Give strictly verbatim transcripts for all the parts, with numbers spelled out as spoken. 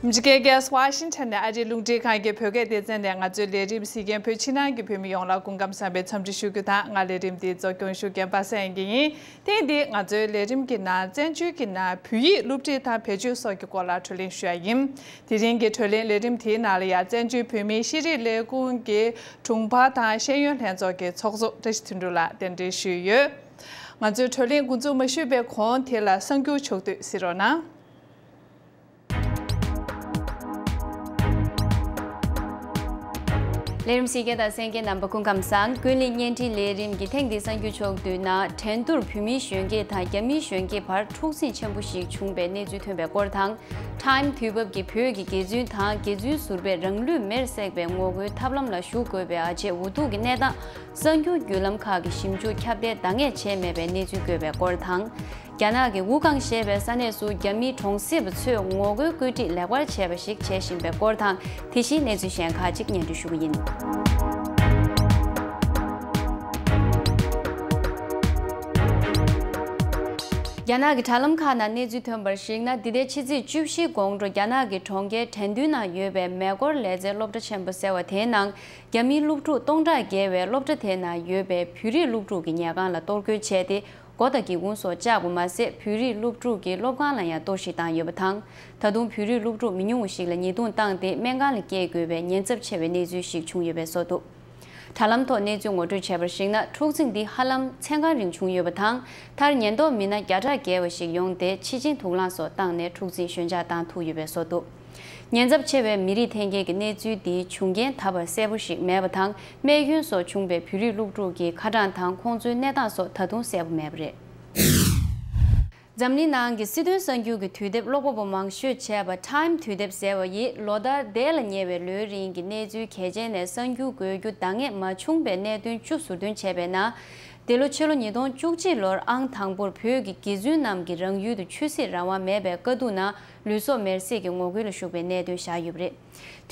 འཇིགས་སྐལ་གེ་སི་ཝ་ཤིང་ཊོན་ནས་ཨ་རིའི་རླུང་འཕྲིན་ཁང་གི་བོད་སྐད་སྡེ་ཚན་ནས་ང་ཚོའི་ལས་རིམ་གཟིགས་མཁན་བོད་ཕྱི་ནང་གི་བོད་མི་ཡོངས་ལ་སྐུ་ཁམས་བཟང་བའི་འཚམས་འདྲི་ཞུ་རྒྱུ་དང་། ང་ལས་རིམ་འདིའི་གཙོ་སྐྱོང་ཞུ་མཁན་པ་སངས་དབྱངས་སྐྱིད་ཡིན། ཐེངས་འདིའི་ང་ཚོའི་ལས་རིམ་གྱི་ནང་བཙན་བྱོལ་གྱི་ནང་བོད་ཡིག་སློབ་ཁྲིད་དང་བེད་སྤྱོད་སོགས་ཀྱི་སྐོར་ལ་བགྲོ་གླེང་ཞུ་ཡ་ཡིན། དེ་རིང་གི་བགྲོ་གླེང་ལས་རིམ་དེའི་ནང་ལ་ཡང་བཙན་བྱོལ་བོད་མིའི་ཤེས་རིག་ལས་ཁུངས་ཀྱི་དྲུང་འཕར་དང་ཤེས་ཡོན་ལྷན་ཚོགས་ཀྱི་ཚོགས་གཙོ་བཀྲ་ཤིས་དོན་གྲུབ་ལགས་གདན་འདྲེན་ཞུས་ཡོད། ང་ཚོའི་བགྲོ་གླེང་འགོ་འཛུགས་མ་ཞུས་པའི་གོང་དེ་ལ་གསར་འགྱུར་ཕྱོགས་བསྡུས་གཟིགས་རོགས་གནང་། ལས་རིམ་གཟིགས་མཁན་དང་གསན་མཁན་རྣམ་པ་སྐུ་ཁམས་བཟང་། ཀུན་གླེང་བརྙན་འཕྲིན་ལས་རིམ་གྱི་ཐེངས་འདིའི་གསར་འགྱུར་ཕྱོགས་བསྡུས་ནང་འགྲན་བསྡུར་བོད་མིའི་གཞོན་སྐྱེས་དང་རྒྱ་མིའི་གཞོན་སྐྱེས་བར་འཁྲུག་འཛིང་ཆེན་པོ་ཞིག་བྱུང་བའི་གནས་ཚུལ་ཐོན་པའི་སྐོར་དང་། Time་དུས་བབ་ཀྱིས་བོད་ཀྱི་དགེ་བཙུན་དང་དགེ་བཙུན་ཟུར་པས་རང་ལུས་མེར་བསྲེགས་པའི་ངོ་རྒོལ་ཐབས་ལམ་ལ་ཞུགས་དགོས་པའི་ཨ་ཅེ་འུ་ཐུག་གི་གནས་སྟངས། གསར་འགྱུར་བརྒྱུད་ལམ་ཁག་གི་ཞིབ་འཇུག་ཁྱབ་གདལ་འདང་ངེས་བྱས་མེད་པའི་གནས་ཚུལ་བཀོད་པའི་སྐོར་དང་། རྒྱ་ནག་གི་ཝུ་ཀང་ཞེས་པའི་ས་གནས་སུ་རྒྱ་མིའི་གྲོང་གསེབ་པ་ཚོས་ངོ་རྒོལ་བཀོད་སྒྲིག་ལེགས་པར་བྱས་པ་ཞིག་བྱེད་བཞིན་པའི་སྐོར་དང་། དེ་བཞིན་གནས་ཚུལ་གཞན་ཁག་ཅིག་སྙན་སྒྲོན་ཞུ་གི་ཡིན། རྒྱ་ནག་གི་དྲ་ལམ་ཁག་ནང་གནས་ཚུལ་ཐོན་པར་གཞིགས་ན། འདི་ཟླའི་ཕྱི་ཚེས་བཅུ་བཞི་དགོང་དྲོ་རྒྱ་ནག་གི་གྲོང་ཁྱེར་ཁྲེང་ཏུའུ་ནང་ཡོད་པའི་མེ་འཁོར་ལས་རྩལ་སློབ་གྲྭ་ཆེན་པོ་ཟེར་བ་དེའི་ནང་རྒྱ་མིའི་སློབ་ཕྲུག་སྟོང་ཕྲག་བརྒལ་བས་སློབ་གྲྭ་དེའི་ནང་ཡོད་པའི་བོད་རིགས་སློབ་ཕྲུག་གི་ཉལ་ཁང་ལ་གཏོར་རྒོལ་བྱས་ཏེ། སྒོ་དང་སྒེའུ་ཁུང་སོགས་བཅག་པ་མ་ཟད། བོད་རིགས་སློབ་ཕྲུག་གི་སློབ་ཁང་ལ་ཡང་གཏོར་བཤིག་བཏང་ཡོད་པ་དང་། ད་དུང་བོད་རིགས་སློབ་ཕྲུག་མི་ཉུང་བ་ཞིག་ལ་ཉེས་རྡུང་བཏང་སྟེ། སྨན་ཁང་ལ་བསྐྱལ་དགོས་པའི་ཉེན་ཚབས་ཆེ་བའི་གནས་ཚུལ་ཞིག་བྱུང་ཡོད་པའི་བཟོ་འདུག་དྲ་ལམ་ཐོག་གནས་ཚུལ་ངོ་སྤྲོད་བྱས་པར་གཞིགས་ན། འཁྲུག་འཛིང་འདི་ཧ་ལམ་མཚན་གང་རིང་བྱུང་ཡོད་པ་དང་། མཐར་ཉེན་རྟོག་མི་སྣ་བརྒྱ་ཕྲག་བརྒལ་བ་ཞིག་ཡོང་སྟེ། འཆི་རྐྱེན་དུག་རླངས་སོགས་བཏང་ནས་འཁྲུག་འཛིང་ཞོད་འཇགས་བཏང་ཐུབ་ཡོད་པའི་བཟོ་འདུག་ཉེན་ཚབས་ཆེ་བའི་མི་རིགས་འཐེན་འཁྱེར་གྱི་གནས་ཚུལ་འདིའི་བྱུང་རྐྱེན་ད་བར་གསལ་པོ་ཞིག་མེད་པ་དང་། རྨས་སྐྱོན་སོགས་བྱུང་བའི་བོད་རིགས་སློབ་ཕྲུག་གི་ཁ་གྲངས་དང་ཁོང་ཚོའི་གནས་སྟངས་སོགས་ད་དུང་གསལ་པོ་མེད་པ་རེད། འཛམ་གླིང་ནང་གི་སྲིད་དོན་གསར་འགྱུར་གྱི་དུས་དེབ་ཀློག་པ་པོ་མང་ཤོས་བྱས་པ་Time་དུས་དེབ་ཟེར་བ་ཡིས་ལོ་ལྟར་འདས་ལ་ཉེ་བའི་ལོའི་རིང་གི་གནས་ཚུལ་གལ་ཆེན་ནས་གསར་འགྱུར་འགོད་རྒྱུ་འདང་ངེས་མ་བྱུང་པའི་གནད་དོན་བཅུ་ཟུར་འདོན་བྱས་པའི་ནང་། འདི་ལོ་ཕྱི་ལོ་ཉིས་སྟོང་བཅུ་གཅིག་ལོར་ཨང་དང་པོར་བོད་ཀྱི་དགེ་བཙུན་རྣམས་ཀྱིས་རང་ཡུལ་དུ་ཆོས་སྲིད་རང་དབང་མེད་པའི་དཀའ་སྡུག་ནང་ལུས་སྲོག་མེར་སྲེག་གི་ངོ་རྒོལ་ལ་ཞུགས་པའི་གནད་དོན་བཞག་ཡོད་པ་རེད།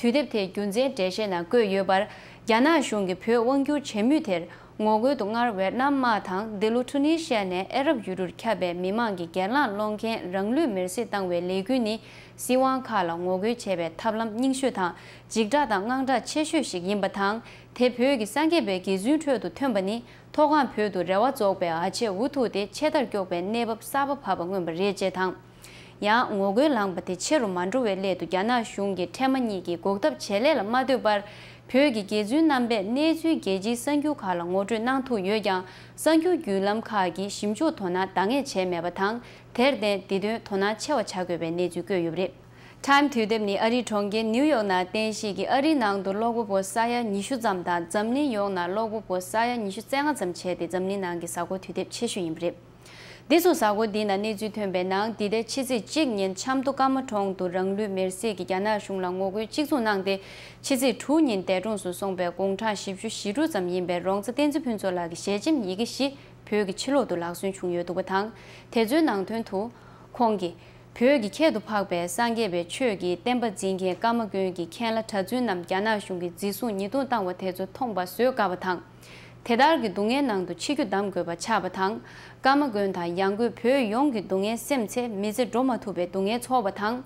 དུས་དེབ་དེའི་རྒྱུ་མཚན་འགྲེལ་བཤད་ནང་བཀོད་ཡོད་པར། རྒྱ་ནག་གཞུང་གིས་བོད་དབང་བསྒྱུར་བྱེད་མུས་དེར། ངོ་རྒོལ་དུ་སྔར་ཝེ་ཏི་ནམ་དམག་དང་། འདི་ལོ་ཀྲུ་ནི་ཤི་ཡ་ནས་ཨ་རབ་ཡུལ་གྲུར་ཁྱབ་པའི་མི་མང་གི་སྒེར་ལངས་སློང་མཁན་རང་ལུས་མེར་སྲེག་བཏང་བའི་ལས་འགུལ་ནི། སྲིད་དབང་ཁག་ལ་ངོ་རྒོལ་བྱེད་པའི་ཐབས་ལམ་རྙིང་ཤོས་དང་། འཇིགས་སྐྲག་དང་དངངས་སྐྲག་ཆེ་ཤོས་ཤིག་ཡིན་པ་དང་། དེ་བོད་ཀྱི་སངས་རྒྱས་པའི་དགེ་བཙུན་ཁྲོད་དུ་ཐོན་པ་ནི། མཐོ་སྒང་བོད་དུ་རེ་བ་རྫོགས་པའི་ཨ་ཅེ་འུ་ཐུག་དེ་ཆེ་མཐར་སྐྱོག་པའི་གནས་བབ་གསར་པ་བབས་པ་མངོན་པ་རེད་ཅེས་དང་། ཡང་ངོ་རྒོལ་ལངས་པ་དེ་ཆེ་རུ་མ་འགྲོ་བའི་སླད་དུ། རྒྱ་ནག་གཞུང་གིས་འཕྲལ་མ་ཉིད་ཀྱིས་འགོག་ཐབས་བྱེད་ལས་ལ་མ་ལྟོས་པར། བོད་ཀྱི་དགེ་བཙུན་རྣམ་པས་གནས་ཚུལ་རྒྱལ་སྤྱིའི་གསར་འགྱུར་ཁག་ལ་ངོ་སྤྲོད་གནང་ཐུབ་ཡོད་ཀྱང་། གསར་འགྱུར་བརྒྱུད་ལམ་ཁག་གིས་ཞིབ་འཇུག་དོ་སྣང་འདང་ངེས་བྱས་མེད་པ་དང་། དེར་བརྟེན། འདི་དོན་དོ་སྣང་ཆེ་བ་བྱ་དགོས་པའི་གནས་ཚུལ་བཀོད་ཡོད་པ་རེད། Time་དུས་དེབ་ནི་ཨ་རིའི་གྲོང་ཁྱེར་ནིའུ་ཡོག་ནང་རྟེན་གཞི་གི་ཨ་རིའི་ནང་དུ་ཀློག་པ་པོ་ས་ཡ་ཉི་ཤུ་ཙམ་དང་། འཛམ་གླིང་ཡོངས་ནང་ཀློག་པ་པོ་ས་ཡ་ཉི་ཤུ་རྩ་ལྔ་ཙམ་བྱས་ཏེ། འཛམ་གླིང་ནང་གི་གཟའ་འཁོར་དུས་དེབ་ཆེ་ཤོས་ཡིན་པ་རེད། འདི་ཚོ་གཟའ་འཁོར་འདི་ན་གནས་ཚུལ་ཐོན་པའི་ནང་། འདི་ཟླའི་ཕྱི་ཚེས་གཅིག་ཉིན་ཆབ་མདོ་ཀརྨ་གྲོང་དུ་རང་ལུས་མེར་སྲེག་གིས་རྒྱ་ནག་གཞུང་ལ་ངོ་རྒོལ་གཅིག་མཚུངས་གནང་སྟེ། ཕྱི་ཚེས་དྲུག་ཉིན་འདས་གྲོངས་སུ་སོང་པའི་དགུང་གྲངས་བཞི་བཅུ་ཞེ་དྲུག་ཙམ་ཡིན་པའི་རོང་ཚ་བསྟན་འཛིན་ཕུན་ཚོགས་ལགས་ཀྱི་ཞལ་ཆེམས་ཡི་གེ་བཞི་བོད་ཀྱི་ཕྱི་ལོགས་སུ་ལག་སོན་བྱུང་ཡོད་འདུག་པ་དང་། དེ་ཚོའི་ནང་དོན་དུ། ཁོང་གིས། བོད་ཀྱི་ཁྱད་དུ་འཕགས་པའི་སངས་རྒྱས་པའི་ཆོས་ཀྱི་བསྟན་པ་འཛིན་མཁན་ཀརྨ་དགོན་གྱི་མཁན་བླ་གྲྭ་བཙུན་རྣམས་རྒྱ་ནག་གཞུང་གིས་འཛིན་བཟུང་ཉེས་རྡུང་བཏང་བ་དེ་ཚོ་མཐོང་བ་བཟོད་དཀའ་བ་དང་། དེ་ལྟར་གྱི་སྡུག་བསྔལ་ནང་དུ་འཆི་རྒྱུ་གདམ་དགོས་པ་ཆགས་པ་དང་། ཀརྨ་དགོན་དང་ཡང་སྒོས་བོད་ཡོངས་ཀྱི་སྡུག་བསྔལ་སེམས་ཚེ་མི་ཚེ་འགྲོ་མ་ཐུབ་པའི་སྡུག་བསྔལ་ཚོར་བ་དང་།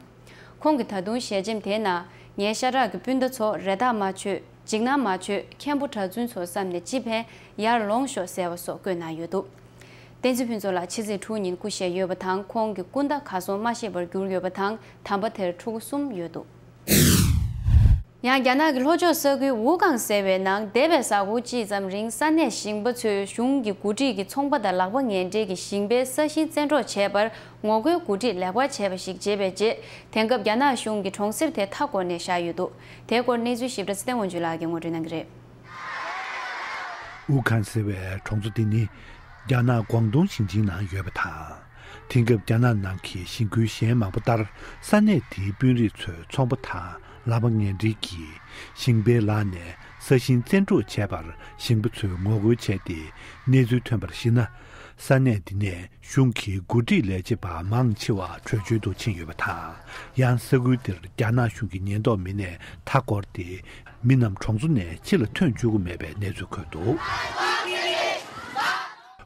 ཁོང་གིས་ད་དུང་ཞལ་ཆེམས་དེའི་ནང་། ངའི་ཤ་ཁྲག་གི་སྤུན་ཟླ་ཚོ་རེ་ཐག་མ་ཆོད། འཇིགས་སྣང་མ་བྱོས། མཁན་པོ་གྲྭ་བཙུན་ཚོ་བསམ་ནས་ཅི་ཕན། ཡར་ལོངས་ཤོག་ཟེར་བ་སོགས་བཀོད་གནང་ཡོད་འདུག་བསྟན་འཛིན་ཕུན་ཚོགས་ལགས་ཕྱི་ཚེས་དྲུག་ཉིན་སྐུ་གཤེགས་ཡོད་པ་དང་། ཁོང་གི་སྐུ་ཟླ་གར་སོང་མ་ཤེས་པར་གྱུར་ཡོད་པ་དང་། དམ་པ་དེར་ཕྲུ་གུ་གསུམ་ཡོད་འདུག་ཡང་རྒྱ་ནག་གི་ལྷོ་ཕྱོགས་ས་ཁུལ་ཝུ་ཀང་ཟེར་བའི་ནང་འདས་པའི་གཟའ་འཁོར་གཅིག་ཙམ་རིང་ས་གནས་ཞིང་པ་ཚོས་གཞུང་གི་འགོ་ཁྲིད་ཀྱི་ཚོང་པ་དང་ལག་པ་ངན་འབྲེལ་གྱིས་ཞིང་པའི་ས་ཞིང་བཙན་འཕྲོག་བྱས་པར་ངོ་རྒོལ་གོ་སྒྲིག་ལེགས་པར་བྱས་པ་ཞིག་བྱས་པའི་རྗེས། དེང་སྐབས་རྒྱ་ནག་གཞུང་གིས་གྲོང་གསེབ་དེ་མཐའ་བསྐོར་ནས་བཞག་ཡོད་འདུག་དེའི་སྐོར་གནས་ཚུལ་ཞིབ་ཕྲ་ཚེ་བརྟན་དབང་ཕྱུག་ལགས་ཀྱིས་ངོ་སྤྲོད་གནང་གི་རེད། ཝུ་ཁན་ཟེར་བའི་གྲོང་ཚོ་འདི་ནི་རྒྱ་ནག་ཀོང་ཏུང་ཞིང་ཆེན་ནང་ཡོད་པ་དང་། དེང་སྐབས་རྒྱ་ནག་ནང་གི་ཞིང་ཁུལ་གཞན་མང་པོ་ལྟར་ས་གནས་དེའི་དཔོན་རིགས་ཚོས་ཚོང་པ་དང་ལག་པ་ངན་འབྲེལ་གྱིས་ཞིང་པའི་ལག་ནས་ས་ཞིང་བཙན་འཕྲོག་བྱས་པར་ཞིང་པ་ཚོས་ངོ་རྒོལ་བྱས་ཏེ། གནས་ཚུལ་ཐོན་པར་གཞིགས་ན། ས་གནས་འདི་ནས་གཞུང་གི་འགོ་ཁྲིད་ལས་བྱེད་པ་མང་ཆེ་བ་བྲོས་བྱོལ་དུ་ཕྱིན་ཡོད་པ་དང་། ཡང་ས་ཁུལ་འདིར་རྒྱ་ནག་གཞུང་གི་ཉེན་རྟོག་མི་སྣས་མཐའ་བསྐོར་ཏེ། མི་རྣམས་གྲོང་ཚོ་ནས་ཕྱི་ལ་ཐོན་བཅུག་གི་མེད་པའི་གནས་ཚུལ་འཁོད་འདུག་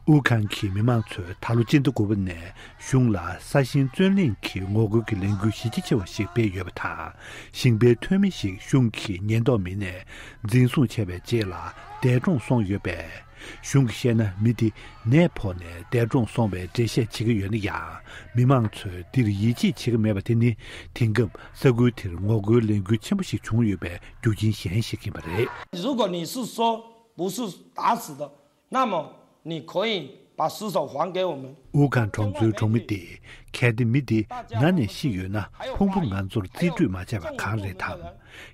ཨུ་ཁང་གི་མི་མང་ཚོས་ད་ལོ་སྤྱི་ཟླ་དགུ་པ་ནས་གཞུང་ལ་ས་ཞིང་བརྩོན་ལེན་གྱི་ངོ་རྒོལ་གྱི་ལས་འགུལ་གཞི་རྒྱ་ཆེ་བ་ཞིག་སྤེལ་ཡོད་པ་དང་། ཞིང་པའི་ཐོན་མི་ཞིག་གཞུང་གི་ཉེན་རྟོག་མི་སྣས་འཛིན་བཟུང་བྱས་པའི་རྗེས་ལ་འདས་གྲོངས་སོང་ཡོད་པས། གཞུང་གིས་བཤད་ན། མི་དེ་ནད་ཕོག་ནས་འདས་གྲོངས་སོང་བའི་འགྲེལ་བཤད་བྱེད་ཀྱི་ཡོད་ན་ཡང་། མི་མང་ཚོས་འདིར་ཡིད་ཆེས་བྱེད་ཀྱི་མེད་པ་དེ་ནི། དེང་སྐབས་ས་ཁུལ་དེར་ངོ་རྒོལ་ལས་འགུལ་ཆེན་པོ་ཞིག་བྱུང་ཡོད་པའི་རྒྱུ་རྐྱེན་གཞན་ཞིག་ཡིན་པ་རེད། 如果你是说不是打死的，那么你可以把尸首还给我们。 ཨུ་ཁང་གྲོང་ཚོའི་གྲོང་མི་དེས། གལ་ཏེ་མི་དེ་ན་ནས་ཤི་ཡོད་ན། ཕུང་པོ་ང་ཚོར་རྩིས་སྤྲོད་མ་བྱས་པ་གང་རེད་དམ།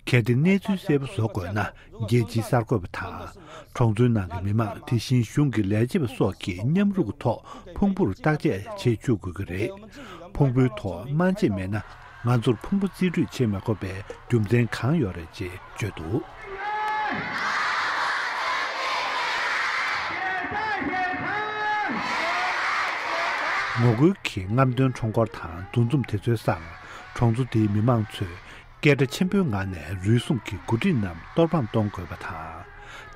གལ་ཏེ་གནས་ཚུལ་གསལ་པོ་བཟོ་དགོས་ན། རྒྱལ་སྤྱིའི་གསར་འགོད་པ་དང་། གྲོང་ཚོའི་ནང་གི་མི་མང་། དེ་བཞིན་གཞུང་གི་ལས་བྱེད་པ་སོགས་ཀྱིས་མཉམ་རུབ་ཀྱི་ཐོག་ཕུང་པོར་བརྟག་དཔྱད་བྱེད་བཅུག་དགོས་ཀྱི་རེད། ཕུང་པོའི་ཐོག་སྨན་དཔྱད་མེད་ན། ང་ཚོར་ཕུང་པོ་རྩིས་སྤྲོད་བྱེད་མ་དགོས་པའི་རྒྱུ་མཚན་གང་ཡོད་རེད་ཅེས་བརྗོད་འདུག། ངོ་རྒོལ་གྱི་རྔམ་སྟོན་ཁྲོམ་སྐོར་དང་འདུ་འཛོམས་དེ་ཚོའི་སར། གྲོང་ཚོ་དེའི་མི་མང་ཚོས་སྐད་སྒྲ་ཆེན་པོའི་ངང་ནས་རུལ་སུངས་ཀྱི་འགོ་ཁྲིད་རྣམས་གཏོར་ཕམ་གཏོང་དགོས་པ་དང་།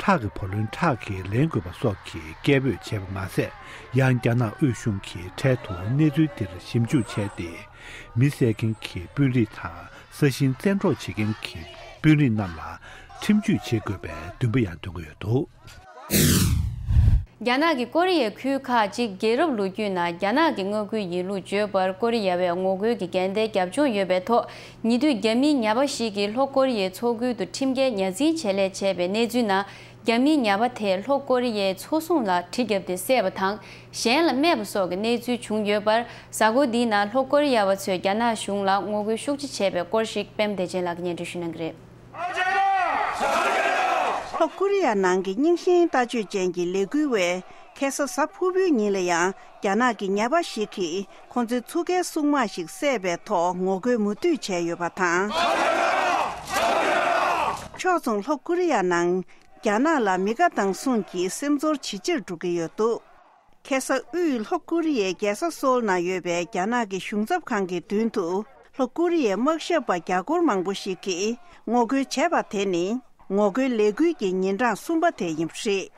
ཁྲག་གི་བུ་ལོན་ཁྲག་གིས་ལེན་དགོས་པ་སོགས་ཀྱི་སྐད་འབོད་བྱས་པ་མ་ཟད། ཡང་རྒྱ་ནག་དབུས་གཞུང་གིས་འཕྲལ་དུ་གནས་ཚུལ་འདིར་ཞིབ་འཇུག་བྱས་ཏེ། མི་བསད་མཁན་གྱི་དཔོན་རིགས་དང་། ས་ཞིང་བཙན་འཕྲོག་བྱེད་མཁན་གྱི་དཔོན་རིགས་རྣམས་ལ་ཁྲིམས་གཅོད་བྱེད་དགོས་པའི་འདུན་པ་ཡང་འདོན་གྱི་ཡོད་འདུག། རྒྱ་ནག་གིས་ཀོ་རི་ཡའི་ཁུལ་ཁག་ཅིག་རྒྱལ་རབས་ལོ་རྒྱུས་ནང་རྒྱ་ནག་གི་མངའ་ཁུལ་ཡིན་ལུགས་བརྗོད་པར། ཀོ་རི་ཡ་བས་ངོ་རྒོལ་གྱི་འགལ་ཟླའི་རྒྱབ་ལྗོངས་ཡོད་པའི་ཐོག། ཉེ་དུས་རྒྱ་མིའི་ཉ་པ་ཞིག་གིས་ལྷོ་ཀོ་རི་ཡའི་མཚོ་ཁུལ་དུ་ཁྲིམས་འགལ་ཉ་འཛིན་བྱེད་ལས་བྱས་པའི་གནས་ཚུལ་ནང་། རྒྱ་མིའི་ཉ་པ་དེས་ལྷོ་ཀོ་རི་ཡའི་མཚོ་སྲུང་ལ་གྲི་བརྒྱབ་སྟེ་བསད་པ་དང་། གཞན་ལ་རྨས་པ་སོགས་ཀྱི་གནས་ཚུལ་བྱུང་ཡོད་པར། གཟའ་འཁོར་འདིའི་ནང་ལྷོ་ཀོ་རི་ཡ་བ་ཚོས་རྒྱ་ནག་གཞུང་ལ་ངོ་རྒོལ་ཤུགས་ཆེ་བྱས་པའི་སྐོར་ཞིག་པད་མ་བདེ་ཆེན་ལགས་ཀྱིས་སྙན་སྒྲོན་ཞུ་གནང་གི་རེད། ལྷོ་ཀོ་རི་ཡ་ནང་གི་རྙིང་ཞེན་ལྟ་སྤྱོད་ཅན་གྱི་ལས་འགུལ་བས་ཁ་སང་གཟའ་ཕུར་བུའི་ཉིན་ལ་ཡང་རྒྱ་ནག་གི་ཉ་པ་ཞིག་གིས་ཁོང་ཚོའི་ཚུགས་ཀའི་སྲུང་དམག་ཞིག་བསད་པའི་ཐོག་ངོ་རྒོལ་མུ་མཐུད་བྱས་ཡོད་པ་དང་། ཕྱོགས་མཚུངས་ལྷོ་ཀོ་རི་ཡ་ནང་རྒྱ་ནག་ལ་མི་དགའ་སྡང་ཟུང་གིས་སེམས་ཚོར་ཇེ་ཆེར་འགྲོ་གི་ཡོད་འདུག། ཁ་སང་དབུས་ལྷོ་ཀོ་རི་ཡའི་རྒྱལ་ས་སོལ་ནང་ཡོད་པའི་རྒྱ་ནག་གི་གཞུང་ཚབ་ཁང་གི་མདུན་དུ་ལྷོ་ཀོ་རི་ཡའི་དམག་ཞབས་པ་རྒྱ་སྒོར་མང་པོ་ཞིག་གིས་ངོ་རྒོལ་བྱས་པ་དེ་ནི་ངོ་རྒོལ་ལས་འགུལ་གྱི་ཉིན་གྲངས་གསུམ་པ་དེ་ཡིན་པ་རེད།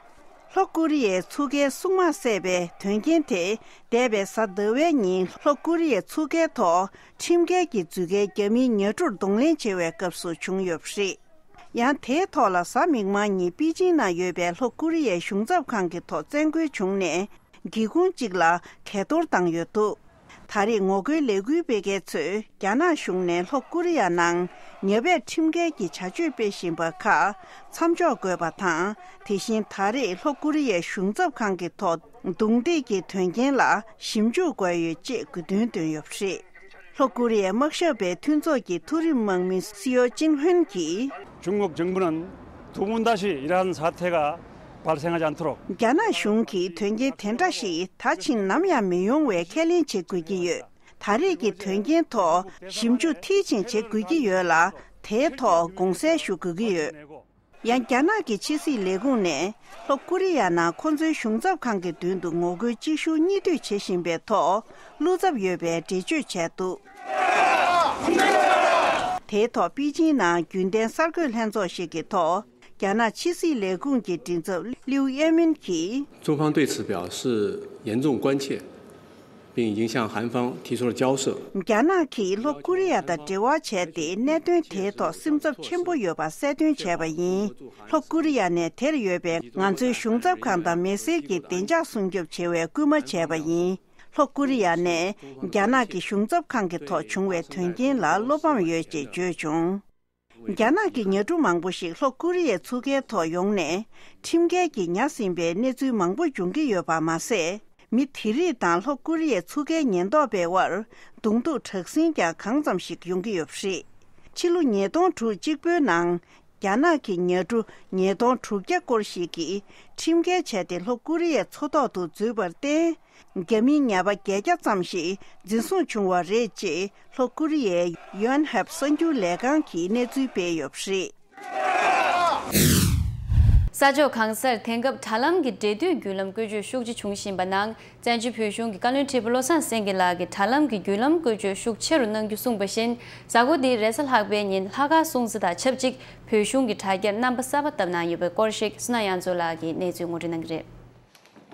ལྷོ་ཀོ་རི་ཡའི་ཚུགས་ཀའི་སྲུང་དམག་བསད་པའི་དོན་རྐྱེན་དེ་འདས་པའི་གཟའ་ཟླ་བའི་ཉིན་ལྷོ་ཀོ་རི་ཡའི་ཚུགས་ཀའི་ཐོག་ཁྲིམས་འགལ་གྱི་མཛུབ་གུའི་རྒྱ་མིའི་ཉ་གྲུར་གདོང་ལེན་བྱེད་པའི་སྐབས་སུ་བྱུང་ཡོད་པ་རེད། ཡང་དེའི་ཐོག་ལ་གཟའ་མིག་དམར་ཉིན་པེ་ཅིང་ནང་ཡོད་པའི་ལྷོ་ཀོ་རི་ཡའི་གཞུང་ཚབ་ཁང་གི་ཐོག་བཙན་རྒོལ་བྱུང་ནས་སྒེའུ་ཁུང་གཅིག་ལ་གས་གཏོར་བཏང་ཡོད་འདུག། ད་རེས་ངོ་རྒོལ་ལས་འགུལ་སྤེལ་མཁན་ཚོས་རྒྱ་ནག་གཞུང་ནས་ལྷོ་ཀོ་རི་ཡ་ནང་ཉ་པས་ཁྲིམས་འགལ་གྱི་བྱ་སྤྱོད་སྤེལ་བཞིན་པ་ཁག་མཚམས་འཇོག་དགོས་པ་དང་། དེ་བཞིན་ད་རེས་ལྷོ་ཀོ་རི་ཡའི་གཞུང་ཚབ་ཁང་གི་ཐོག་རྡུང་རྡེག་གི་དོན་རྐྱེན་ལ་ཞིབ་འཇུག་དགོས་ཡོད་ཅེས་དགོས་འདུན་བཏོན་ཡོད་པ་རེད། ལྷོ་ཀོ་རི་ཡའི་དམག་ཞབས་པའི་མཐུན་ཚོགས་ཀྱི་མཐོ་རིམ་དམག་མི་སི་ཡོ་ཅིན་ཧུན་གྱིས། 中国정부는 두 번 다시 이러한 사태가 발생하지 않도록 རྒྱ་ནག་གཞུང་གིས་དོན་རྐྱེན་དེ་འདྲ་ཞིག་ད་ཕྱིན་ནམ་ཡང་མི་ཡོང་བའི་ཁས་ལེན་བྱེད་དགོས་ཀྱི་ཡོད། ད་རེས་ཀྱི་དོན་རྐྱེན་ཐོག་ཞིབ་འཇུག་མཐིལ་ཕྱིན་བྱེད་དགོས་ཀྱི་ཡོད་ལ། དེའི་ཐོག་དགོངས་སེལ་ཞུ་དགོས་ཀྱི་ཡོད། ཡང་རྒྱ་ནག་གི་ཕྱི་སྲིད་ལས་ཁུངས་ནས་ལྷོ་ཀོ་རི་ཡ་ནང་ཁོ་ཚོའི་གཞུང་ཚབ་ཁང་གི་མདུན་དུ་ངོ་རྒོལ་གཅིག་ཤུགས་གཉིས་མཐུད་བྱེད་བཞིན་པའི་ཐོག་བློ་འཚབ་ཡོད་པའི་འགྲེལ་བརྗོད་བྱས་འདུག། དེའི་ཐོག་པེ་ཅིང་ནང་རྒྱུན་ལྡན་གསར་འགོད་ལྷན་ཚོགས་ཤིག་གི་ཐོག་རྒྱ་ནག་ཕྱི་སྲིད་ལས་ཁུངས་ཀྱི་མགྲིན་ཚབ་ལིའུ་ཨེ་མིན་གྱིས། 中方对此表示严重关切， 并已经向韩方提出了交涉。 རྒྱ་ནག་གིས་ལྷོ་ཀོ་རི་ཡ་དང་འབྲེལ་བ་བྱས་ཏེ། གནད་དོན་དེའི་ཐོག་སེམས་འཚབ་ཆེན་པོ་ཡོད་པ་གསལ་སྟོན་བྱས་པ་ཡིན། ལྷོ་ཀོ་རི་ཡ་ནས་དེར་ཡོད་པའི་ང་ཚོའི་གཞུང་ཚབ་ཁང་དང་མི་སེར་གྱི་བདེ་འཇགས་སྲུང་སྐྱོབ་བྱེད་པའི་སྐུལ་མ་བྱས་པ་ཡིན། ལྷོ་ཀོ་རི་ཡ་ནས་རྒྱ་ནག་གི་གཞུང་ཚབ་ཁང་གི་ཐོག་བྱུང་བའི་དོན་རྐྱེན་ལ་བློ་ཕམ་ཡོད་ཅེས་བརྗོད་བྱུང་། རྒྱ་ནག་གི་ཉ་གྲུ་མང་པོ་ཞིག་ལྷོ་ཀོ་རི་ཡའི་ཚུགས་ཀའི་ཐོག་ཡོང་ནས། ཁྲིམས་འགལ་གྱི་ཉ་ཟིན་པའི་གནས་ཚུལ་མང་པོ་འབྱུང་གི་ཡོད་པ་མ་ཟད། མི་དེ་རིགས་དང་ལྷོ་ཀོ་རི་ཡའི་ཚུགས་ཀའི་ཉེན་རྟོག་པའི་དབར་གདོང་ཐུག་དྲག་ཟིང་ཀྱང་གང་ཙམ་ཞིག་ཡོང་གི་ཡོད་པ་རེད། ཕྱི་ལོ་ཉིས་སྟོང་དྲུག་གཅིག་པོའི་ནང་། རྒྱ་ནག་གི་ཉ་གྲུ་ཉིས་སྟོང་དྲུག་བརྒྱ་སྐོར་ཞིག་གིས་ཁྲིམས་འགལ་བྱས་ཏེ་ལྷོ་ཀོ་རི་ཡའི་མཚོ་ཐོག་ཏུ་འཛུལ་བར་བརྟེན། རྒྱ་མིའི་ཉ་པ་བརྒྱད་བརྒྱ་ཙམ་ཞིག་འཛིན་བཟུང་བྱུང་བ་རེད་ཅེས་ལྷོ་ཀོ་རི་ཡའི་ཡོན་ཧེབ་གསར་འགྱུར་ལས་ཁང་གིས་གནས་ཚུལ་སྤེལ་ཡོད་པ་རེད། ས་ཕྱོགས་གང་སར་དེང་སྐབས་དྲ་ལམ་གྱི་འབྲེལ་མཐུད་བརྒྱུད་ལམ་བཀོལ་སྤྱོད་ཤུགས་ཆེ་བྱུང་བཞིན་པ་ནང་། བཙན་བྱོལ་བོད་གཞུང་གི་བཀའ་བློན་ཁྲི་པ་བློ་བཟང་སེང་གེ་ལགས་ཀྱིས་དྲ་ལམ་གྱི་བརྒྱུད་ལམ་བཀོལ་སྤྱོད་ཤུགས་ཆེ་རུ་གནང་རྒྱུ་གསུངས་པ་བཞིན། གཟའ་འཁོར་འདིའི་རེས་གཟའ་ལྷག་པའི་ཉིན་ལྷག་དཀར་སྲུང་བརྩི་དང་ཆབས་ཅིག་བོད་གཞུང་གི་དྲ་རྒྱར་རྣམ་པ་གསར་པ་བཏབ་གནང་ཡོད་པའི་སྐོར་ཞིག་བསོད་ནམས་དབྱངས་མཚོ་ལགས་ཀྱིས་གནས་ཚུལ་ངོ་སྤྲོད་གནང་གི་རེད།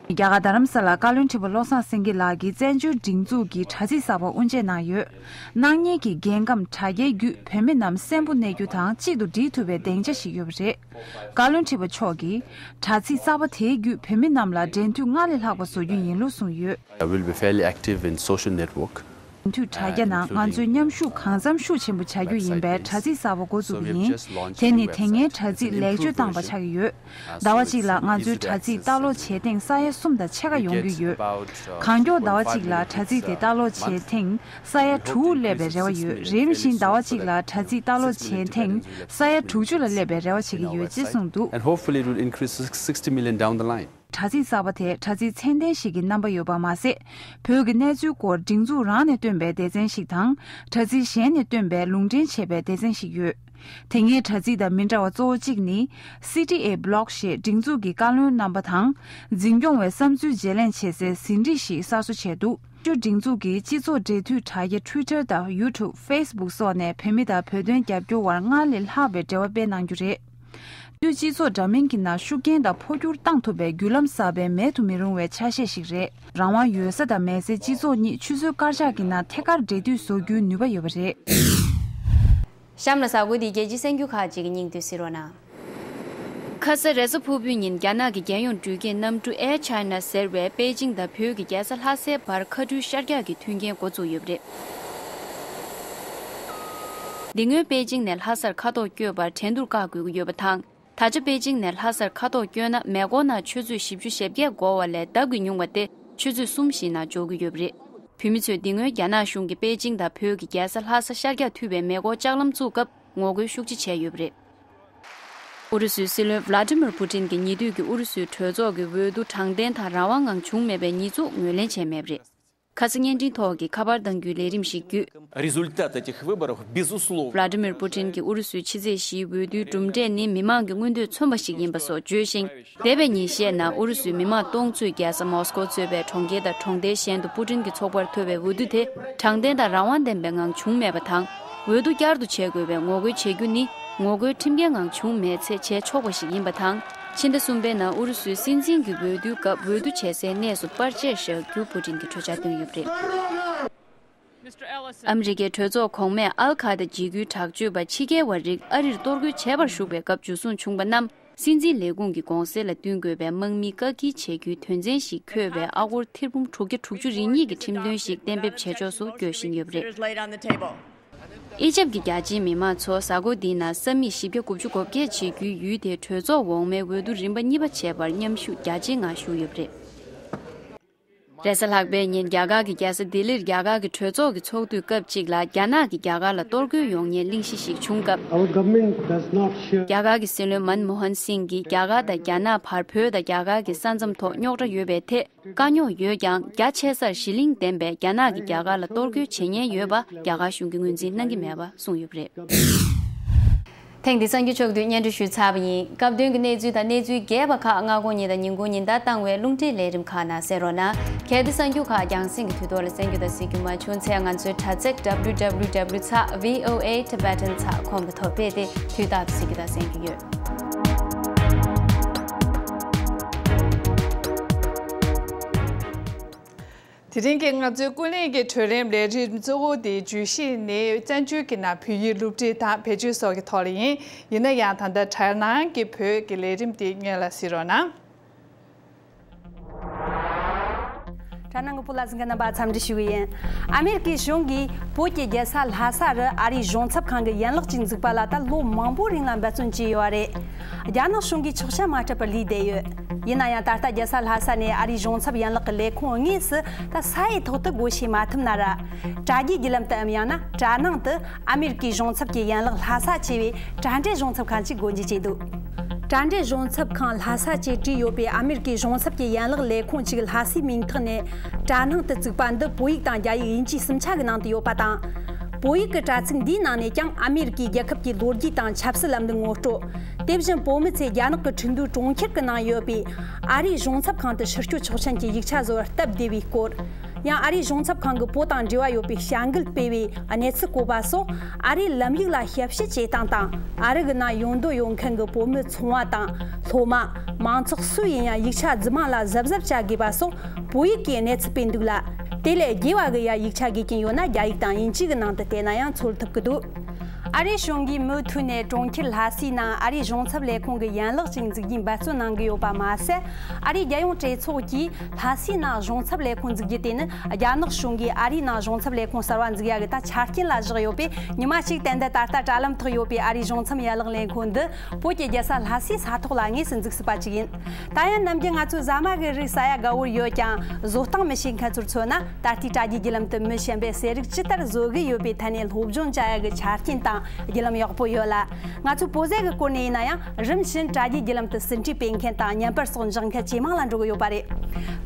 རྒྱ་གར་རྡ་རམ་ས་ལར་བཀའ་བློན་ཁྲི་པ་བློ་བཟང་སེང་གེ་ལགས་ཀྱིས་བཙན་བྱོལ་སྒྲིག་འཛུགས་ཀྱི་དྲ་ཚིགས་གསར་པ་དབུ་འབྱེད་གནང་ཡོད། གནང་མཁན་གྱི་འགན་འཁྲི་དྲ་རྒྱའི་བརྒྱུད་བོད་མི་རྣམས་གསོན་པོ་གནས་རྒྱུ་དང་གཅིག་ཏུ་སྒྲིལ་ཐུབ་པའི་སྡིངས་ཆ་ཞིག་ཡོད་པ་རེད། བཀའ་བློན་ཁྲི་པ་མཆོག་གིས་དྲ་ཚིགས་གསར་པ་དེའི་བརྒྱུད་བོད་མི་རྣམས་ལ་འབྲེལ་མཐུད་སྔར་ལས་ལྷག་པ་བཟོ་རྒྱུ་ཡིན་ལུགས་གསུངས་ཡོད། I will be fairly active in social network. དུས་དྲ་རྒྱ་ནང་ང་ཚོས་མཉམ་ཞུགས་གང་འཚམ་ཤུགས་ཆེན་པོ་བྱ་རྒྱུ་ཡིན་པས་དྲ་ཚིགས་གསར་པ་འགོ་བཙུགས་པ་ཡིན། དེ་ནི་དེ་སྔའི་དྲ་ཚིགས་ལེགས་བཅོས་བཏང་པ་ཆགས་ཀྱི་ཡོད། ཟླ་བ་གཅིག་ལ་ང་ཚོའི་དྲ་ཚིགས་ལྟ་ཀློག་བྱེད་ཐེངས་ས་ཡ་གསུམ་དང་ཕྱེད་ཀ་ཡོང་གི་ཡོད། གང་མགྱོགས་ཟླ་བ་གཅིག་ལ་དྲ་ཚིགས་དེ་ལྟ་ཀློག་བྱེད་ཐེངས་ས་ཡ་དྲུག་སླེབས་པའི་རེ་བ་ཡོད། རིམ་བཞིན་ཟླ་བ་གཅིག་ལ་དྲ་ཚིགས་ལྟ་ཀློག་བྱེད་ཐེངས་ས་ཡ་དྲུག་ཅུ་ལ་སླེབས་པའི་རེ་བ་བྱེད་ཀྱི་ཡོད་ཅེས་གསུངས་འདུག། And hopefully it will increase to sixty million down the line. དྲ་ཚིགས་གསར་པ་དེ་དྲ་ཚིགས་ཚད་ལྡན་ཞིག་གི་རྣམ་པ་ཡོད་པ་མ་ཟད། བོད་ཀྱི་གནས་ཚུལ་སྐོར་སྒྲིག་འཛུགས་རང་ནས་བཏོན་པའི་སྡེ་ཚན་ཞིག་དང་། དྲ་ཚིགས་གཞན་ནས་བཏོན་པའི་ལུང་འདྲེན་བྱས་པའི་སྡེ་ཚན་ཞིག་ཡོད། དེ་སྔའི་དྲ་ཚིགས་དང་མི་འདྲ་བ་གཙོ་བོ་གཅིག་ནི། སི་ཊི་ཨེ་བི་ལོག་ཞེས་སྒྲིག་འཛུགས་ཀྱི་བཀའ་བློན་རྣམ་པ་དང་། འཛིན་སྐྱོང་བའི་བསམ་ཚུལ་བརྗེ་ལེན་བྱེད་སའི་ཟིན་བྲིས་ཤིག་གསར་བཟོ་བྱས་འདུག། སྤྱི་སྒྲིག་འཛུགས་ཀྱིས་སྤྱི་ཚོགས་འབྲེལ་མཐུད་དྲ་རྒྱ་Twitter་དང་YouTube། Facebook་སོགས་ནས་བོད་མི་དང་བོད་དོན་རྒྱབ་སྐྱོར་བར་སྔར་ལས་ལྷག་པའི་འབྲེལ་བ་སྤེལ་གནང་རྒྱུ་རེད། དུས་སྤྱི་ཚོགས་འདྲ་མིན་གྱི་ནང་ཤུགས་རྐྱེན་དང་འཕོ་འགྱུར་བཏང་ཐུབ་པའི་བརྒྱུད་ལམ་གསར་པའི་མེད་དུ་མི་རུང་བའི་ཆ་ཤས་ཤིག་རེད། རང་དབང་ཡོད་ས་དང་མེད་སའི་སྤྱི་ཚོགས་གཉིས་ཆུ་ཚོད་དཀར་ཆག་གི་ནང་ཐད་ཀར་འབྲེལ་མཐུད་བཟོ་རྒྱུའི་ནུས་པ་ཡོད་པ་རེད། གཤམ་ལ་གཟའ་འཁོར་འདིའི་རྒྱལ་སྤྱིའི་གསར་འགྱུར་ཁག་ཅིག་གི་སྙིང་བསྡུས་གཟིགས་རོགས་གནང་། ཁ་ས་རེས་གཟའ་ཕུར་བུའི་ཉིན་རྒྱ་ནག་གི་རྒྱལ་ཡོངས་འགྲུལ་སྐྱེལ་གནམ་གྲུ་Air China་ཟེར་བས་པེ་ཅིང་དང་བོད་ཀྱི་རྒྱལ་ས་ལྷ་སའི་བར་མཁའ་འགྲུལ་ཤར་རྒྱག་གི་མཐུན་རྐྱེན་འགོ་བཙུགས་ཡོད་པ་རེད། འདི་སྔོན་པེ་ཅིང་ནས་ལྷ་སར་མཁའ་ཐོག་བསྐྱོད་པར་འགྲན་བསྡུར་བཀག་དགོས་ཀྱི་ཡོད་པ་དང་། ད་ཆ་པེ་ཅིང་ནས་ལྷ་སར་མཁའ་ཐོག་བསྐྱོད་ན་མེ་འཁོར་ནང་ཆུ་ཚོད་བཞི་བཅུ་ཞེ་བརྒྱད་འགོར་བ་ལས་ལྡབ་ཀྱིས་ཉུང་བ་སྟེ་ཆུ་ཚོད་གསུམ་བཞིའི་ནང་འབྱོར་གྱི་ཡོད་པ་རེད། བོད་མི་ཚོས་འདི་སྔོན་རྒྱ་ནག་གཞུང་གིས་པེ་ཅིང་དང་བོད་ཀྱི་རྒྱལ་ས་ལྷ་ས་ཤར་རྒྱག་མཐུད་པའི་མེ་འཁོར་ལྕགས་ལམ་བཙུགས་སྐབས་ངོ་རྒོལ་ཤུགས་ཆེ་བྱས་ཡོད་པ་རེད། ཨུ་རུ་སུའི་སྲིད་བློན་Vladimir Putin་གྱིས་ཉེ་དུས་ཀྱི་ཨུ་རུ་སུའི་གྲོས་ཚོགས་ཀྱི་འོས་བསྡུ་དྲང་བདེན་དང་རང་དབང་ངང་བྱུང་མེད་པའི་ཉེས་འཛུགས་ངོས་ལེན་བྱས་མེད་པ་རེད། ཁ་ས་བརྙན་འཕྲིན་ཐོག་གི་ཁ་པར་གཏང་རྒྱུའི་ལས་རིམ་ཞིག་བརྒྱུད། Результат этих выборов, безусловно. Vladimir Putin་གྱིས་ཨུ་རུ་སུའི་ཕྱི་ཚེས་བཞིའི་འོས་བསྡུའི་གྲུབ་འབྲས་ནི་མི་མང་གི་མངོན་འདོད་མཚོན་པ་ཞིག་ཡིན་པ་སོགས་བརྗོད་ཅིང་། འདས་པའི་ཉིན་ཤས་ནང་ཨུ་རུ་སུའི་མི་མང་སྟོང་ཚོས་རྒྱལ་ས་མོ་སི་ཀོ་གཙོས་པའི་གྲོང་ཁྱེར་དང་གྲོང་རྡལ་གཞན་དུ་པུ་ཏིན་གྱི་ཚོགས་པར་ཐོབ་པའི་འོས་བསྡུ་དེ་དྲང་བདེན་དང་རང་དབང་ལྡན་པའི་ངང་བྱུང་མེད་པ་དང་། འོས་བསྡུ་བསྐྱར་དུ་བྱེད་དགོས་པའི་ངོ་རྒོལ་བྱེད་རྒྱུ་ནི་ངོ་རྒོལ་ཁྲིམས་འགལ་ངང་བྱུང་མེད་ཚེ་བྱས་ཆོག་པ་ཞིག་ཡིན་པ་དང་། ཕྱི་ཟླ་གསུམ་པའི་ནང་ཨུ་རུ་སུའི་སྲིད་འཛིན་གྱི་འོས་བསྡུའི་སྐབས་འོས་བསྡུ་བྱེད་སའི་གནས་སུ་པར་ཆས་བཞག་རྒྱུ་པུ་ཏིན་གྱིས་གྲོས་འཆར་བཏོན་ཡོད་པ་རེད། ཨ་མི་རི་ཀའི་གྲོས་ཚོགས་གོང་མས་ཨལ་ཁ་ད་འཇིགས་སྐུལ་དྲག་སྤྱོད་པ་ཕྱི་རྒྱལ་བ་རིགས་ཨ་རིར་གཏོར་རྒོལ་བྱེད་པར་ཞུགས་པའི་སྐབས་འཇུ་བཟུང་བྱུང་པ་རྣམས་སྲིད་འཛིན་ལས་ཁུངས་ཀྱི་གོང་གསལ་ལ་བསྟུན་དགོས་པའི་དམག་མིའི་བཀག་སྐྱིལ་བྱེད་རྒྱུའི་དོན་ཚན་ཞིག་འཁོད་པའི་ཨ་སྒོར་ཐེར་འབུམ་དྲུག་བརྒྱ་དྲུག་ཅུ་རེ་གཉིས་ཀྱི་ཁྲིམས་དོན་ཞིག་གཏན་འབེབས་བྱེད་ཕྱོགས་སུ་སྐྱོད་བཞིན་ཡོད་པ་རེད། Laid on the table. ཨི་ཇེབ་ཀྱི་རྒྱ་ཆེའི་མི་མང་ཚོ་གཟའ་འཁོར་འདིའི་ནང་ས་མིག་བཞི་བརྒྱ་དགུ་བཅུ་གོ་བརྒྱད་བྱེད་རྒྱུའི་ཡུལ་དེའི་གྲོས་ཚོགས་འོག་མའི་འོས་བསྡུ་རིམ་པ་གཉིས་པ་བྱེད་པར་མཉམ་ཞུགས་རྒྱ་ཆེའི་ངང་ཞུགས་ཡོད་པ་རེད། རེས་གཟའ་ལྷག་པའི་ཉིན་རྒྱ་གར་གྱི་རྒྱལ་ས་ལྡི་ལིར་རྒྱ་གར་གྱི་གྲོས་ཚོགས་ཀྱི་ཚོགས་དུས་སྐབས་གཅིག་ལ་རྒྱ་ནག་གིས་རྒྱ་གར་ལ་གཏོར་རྒོལ་ཡོང་ཉེན་གླེང་གཞི་ཞིག་བྱུང་སྐབས། Our government does not share. རྒྱ་གར་གྱི་སྲིད་བློན་མན་མོ་ཧན་སིང་གིས་རྒྱ་གར་དང་རྒྱ་ནག་བར་བོད་དང་རྒྱ་གར་གྱི་ས་མཚམས་ཐོག་རྙོག་དྲ་ཡོད་པའི་ཐད་དཀའ་རྙོག་ཡོད་ཀྱང་རྒྱ་ཆེ་སར་གཞི་གླིང་ལྡན་པའི་རྒྱ་ནག་གིས་རྒྱ་གར་ལ་གཏོར་རྒོལ་བྱེད་ཉེན་ཡོད་པ་རྒྱ་གར་གཞུང་གིས་ངོས་འཛིན་གནང་གི་མེད་པ་གསུངས་ཡོད་པ་རེད། ཐེངས་འདིའི་གསར་འགྱུར་ཕྱོགས་བསྡུས་སྙན་སྒྲོན་ཞུས་ཚར་བ་ཡིན། སྐབས་དོན་གྱི་གནས་ཚུལ་དང་གནས་ཚུལ་རྒྱས་པ་ཁག་སྔ་དགོང་ཉིན་དང་ཉིན་གུང་ཉིན་ལྟར་བཏང་བའི་རླུང་འཕྲིན་ལས་རིམ་ཁག་ནང་གསན་རོགས་གནང་། གལ་ཏེ་གསར་འགྱུར་ཁག་རྒྱང་སྲིང་གི་དུས་ཐོག་ལ་གསན་རྒྱུ་དང་གཟིགས་རྒྱུ་མ་བྱུང་ཚེ་ང་ཚོའི་དྲ་ཚིགས་W W W ཚེག་V O A Tibetan ཚེག་com གི་ཐོག་ཕེབས་ཏེ་དུས་རྟག་ཏུ་གཟིགས་རྒྱུ་དང་གསན་རྒྱུ་ཡོད། དེ་རིང་གི་ང་ཚོའི་ཀུན་གླེང་གི་གྲོས་རིམ་ལས་རིམ་གཙོ་བོ་དེའི་བརྗོད་གཞི་ནི་བཙན་བྱོལ་གྱི་ནང་བོད་ཡིག་སློབ་ཁྲིད་དང་བེད་སྤྱོད་སོགས་ཀྱི་ཐོག་ལ་ཡིན། ཡིན་ན་ཡང་ད་ལྟ་དྲ་ནང་གི་བོད་ཀྱི་ལས་རིམ་དེ་སྔོན་ལ་གཟིགས་རོགས་གནང་། དྲ་ནང་གི་བོད་ལ་གཟིགས་མཁན་རྣམ་པ་འཚམས་འདྲི་ཞུ་གི་ཡིན། ཨ་མེ་རི་ཀའི་གཞུང་གིས་བོད་ཀྱི་རྒྱལ་ས་ལྷ་ས་རུ་ཨ་རིའི་གཞུང་ཚབ་ཁང་གི་ཡན་ལག་ཅིག་འཛུགས་པ་ལ་ད་ལོ་མང་པོའི་རིང་ལ་འབད་བརྩོན་བྱས་ཡོད་པ་རེད། རྒྱ་ནག་གཞུང་གིས་ཆོག་མཆན་མ་སྤྲད་པར་ལུས་བསྡད་ཡོད། ཡིན་ན་ཡང་ད་ལྟ་རྒྱལ་ས་ལྷ་ས་ནས་ཨ་རིའི་གཞུང་ཚབ་ཡན་ལག་གི་ལས་ཁུངས་དངོས་སུ་ད་ས་ཡི་ཐོག་ཏུ་སྒོ་ཕྱེ་མ་ཐུབ་ན་ར། དྲ་རྒྱའི་བརྒྱུད་ལམ་དུའམ་ཡང་ན་དྲ་ནང་དུ་ཨ་མེ་རི་ཀའི་གཞུང་ཚབ་ཀྱི་ཡན་ལག་ལྷ་ས་ཆེ་བའི་དྲ་འབྲེལ་གཞུང་ཚབ་ཁང་ཅིག་སྒོ་འབྱེད་བྱས་འདུག། དྲ་འབྲེལ་གཞུང་ཚབ་ཁང་ལྷ་ས་ཅེས་བྲིས་ཡོད་པའི་ཨ་མེ་རི་ཀའི་གཞུང་ཚབ་ཀྱི་ཡན་ལག་ལས་ཁུངས་ཅིག་ལྷ་སའི་མིང་ཐོག་ནས་དྲ་ནང་དུ་བཙུགས་པ་འདི་བོད་ཡིག་དང་རྒྱ་ཡིག་དབྱིན་ཇིའི་གསུམ་ཆ་གི་ནང་དུ་ཡོད་པ་དང་། བོད་ཡིག་གི་དྲ་ཚིགས་འདིའི་ནང་ནས་ཀྱང་ཨ་མེ་རི་ཀའི་རྒྱལ་ཁབ་ཀྱི་ལོ་རྒྱུས་དང་ཆབ་སྲིད་ལམ་ལུགས་ངོ་སྤྲོད། དེ་བཞིན་བོད་མི་ཚོས་རྒྱ་ནག་གི་ཁྲིན་ཏུའུ་གྲོང་ཁྱེར་གྱི་ནང་ཡོད་པའི་ཨ་རིའི་གཞུང་ཚབ་ཁང་དུ་ཕྱིར་སྐྱོད་ཆོག་མཆན་གྱི་ཡིག་ཆ་བཟོ་བར་སྟབས་བདེ་བའི་སྐོར། ཡང་ཨ་རིའི་གཞུང་ཚབ་ཁང་གིས་བོད་དང་འབྲེལ་བ་ཡོད་པའི་བྱ་འགུལ་སྤེལ་བའི་གནས་ཚུལ་བཀོད་པ་སོགས། ཨ་རིའི་ལམ་ཡིག་ལ་ཞིབ་དཔྱད་བྱེད་སྟངས་དང་། ཨ་རི་གི་ནང་ཡོང་འདོད་ཡོད་མཁན་གྱི་བོད་མི་ཚོང་བ་དང་སློབ་མ། མང་ཚོགས་སུ་ཡིན་ཡང་ཡིག་ཆ་རྫུན་མ་ལ་གཟབ་གཟབ་བྱ་དགོས་པ་སོགས་བོད་ཡིག་གི་གནས་ཚུལ་སྤེལ་འདུག་ལ། དེ་ལས་རྒྱས་པ་གི་ཡ་ཡིག་ཆ་དགོས་ཀྱིན་ཡོད་ན། རྒྱ་ཡིག་དང་དབྱིན་ཇི་གི་ནང་དུ་བལྟས་ན་ཡང་འཚོལ་ཐུབ་ཀྱི་འདུག་ཨ་རིའི་གཞུང་གིས་མུ་མཐུད་ནས་གྲོང་ཁྱེར་ལྷ་སའི་ནང་ཨ་རིའི་གཞུང་ཚབ་ལས་ཁུངས་ཀྱི་ཡན་ལག་ཅིག་འཛུགས་རྒྱུའི་འབད་བརྩོན་གནང་གི་ཡོད་པ་མ་ཟད། ཨ་རིའི་རྒྱལ་ཡོངས་གྲོས་ཚོགས་ཀྱིས་ལྷ་སའི་ནང་གཞུང་ཚབ་ལས་ཁུངས་འཛུགས་རྒྱུ་དེ་ནི། རྒྱ་ནག་གཞུང་གིས་ཨ་རིའི་ནང་གཞུང་ཚབ་ལས་ཁུངས་གསར་བ་འཛུགས་ཡག་གི་ད་ཆ་རྐྱེན་ལ་བཞག་ཡོད་པས། ཉི་མ་གཅིག་ཏན་ཏན་ད་ལྟ་དྲ་ལམ་ཐོག་ཡོད་པའི་ཨ་རིའི་གཞུང་ཚབ་ཡན་ལག་ལས་ཁུངས་འདི་བོད་ཀྱི་རྒྱལ་ས་ལྷ་སའི་ས་ཐོག་ལ་དངོས་སུ་འཛུགས་སྲིད་པ་ཅིག་ཡིན། ད་ཡང་ནམ་རྒྱུན་ང་ཚོས་ཟ་མ་གི་རིགས་ཟ་ཡ་དགའ་བོ་ཡོད་ཀྱང་། བཟོ་སྟངས་མི་ཤེས་མཁན་ཚོར་མཚོན་ན། ད་ལྟའི་དྲ་རྒྱའི་བརྒྱུད་ལམ་དུ་མི་གཞན་པས་ཟས་རིགས་ཇི་ལྟར་བཟོ་གི་ཡོད་པའི་ཐད་ནས་སློབ་སྦྱོང་བྱ་ཡ་གི་ཆ་རྐྱེན་དང་བརྒྱུད་ལམ་ཡག་པོ་ཡོད་ལ། ང་ཚོས་བོད་ཟས་ཀྱི་སྐོར་ནས་ཡིན་ན་ཡང་། རིམ་བཞིན་དྲ་རྒྱའི་བརྒྱུད་ལམ་དུ་ཟིན་བྲིས་སྤེལ་མཁན་དང་བརྙན་པར་སོགས་འཇོག་མཁན་ཇེ་མང་ལ་འགྲོ་གི་ཡོད་པ་རེད།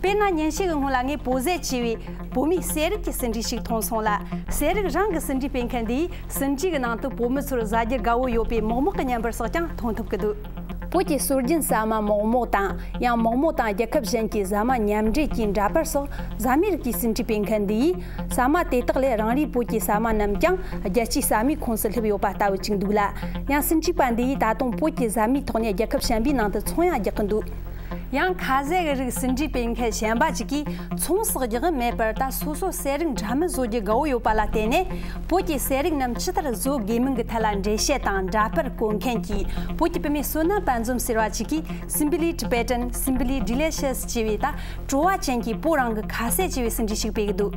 དཔེར་ན། ཉིན་ཤས་ཀྱི་སྔོན་ལ་ངས་བོད་ཟས་ཅེས་པའི་བོད་མིའི་ཟས་རིགས་ཀྱི་ཟིན་བྲིས་ཤིག་མཐོང་སོང་ལ། ཟས་རིགས་རང་གི་ཟིན་བྲིས་སྤེལ་མཁན་འདིས་ཟིན་བྲིས་ཀྱི་ནང་དུ་བོད་མི་ཚོར་ཟ་རྒྱུར་དགའ་བོ་ཡོད་པའི་མོག་མོག་གི་བརྙན་པར་སོགས་ཀྱང་མཐོང་ཐུབ་ཀྱི་འདུག་བོད་ཀྱི་སྲོལ་རྒྱུན་ཟ་མ་མོག་མོག་དང་། ཡང་མོག་མོག་དང་རྒྱལ་ཁབ་གཞན་གྱི་ཟ་མ་མཉམ་འབྲེལ་གྱི་འདྲ་པར་སོགས་ཟ་མའི་རིགས་ཀྱི་ཟིན་བྲིས་སྤེལ་མཁན་འདི་ཡིས། ཟ་མ་དེ་དག་ལས་རང་རེའི་བོད་ཀྱི་ཟ་མ་རྣམས་ཀྱང་རྒྱལ་སྤྱིའི་ཟ་མའི་ཁོངས་སུ་སླེབས་ཡོད་པ་ལྟ་བུ་ཅིག་འདུག་ལ། ཡང་ཟིན་བྲིས་པ་འདི་ཡིས་ད་དུང་བོད་ཀྱི་ཟ་མའི་ཐོག་ནས་རྒྱལ་ཁབ་གཞན་པའི་ནང་དུ་ཚོང་ཡང་རྒྱག་གི་འདུག་ཡང་ཁ་ཟས་ཀྱི་རིགས་ཟིན་བྲིས་སྤེལ་མཁན་གཞན་པ་ཅིག་གིས། ཚོང་ཟོག་རྒྱག་གི་མེད་པར། ད་སོ་སོ་ཟས་རིགས་འདྲ་མིན་བཟོ་རྒྱུ་དགའ་བོ་ཡོད་པ་ལ་བརྟེན་ནས། བོད་ཀྱི་ཟས་རིགས་རྣམས་ཇི་ལྟར་བཟོ་དགོས་མིན་གྱི་ཐད་ལ་འགྲེལ་བཤད་དང་འདྲ་པར་བཀོད་མཁན་གྱི་བོད་ཀྱི་བུད་མེད་བསོད་ནམས་དཔལ་འཛོམས་ཟེར་བ་ཅིག་གིས། Simply Tibetan, Simply Delicious ཅེས་པའི་ད་བྲོ་བ་ཅན་གྱི་བོད་རང་གི་ཁ་ཟས་ཅེས་པའི་ཟིན་བྲིས་ཤིག་སྤེལ་གྱི་འདུག་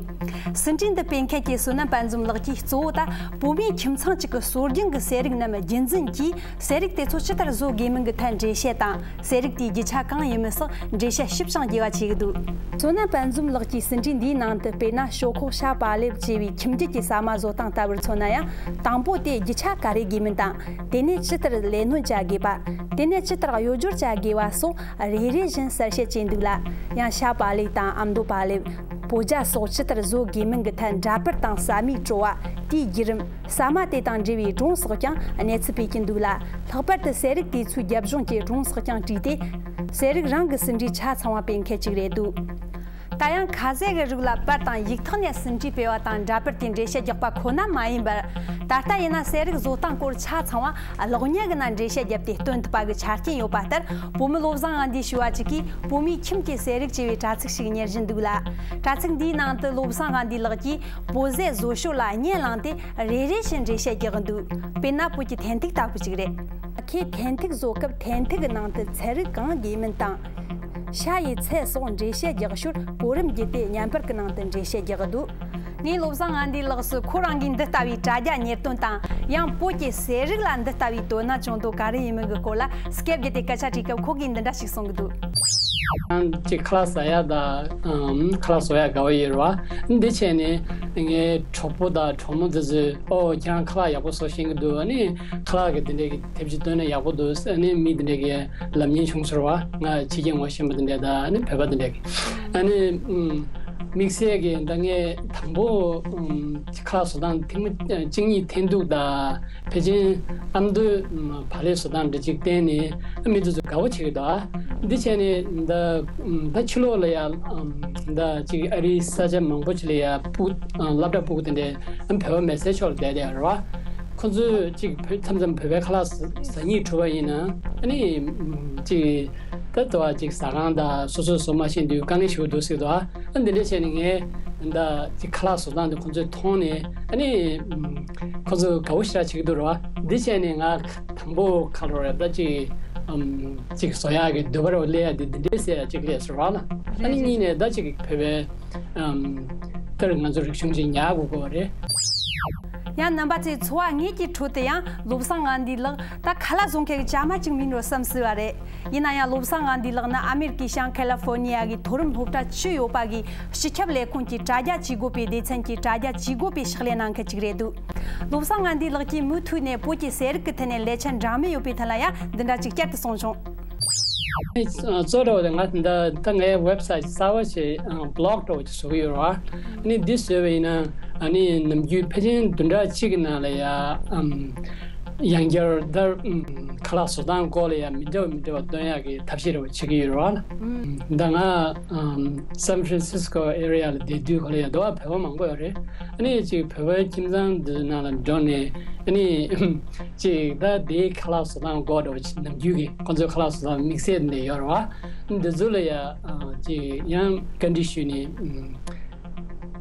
ཟིན་བྲིས་འདི་སྤེལ་མཁན་གྱི་བསོད་ནམས་དཔལ་འཛོམས་ལགས་ཀྱིས། གཙོ་བོ་ད་བོད་མིའི་ཁྱིམ་ཚང་གཅིག་གི་སྲོལ་རྒྱུན་གྱི་ཟས་རིགས་རྣམས་རྒྱུན་འཛིན་གྱིས། ཟས་རིགས་དེ་ཚོ་ཇི་ལྟར་བཟོ་དགོས་མིན་གྱི་ཐད་འགྲེལ་བཤད་དང་། ཟས་རིགས་དེའི་རྒྱུ་ཆ་གང་ཡིན་མིན་སོགས་འགྲེལ་བཤད་ཞིབ་ཅིང་རྒྱས་པ་བྱེད་ཀྱི་འདུག་བསོད་ནམས་དཔལ་འཛོམས་ལགས་ཀྱིས་ཟིན་བྲིས་འདིའི་ནང་དུ། དཔེར་ན། ཤོ་ཁོག་ཤ་བག་ལེབ་ཅེས་པའི་ཁྱིམ་རྒྱུད་ཀྱི་ཟ་མ་བཟོ་སྟངས་ལྟ་བུར་མཚོན་ན་ཡང་། དང་པོ་དེ་རྒྱུ་ཆ་ག་རེ་དགོས་མིན་དང་། དེ་ནས་ཇི་ལྟར་ལས་སྣོན་བྱ་དགོས་པ། དེ་ནས་ཇི་ལྟར་གཡོས་སྦྱོར་བྱ་དགོས་པ་སོགས་རེ་རེ་བཞིན་གསལ་བཤད་བྱས་འདུག་ལ། ཡང་ཤ་བག་ལེབ་དང་ཨ་མདོ་བག་ལེབ། བོད་ཇ་སོགས་ཇི་ལྟར་བཟོ་དགོས་མིན་གྱི་ཐད་འདྲ་པར་དང་ཟ་མའི་བྲོ་བ། དེའི་བརྒྱུད་རིམ། ཟ་མ་དེ་དང་འབྲེལ་བའི་སྒྲུང་སོགས་ཀྱང་གནས་ཚུལ་སྤེལ་གྱིན་འདུག་ལ། ལྷག་པར་དུ་ཟས་རིགས་དེ་ཚོའི་རྒྱབ་ལྗོངས་ཀྱི་སྒྲུང་སོགས་ཀྱང་བྲིས་ཏེ། ཟས་རིགས་རང་གི་ཟིན་བྲིས་ཆ་ཚང་བ་སྤེལ་མཁན་ཅིག་རེད་འདུག་ད་ཡང་ཁ་ཟས་ཀྱི་རིགས་ལ་པར་དང་ཡིག་ཐོག་ནས་ཟིན་བྲིས་སྤེལ་བ་དང་འདྲ་པར་གྱི་འགྲེལ་བཤད་རྒྱག་པ་ཁོ་ན་མ་ཡིན་པར། ད་ལྟ་ཡིན་ན་ཟས་རིགས་བཟོ་སྟངས་སྐོར་ཆ་ཚང་བ་གློག་བརྙན་གྱི་ནང་འགྲེལ་བཤད་བརྒྱབ་སྟེ་སྟོན་ཐུབ་པ་གི་ཆ་རྐྱེན་ཡོད་པ་ལྟར། བོད་མི་བློ་བཟང་ངག་འདིས་ཞུ་བ་ཅིག་གིས། བོད་མིའི་ཁྱིམ་གྱི་ཟས་རིགས་ཅེས་པའི་དྲ་ཚིགས་ཤིག་གཉེར་བཞིན་འདུག་ལ། དྲ་ཚིགས་འདིའི་ནང་དུ་བློ་བཟང་ངག་འདིའི་ལགས་ཀྱིས་བོད་ཟས་བཟོ་ཞོར་ལ་བརྙན་བླངས་ཏེ། རེ་རེ་བཞིན་འགྲེལ་བཤད་རྒྱག་གི་འདུག་དཔེར་ན། བོད་ཀྱི་ཐན་ཐུག་ལྟ་བུ་ཅིག་རེད། ཁོས་ཐན་ཐུག་བཟོ་སྐབས་ཐན་ཐུག་གི་ནང་དུ་ཚལ་རིགས་གང་དགོས་མིན་དང་། ཤ་ཡི་ཚད་སོགས་འགྲེལ་བཤད་རྒྱག་ཞོར་གོ་རིམ་བརྒྱུད་དེ་བརྙན་པར་གྱི་ནང་དུ་འགྲེལ་བཤད་རྒྱག་གི་འདུག་ངས་བློ་བཟང་ངག་འདིའི་ལགས་སུ་ཁོ་རང་གིས་འདི་ལྟ་བུའི་དྲ་རྒྱ་གཉེར་དོན་དང་། ཡང་བོད་ཀྱི་ཟས་རིགས་ལ་འདི་ལྟ་བུའི་དོ་སྣང་བྱུང་དོན་ག་རེ་ཡིན་མིན་གྱི་སྐོར་ལ་སྐད་བརྒྱུད་དེ་སྐད་ཆ་དྲིས་སྐབས། ཁོ་གིས་འདི་འདྲ་ཞིག་གསུང་གི་འདུག་ཁྱེད་རང་ཅིག་ཁ་ལག་ཟ་ཡ་དང་། ཨམ། ཁ་ལག་བཟོ་ཡ་དགའ་བོ་ཡོད་རེད་བ། འདི་བྱས་ནས་ངའི་གྲོགས་པོ་དང་གྲོགས་མོ་དེ་ཚོས། ཨོ། ཁྱེད་རང་ཁ་ལག་ཡག་པོ་བཟོ་ཤེས་ཀྱི་འདུག་ཨ་ནི་ཁ་ལག་གི་འདི་འདྲས་ཀྱི་དེབ་ཅིག་བཏོན་ན་ཡག་པོ་འདུག་ཨ་ནི་མི་འདི་འདྲས་ཀྱི་ལབ་མཁན་བྱུང་སོང་བ། ང་ཕྱི་རྒྱལ་ངོ་ཤེས་པ་འདི་འདྲས་དང་། ཨ་ནི་བོད་པ་འདི་འདྲས་ཀྱི། ཨ་ནི། ཨམ། དམིགས་བསལ་གྱི་ད་ངས་དང་པོ། ཨམ། ཁ་ལག་བཟོ་སྟངས་ཐེངས་མ་གཅིག་གཉིས་ཐེན་ཐུག་དང་། ཕལ་ཆེར་ཨ་མདོའི་བག་ལེབ་བཟོ་སྟངས་འདྲ་ཅིག་བསྟན་ནས། ཨ། མི་དེ་ཚོ་དགའ་བོ་བྱེད་ཀྱི་འདུག་ཨ། འདི་བྱས་ནས་ད། ད་ཕྱི་ལོགས་ལ་ཡ། ཨམ། ད་ཅིག་ཨ་རིའི་ས་ཆ་མང་པོ་ཅིག་ལ་ཡ་སྤུ་གུ། ཨ། སློབ་གྲྭ་སྤུ་གུ་དེ་འདྲས། ཨ། བོད་པ་མེད་སའི་ཕྱོགས་ལ་བསྡད་བསྡད་རེད་བ། ཁོ་ཚོས་ཅིག་བོད། མཚམས་མཚམས་བོད་པའི་ཁ་ལག་ཟ། ཟ་སྙིང་བྲོ་བ་ཡིན་ན། ཨ་ནི། ཨམ། ཅིག་ད་དུ་བ་ཅིག་ཟ་ཁང་དང་སོ་སོས་བཟོ་མ་ཤེས་དུས་དཀའ་ངལ་ཞིག་འདུག་ཟེར་འདུག་ཨ། ཨ། འདི་འདྲས་བྱས་ནས་ངས་ད་ཅིག་ཁ་ལག་བཟོ་སྟངས་འདི་ཁོ་ཚོས་མཐོང་ནས། ཨ་ནི། ཨམ། ཁོ་ཚོ་དགའ་བོ་ཞེ་དྲག་བྱེད་ཀྱི་འདུག་རེད་བ། འདི་བྱས་ནས་ང་དང་པོ་ག་རེ་རེད། ད་ཅིག་ཨམ། ཅིག་བཟོ་ཡག་གི་འདོད་པ་རེ་བ་སླེབས་ཡ་འདི། འདི་འདྲས་ཟེར་ཡ་ཅིག་སླེབས་སོང་རེད་བ་ལ། ཨ་ནི་གཉིས་ནས་ད་ཅིག་བོད་པའི། ཨམ། ལྟར་ང་ཚོ་རིག་གཞུང་ཅིག་ཉར་དགོས་ཀྱི་རེད། ཡང་རྣམ་པ་ཚོས་འཚོ་བ་དངོས་ཀྱི་ཁྲོད་དུ་ཡང་བློ་བཟང་ངག་འདིའི་ལགས་ད་ཁ་ལག་བཟོ་མཁན་གྱི་བྱ་མ་ཅིག་མིན་འགྲོ་བསམ་སྲིད་པ་རེད། ཡིན་ན་ཡང་བློ་བཟང་ངག་འདིའི་ལགས་ནི་ཨ་མེ་རི་ཀའི་ཤང་ཁ་ལི་ཧྥོར་ནི་ཡ་གི་མཐོ་རིམ་སློབ་གྲྭ་བཅུ་ཡོད་པ་གི་སྤྱི་ཁྱབ་ལས་ཁུངས་ཀྱི་དྲ་རྒྱ་ཇུས་འགོད་པའི་སྡེ་ཚན་གྱི་དྲ་རྒྱ་ཇུས་འགོད་པའི་ཕྱག་ལས་གནང་མཁན་ཅིག་རེད་འདུག་བློ་བཟང་ངག་འདིའི་ལགས་ཀྱིས་མུ་མཐུད་ནས་བོད་ཀྱི་ཟས་རིགས་ཀྱི་ཐད་ནས་ལས་འཆར་འདྲ་མིན་ཡོད་པའི་ཐད་ལ་ཡང་འདི་འདྲ་ཅིག་བསྐྱར་དུ་གསུངས་བྱུང་། གཙོ་བོ་དེ་ང་ད་ད་ངའི་ཝེབ་སའིཊ་གསར་པ་ཞིག་ཨ། བྷི་ལོག་འདྲ་བོ་ཅིག་བཟོ་གི་ཡོད་རེད་བ། ཨ་ནི་འདི་བཟོས་པ་ཡིན་ན། ཨ་ནི་ནམ་རྒྱུན་ཕལ་ཆེར་བདུན་ཕྲག་གཅིག་གི་ནང་ལ་ཡ། ཨམ། ཡང་བསྐྱར་ད་ཨུམ་ཁ་ལག་བཟོ་སྟངས་སྐོར་ལ་ཡང་མི་འདྲ་བ་མི་འདྲ་བ་སྟོན་ཡག་གི་ཐབས་ཤེས་རེ་བ་བྱེད་ཀྱི་ཡོད་རེད་བ། ཨུམ་ད་ང་ཨམ་San Francisco area ལ་བསྡད་དུས་ཁོ་ལ་ཡང་འདྲ་བ་བོད་པ་མང་པོ་ཡོད་རེད། ཨ་ནི་ཅིག་བོད་པའི་ཁྱིམ་ཚང་འདི་ནང་ལ་འགྲོ་ནས་ཨ་ནི་ཅིག་ད་དེའི་ཁ་ལག་བཟོ་སྟངས་སྐོར་འདྲ་བ་ཅིག་ནམ་རྒྱུན་གྱི་ཁོ་ཚོའི་ཁ་ལག་བཟོ་སྟངས་དམིགས་བསལ་འདི་ཡོད་རེད་བ། འདི་ཚོ་ལ་ཡང་ཅིག་ཡང་བཀའ་འདྲི་ཞུས་ནས་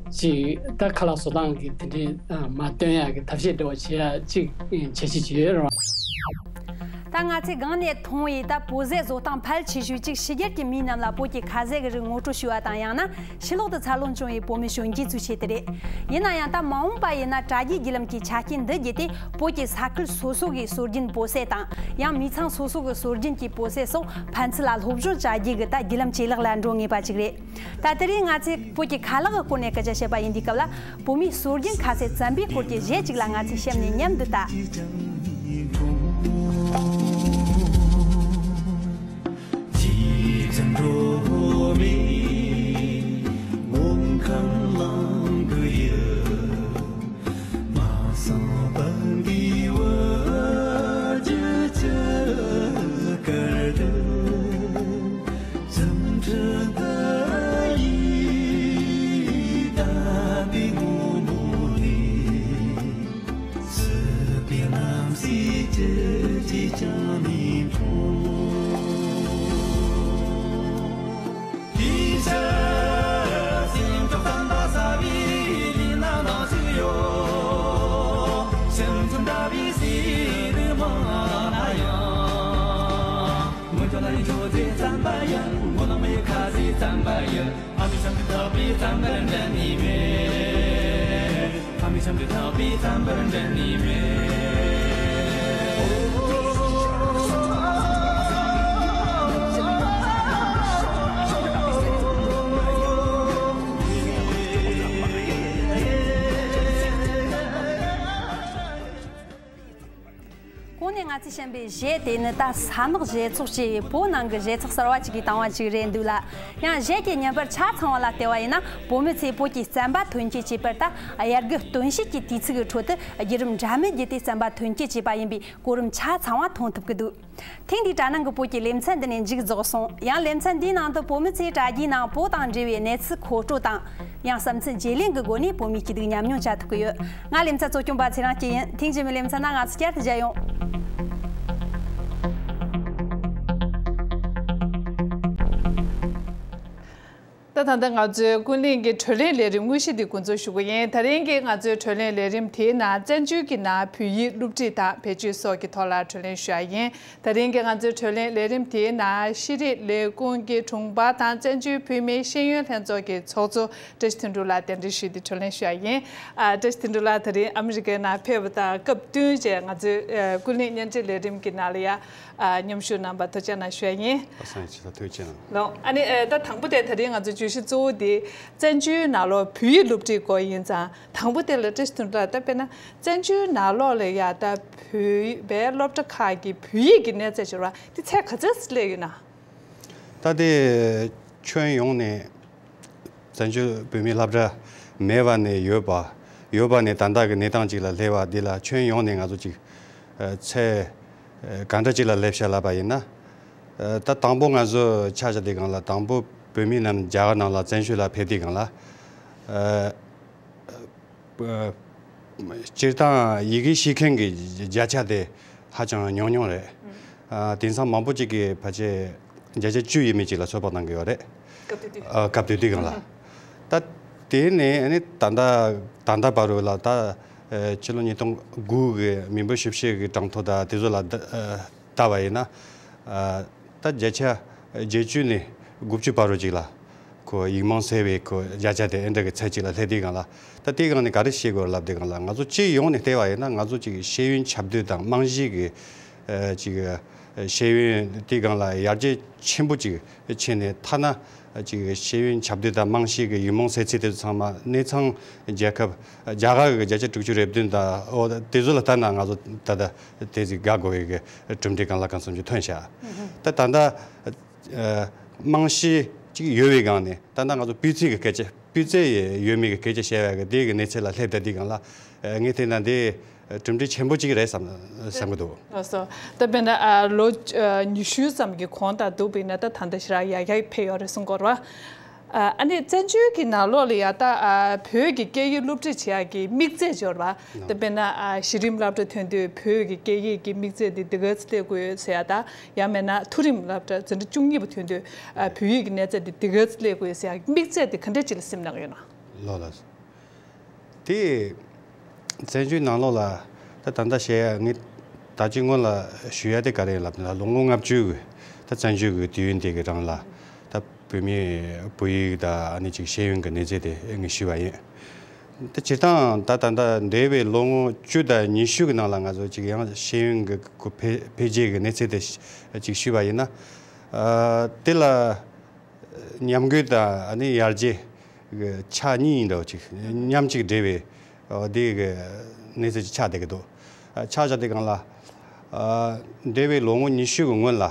ཅིག་ད་ཁ་ལག་བཟོ་སྟངས་ཀྱི་དེ་འདྲའི་མ་སྟོན་ཡག་གི་ཐབས་ཤེས་འདྲ་བ་བྱེད་ཡག་ཅིག་བྱེད་ཤེས་ཀྱི་ཡོད་རེད། ད་ང་ཚོས་སྒང་ནས་མཐོང་བའི་ད་བོད་ཟས་བཟོ་སྟངས་ཕལ་ཆེ་ཤོས་ཅིག་ཕྱི་རྒྱལ་གྱི་མི་རྣམས་ལ་བོད་ཀྱི་ཁ་ཟས་ཀྱི་རིགས་ངོ་སྤྲོད་ཞུས་པ་དང་ཡང་ན་ཕྱི་ལོག་ཏུ་འཚར་ལོངས་བྱུང་བའི་བོད་མི་གཞོན་སྐྱེས་ཚོའི་ཆེད་དུ་རེད། ཡིན་ན་ཡང་ད་མ་འོངས་པ་ཡིན་ན་དྲ་རྒྱའི་བརྒྱུད་ལམ་གྱི་ཆ་རྐྱེན་འདི་བརྒྱུད་དེ་བོད་ཀྱི་ས་ཁུལ་སོ་སོ་གི་སྲོལ་རྒྱུན་བོད་ཟས་དང་ཡང་མི་ཚང་སོ་སོ་གི་སྲོལ་རྒྱུན་གྱི་བོད་ཟས་སོགས་ཕན་ཚུན་ལ་སློབ་སྦྱོང་བྱ་རྒྱུ་གི་ད་བརྒྱུད་ལམ་ཇེ་ལེགས་ལ་འགྲོ་ངེས་པ་ཅིག་རེད། ད་དེ་རིང་ང་ཚོས་བོད་ཀྱི་ཁ་ལག་གི་སྐོར་ནས་སྐད་ཆ་བཤད་པ་ཡིན་དུས་སྐབས་ལ། བོད་མིའི་སྲོལ་རྒྱུན་ཁ་ཟས་བཙན་པོའི་སྐོར་གྱི་གཞས་གཅིག་ལ་ང་ཚོས་གཤམ་ནས་མཉམ་དུ་ལྟ། གོང་ནས་ང་ཚོས་བཤད་པའི་གཞས་དེ་ནི་ད་ས་ནག་གཞས་ཚོགས་ཅེས་བོད་ནང་གི་གཞས་ཚོགས་གསར་བ་ཅིག་གིས་བཏང་བ་ཅིག་རེད་འདུག་ལ། ཡང་གཞས་ཀྱི་བརྙན་པར་ཆ་ཚང་བ་ལ་བལྟས་པ་ཡིན་ན་བོད་མི་ཚོས་བོད་ཀྱི་བཙན་པ་ཐོན་སྐྱེད་བྱེད་པར་ད་དབྱར་དགུན་སྟོན་དཔྱིད་ཀྱི་དུས་ཚིགས་ཀྱི་ཁྲོད་དུ་བརྒྱུད་རིམ་འདྲ་མིན་བརྒྱུད་དེ་བཙན་པ་ཐོན་སྐྱེད་བྱས་པ་ཡིན་པའི་གོ་རིམ་ཆ་ཚང་བ་མཐོང་ཐུབ་ཀྱི་འདུག་ཐེངས་འདིའི་དྲ་སྣང་གི་བོད་ཀྱི་ལེ་ཚན་འདི་ནས་མཇུག་རྫོགས་སོང་། ཡང་ལེ་ཚན་འདིའི་ནང་དུ་བོད་མི་ཚོས་དྲ་རྒྱའི་ནང་བོད་དང་འབྲེལ་བའི་གནས་ཚུལ་མཁོ་སྤྲོད་དང་། ཡང་བསམ་ཚུལ་བརྗེ་ལེན་གྱི་སྒོ་ནས་བོད་མིའི་སྐྱིད་སྡུག་མཉམ་མྱོང་བྱ་ཐུབ་ཀྱི་ཡོད། ང་ལེ་ཚན་གཙོ་སྐྱོང་པ་ཚེ་རིང་སྐྱིད་ཡིན། ཐེངས་རྗེས་མའི་ལེ་ཚན་ནང་ང་ཚོ་བསྐྱར་དུ་མཇལ་ཡོང་། ད་ད་ལྟ་ང་ཚོའི་ཀུན་གླེང་གི་བགྲོ་གླེང་ལས་རིམ་དངོས་གཞི་འདི་འགོ་འཛུགས་ཞུ་གི་ཡིན། ད་རིང་གི་ང་ཚོའི་བགྲོ་གླེང་ལས་རིམ་དེའི་ནང་བཙན་བྱོལ་གྱི་ནང་བོད་ཡིག་སློབ་ཁྲིད་དང་བེད་སྤྱོད་སོགས་ཀྱི་ཐོག་ལ་བགྲོ་གླེང་ཞུ་ཡ་ཡིན། ད་རིང་གི་ང་ཚོའི་བགྲོ་གླེང་ལས་རིམ་དེའི་ནང་ཤེས་རིག་ལས་ཁུངས་ཀྱི་དྲུང་འཕར་དང་བཙན་བྱོལ་བོད་མིའི་ཤེས་ཡོན་ལྷན་ཚོགས་ཀྱི་ཚོགས་གཙོ་བཀྲ་ཤིས་དོན་གྲུབ་ལགས་གདན་འདྲེན་ཞུས་ཏེ་བགྲོ་གླེང་ཞུ་ཡ་ཡིན། ཨ། བཀྲ་ཤིས་དོན་གྲུབ་ལགས་ད་རིང་ཨ་མི་རི་ཀའི་ནང་ཕེབས་པ་དང་སྐབས་བསྟུན་བྱས་ང་ཚོའི་ཨ་ཀུན་གླེང་བརྙན་འཕྲིན་ལས་རིམ་གྱི་ནང་ལ་ཡ་ཨ་མཉམ་ཞུགས་གནང་བར་ཐུགས་རྗེ་གནང་ཞུ་ཡ་ཡིན། ཨ་སང་ཡང་ཆེ་ས་ཐུགས་རྗེ་གནང་། ལགས། ཨ་ནི་ཨ་ད་དང་པོ་དེ་ད་རིང་ང་ཚོའི་བརྗོད་གཞི་གཙོ་བོ་དེ་བཙན་བྱོལ་ནང་ལོགས་བོད་ཡིག་སློབ་ཁྲིད་སྐོར་ཡིན་ཙང་། དང་པོ་དེ་ལ་བཀྲ་ཤིས་དོན་གྲུབ་ལགས་ད་དཔེར་ན་བཙན་བྱོལ་ནང་ལོགས་ལ་ཡ་ད་བོད་པའི་སློབ་གྲྭ་ཁག་གི་བོད་ཡིག་གི་གནས་ཚད་ཟེར་བ་དེ་ཚད་ག་ཚོད་སླེབས་ཡོད་ན། ད་དེ་ཁྱོན་ཡོངས་ནས་བཙན་བྱོལ་བོད་མིའི་སློབ་གྲྭ་མེད་པ་ནས་ཡོད་པ། ཡོད་པ་ནས་ད་ལྟ་གི་གནས་སྟངས་ཅིག་ལ་སླེབས་པ་འདི་ལ་ཁྱོན་ཡོངས་ནས་ང་ཚོ་ཅིག་ཚད་ག་འདྲ་ཅིག་ལ་སླེབས་ཤག་ལབ་པ་ཡིན་ན། ད་དང་པོ་ང་ཚོ་ཆ་བཞག་དུས་སྒང་ལ་དང་པོ་བོད་མི་རྣམས་རྒྱ་གར་ནང་ལ་བཙན་བྱོལ་ལ་ཕེབས་དུས་སྒང་ལ། སྤྱིར་བཏང་ཡི་གེ་ཤེས་མཁན་གྱི་བརྒྱ་ཆ་དེ་ཧ་ཅང་ཉུང་ཉུང་རེད། ཨ། དེང་སང་མང་པོ་ཅིག་གིས་ཕལ་ཆེར་བརྒྱ་ཆ་བཅུ་ཡས་མས་ཅིག་ལ་ཚོད་དཔག་གནང་གི་ཡོད་རེད། སྐབས་དེ་དུས། ཨ། སྐབས་དེ་དུས་སྒང་ལ། ད་དེ་ནས་ཨ་ནི་ད་ལྟ་ད་ལྟ་བར་དུ་ལ་ད་ཕྱི་ལོ་ཉིས་སྟོང་དགུ་གི་མི་འབོར་ཞིབ་བཤེར་གྱི་གྲངས་ཐོ་དང་དེ་ཚོ་ལ་ད་ལྟ་བ་ཡིན་ན། ཨ། ད་བརྒྱ་ཆ་བརྒྱད་ཅུ་ནས་དགུ་བཅུ་བར་དུ་ཅིག་ལ་ཁོ་ཡིག་རྨོངས་སེལ་བའི་ཁོ་བརྒྱ་ཆ་དེ་ཨེ་འདྲ་གི་ཚད་ཅིག་ལ་སླེབས་དུས་སྒང་ལ། ད་དེའི་སྒང་ནས་ག་རེ་ཤེས་དགོས་ལབ་དུས་སྒང་ལ་ང་ཚོ་སྤྱི་ཡོངས་ནས་བལྟས་པ་ཡིན་ན་ང་ཚོ་ཅིག་ཤེས་ཡོན་ཁྱབ་གདལ་དང་རྨང་གཞི་གི་ཨ་ཅིག་ཤེས་ཡོན་དེའི་སྒང་ལ་ཡར་རྒྱས་ཆེན་པོ་ཅིག་ཕྱིན་ནས་ཐ་ན། ཅིག་ཤེས་ཡོན་ཁྱབ་གདལ་དང་རྨང་གཞི་གི་ཡིག་རྨོངས་སེལ་ཚུལ་དེ་ཚོ་ཚང་མ་གནས་ཚང་རྒྱལ་ཁབ་རྒྱ་གར་གྱི་བརྒྱ་ཆ་དྲུག་ཅུ་རེ་བདུན་དང་། འོ། དེ་ཚོ་ལ་ལྟ་ན་ང་ཚོ་ད་ལྟ་དེ་ཅིག་དགའ་དགོས་པའི་གི་གྲུབ་འབྲས་གང་ལ་གང་འཚམ་ཅིག་ཐོན་ཤག་ད་ད་ལྟ་རྨང་གཞི་ཅིག་ཡོད་པའི་སྒང་ནས་ད་ལྟ་ང་ཚོ་སྤུས་ཚད་ཀྱི་སྐད་ཆ། སྤུས་ཚད་ཡོད་མེད་ཀྱི་སྐད་ཆ་བཤད་པའི་གི་དེ་གི་གནས་ཚད་ལ་སླེབས་ད་དེའི་སྒང་ལ། ངས་བལྟས་ན་དེ། གྲུབ་འབྲས་ཆེན་པོ་གཅིག་རེད་བསམ་བསམ་གི་འདུག་ལགས་སོ། ད་དཔེར་ན་ཨ་ལོ་ཨ་ཉི་ཤུ་ཙམ་གྱི་གོང་དང་བསྡུར་བ་ཡིན་ན་ད་ད་ལྟ་ཞེ་དྲག་ཡར་རྒྱས་ཕེབས་ཡོད་རེད་གསུང་གི་ཡོད་རེད་བ། ཨ་ནི་བཙན་བྱོལ་གྱི་ནང་ལོགས་ལ་ཡ་ད་ཨ་བོད་ཀྱི་སྐད་ཡིག་སློབ་ཁྲིད་བྱེད་ཡག་གི་དམིགས་ཚད་ཅིག་ཡོད་རེད་བ། ད་དཔེར་ན་ཨ་གཞི་རིམ་སློབ་གྲྭ་ཐོན་དུས་བོད་ཀྱི་སྐད་ཡིག་གི་དམིགས་ཚད་དེ་འདི་ག་ཚོད་སླེབས་དགོས་ཡོད་ཟེར་ཡ་ད། ཡང་མིན་ན་མཐོ་རིམ་སློབ་གྲྭ་འཛིན་གྲྭ་བཅུ་གཉིས་པ་ཐོན་དུས་ཨ་བོད་ཡིག་གི་གནས་ཚད་དེ་འདི་ག་ཚོད་སླེབས་དགོས་ཡོད་ཟེར་ཡ་དམིགས་ཚད་དེ་ག་འདྲ་ཅིག་ལ་སེམས་གནང་གི་ཡོད་ན། ལགས་ལགས། དེ་བཙན་བྱོལ་ནང་ལོགས་ལ་ད་ད་ལྟ་བཤད་ཡ་ངས་ད་ཅི་སྔོན་ལ་ཞུ་ཡ་དེ་ག་རེ་ལབ་ན་ལོ་ངོ་ལྔ་བཅུ་གི་ད་བཙན་བྱོལ་གི་དུས་ཡུན་དེ་གི་རིང་ལ་ད་བོད་མིའི་བོད་ཡིག་དང་ཨ་ནི་ཅིག་ཤེས་ཡོན་གི་གནས་ཚད་དེ་ངས་ཞུས་པ་ཡིན། ད་སྤྱིར་བཏང་ད་ད་ལྟ་འདས་པའི་ལོ་ངོ་བཅུ་དང་ཉི་ཤུ་གི་ནང་ལ་ང་ཚོ་ཅིག་ཡང་ཤེས་ཡོན་གི་གོ་འཕེལ་འཕེལ་རྒྱས་གི་གནས་ཚད་དེ་ཅིག་ཞུས་པ་ཡིན་ན། ཨ་དེ་ལ་ཉམས་རྒུད་དང་ཨ་ནི་ཡར་རྒྱས་གི་ཆ་གཉིས་ཡིན་འདྲ་བོ་ཅིག་མཉམ་གཅིག་འདྲེས་པའི་ཨ་དེ་གི་གནས་ཚད་ཅིག་ཆགས་བསྡད་ཀྱི་འདུག་ཨ་ཆ་བཞག་དེ་སྒང་ལ་ཨ་འདས་པའི་ལོ་ངོ་ཉི་ཤུ་གི་སྔོན་ལ་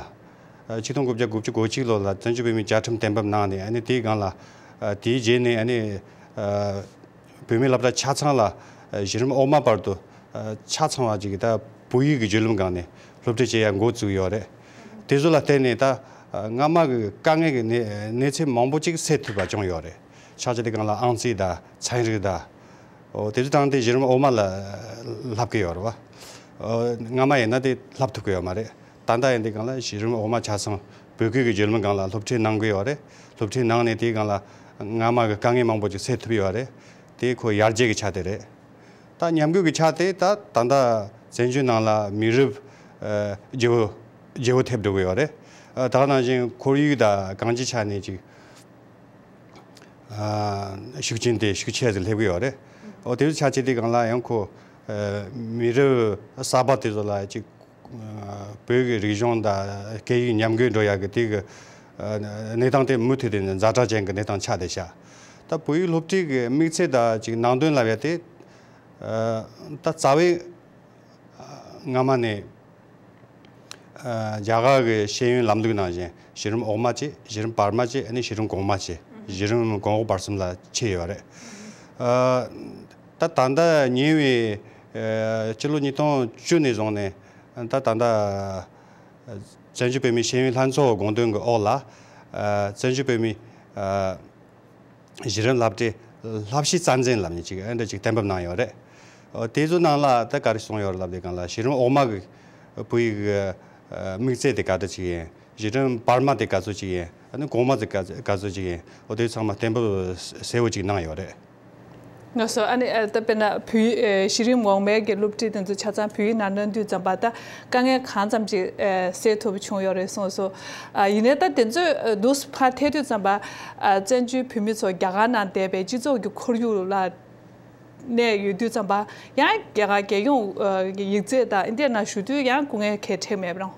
ཨ་ཆིག་སྟོང་དགུ་བརྒྱ་དགུ་བཅུ་གོ་གཅིག་ལོ་ལ་བཙན་བྱོལ་བོད་མིའི་བཅའ་ཁྲིམས་གཏན་འབེབས་གནང་ནས། ཨ་ནི་དེའི་སྒང་ལ་ཨ་དེའི་རྗེས་ནས་ཨ་ནི་ཨ་བོད་མིའི་སློབ་གྲྭ་ཆ་ཚང་ལ་ཨ་གཞི་རིམ་འོག་མ་བར་དུ་ཨ་ཆ་ཚང་བ་ཅིག་ད་བོད་ཡིག་གི་བརྒྱུད་ལམ་སྒང་ནས་སློབ་ཁྲིད་བྱེད་ཡ་འགོ་བཙུགས་ཡོད་རེད། དེ་ཚོ་ལ་བརྟེན་ནས་ད་ཨ་སྔ་མ་གི་དཀའ་ངལ་གྱི་གནས་གནས་ཚུལ་མང་པོ་ཅིག་སེལ་ཐུབ་པ་བྱུང་ཡོད་རེད། ཆ་བཞག་དེ་སྒང་ལ་ཨང་རྩིས་དང་ཚན་རིག་དང་། འོ་དེ་ཚོ་དང་དེ་གཞི་རིམ་འོག་མ་ལ་བསླབ་ཀྱི་ཡོད་རེད་བ། འོ་སྔ་མ་ཡིན་ན་དེ་བསླབ་ཐུབ་ཀྱི་ཡོད་མ་རེད། ད་ལྟ་ཡིན་དེ་སྒང་ལ་གཞི་རིམ་འོག་མ་ཆ་ཚང་བོད་སྐད་ཀྱི་བརྒྱུད་ལམ་སྒང་ལ་སློབ་ཁྲིད་གནང་གི་ཡོད་རེད། སློབ་ཁྲིད་གནང་ནས་དེའི་སྒང་ལ་སྔ་མ་གི་དཀའ་ངལ་མང་པོ་ཅིག་སེལ་ཐུབ་ཡོད་རེད། དེ་ཁོ་ཡར་རྒྱས་ཀྱི་ཆ་དེ་རེད། ད་ཉམས་རྒུད་ཀྱི་ཆ་དེ་ད་ད་ལྟ་བཙན་བྱོལ་ནང་ལ་མི་རབས་ཨ་བརྗེ་བོ་བརྗེ་བོ་ཐེབས་འགྲོ་གི་ཡོད་རེད། ཨ་ད་ག་ནང་བཞིན་ཁོར་ཡུག་དང་གང་ཅིའི་ཆ་ནས་ཅིག་ཨ་ཤུགས་རྐྱེན་དེ་ཤུགས་ཆེ་ཙམ་སླེབས་ཀྱི་ཡོད་རེད། འོ་དེ་ཚོ་ཆ་བྱས་དེ་སྒང་ལ་ཡང་ཁོ་ཨ་མི་རབས་གསར་པ་དེ་ཚོ་ལ་ཅིག་ཨ་བོད་ཀྱི་རིག་གཞུང་དང་སྐད་ཡིག་ཉམས་རྒུད་འགྲོ་ཡག་གི་དེ་གི་ཨ་གནས་སྟངས་དེ་མུ་མཐུད་དེ་ཛ་དྲག་ཅན་གྱི་གནས་སྟངས་ཆགས་བསྡད་ཤག་ད་བོད་ཡིག་སློབ་ཁྲིད་ཀྱི་དམིགས་ཚད་དང་ཅིག་ནང་དོན་ལབ་ཡ་དེ་ཨ་ད་རྩ་བའི་ཨ་སྔ་མ་ནས། ཨ་རྒྱ་གར་གྱི་ཤེས་ཡོན་ལམ་ལུགས་ནང་བཞིན་གཞི་རིམ་འོག་མ་བཅས། གཞི་རིམ་བར་མ་བཅས། ཨ་ནི་གཞི་རིམ་གོང་མ་བཅས། གཞི་རིམ་གོང་འོག་བར་གསུམ་ལ་ཕྱེ་ཡོད་རེད། ཨ་ད་ད་ལྟ་ཉེ་བའི་ཨ་སྤྱི་ལོ་ཉིས་སྟོང་བཅུ་ནས་བཟུང་ནས་ད་ད་ལྟ་བཙན་བྱོལ་བོད་མིའི་ཤེས་ཡོན་ལྷན་ཚོགས་དགོངས་དོན་གྱི་འོག་ལ་ཨ་བཙན་བྱོལ་བོད་མིའི་ཨ་གཞི་རིམ་སློབ་གྲྭའི་བསླབ་གཞི་རྩ་འཛིན་ལབ་ནས་ཅིག་ཨ་འདྲ་ཅིག་གཏན་འབེབས་གནང་ཡོད་རེད། ཨོ་དེ་ཚོ་ནང་ལ་ད་ག་རེ་གསུངས་ཡོད་རེད་ལབ་དུས་སྒང་ལ་གཞི་རིམ་འོག་མ་གི་བོད་ཡིག་གི་ཨ་དམིགས་ཚད་དེ་ག་འདྲ་ཅིག་ཡིན། གཞི་རིམ་བར་མ་དེ་ག་ཚོད་ཅིག་ཡིན། ཨ་ནི་གོང་མ་དེ་ག་ག་ཚོད་ཅིག་ཡིན། ཨོ་དེ་ཚང་མ་གཏན་འབེབས་གསལ་བོ་ཅིག་གནང་ཡོད་རེད། ལགས་སོ། ཨ་ནི་ཨ་ད་དཔེར་ན་བོད་ཡིག་ཨ་གཞི་རིམ་འོག་མའི་གི་སློབ་ཁྲིད་དེ་ཚོ་ཆ་ཚང་བོད་ཡིག་ནང་བསྣན་དུས་ཙམ་པ་ད་དཀའ་ངལ་གང་ཙམ་ཅིག་ཨ་སེལ་ཐུབ་པ་བྱུང་ཡོད་རེད་གསུངས་སོང་། ཨ་ཡིན་ནའི་ད་དེ་ཚོ་ཨ་འདུག་སེ་ཕར་ཐད་དུས་ཙམ་པ་ཨ་བཙན་བྱོལ་བོད་མི་ཚོ་རྒྱ་གར་ནང་བསྡད་པའི་སྤྱི་ཚོགས་ཀྱི་ཁོར་ཡུག་ལ་གནས་ཡོད་དུས་ཙམ་པ་ཡང་རྒྱ་གར་རྒྱལ་ཡོངས་ཨ་གི་ཡིག་ཚད་དང་འདི་ནང་ཞུགས་དུས་ཡང་སྐུ་ངལ་ག་འཕྲད་མེད་པ་རང་།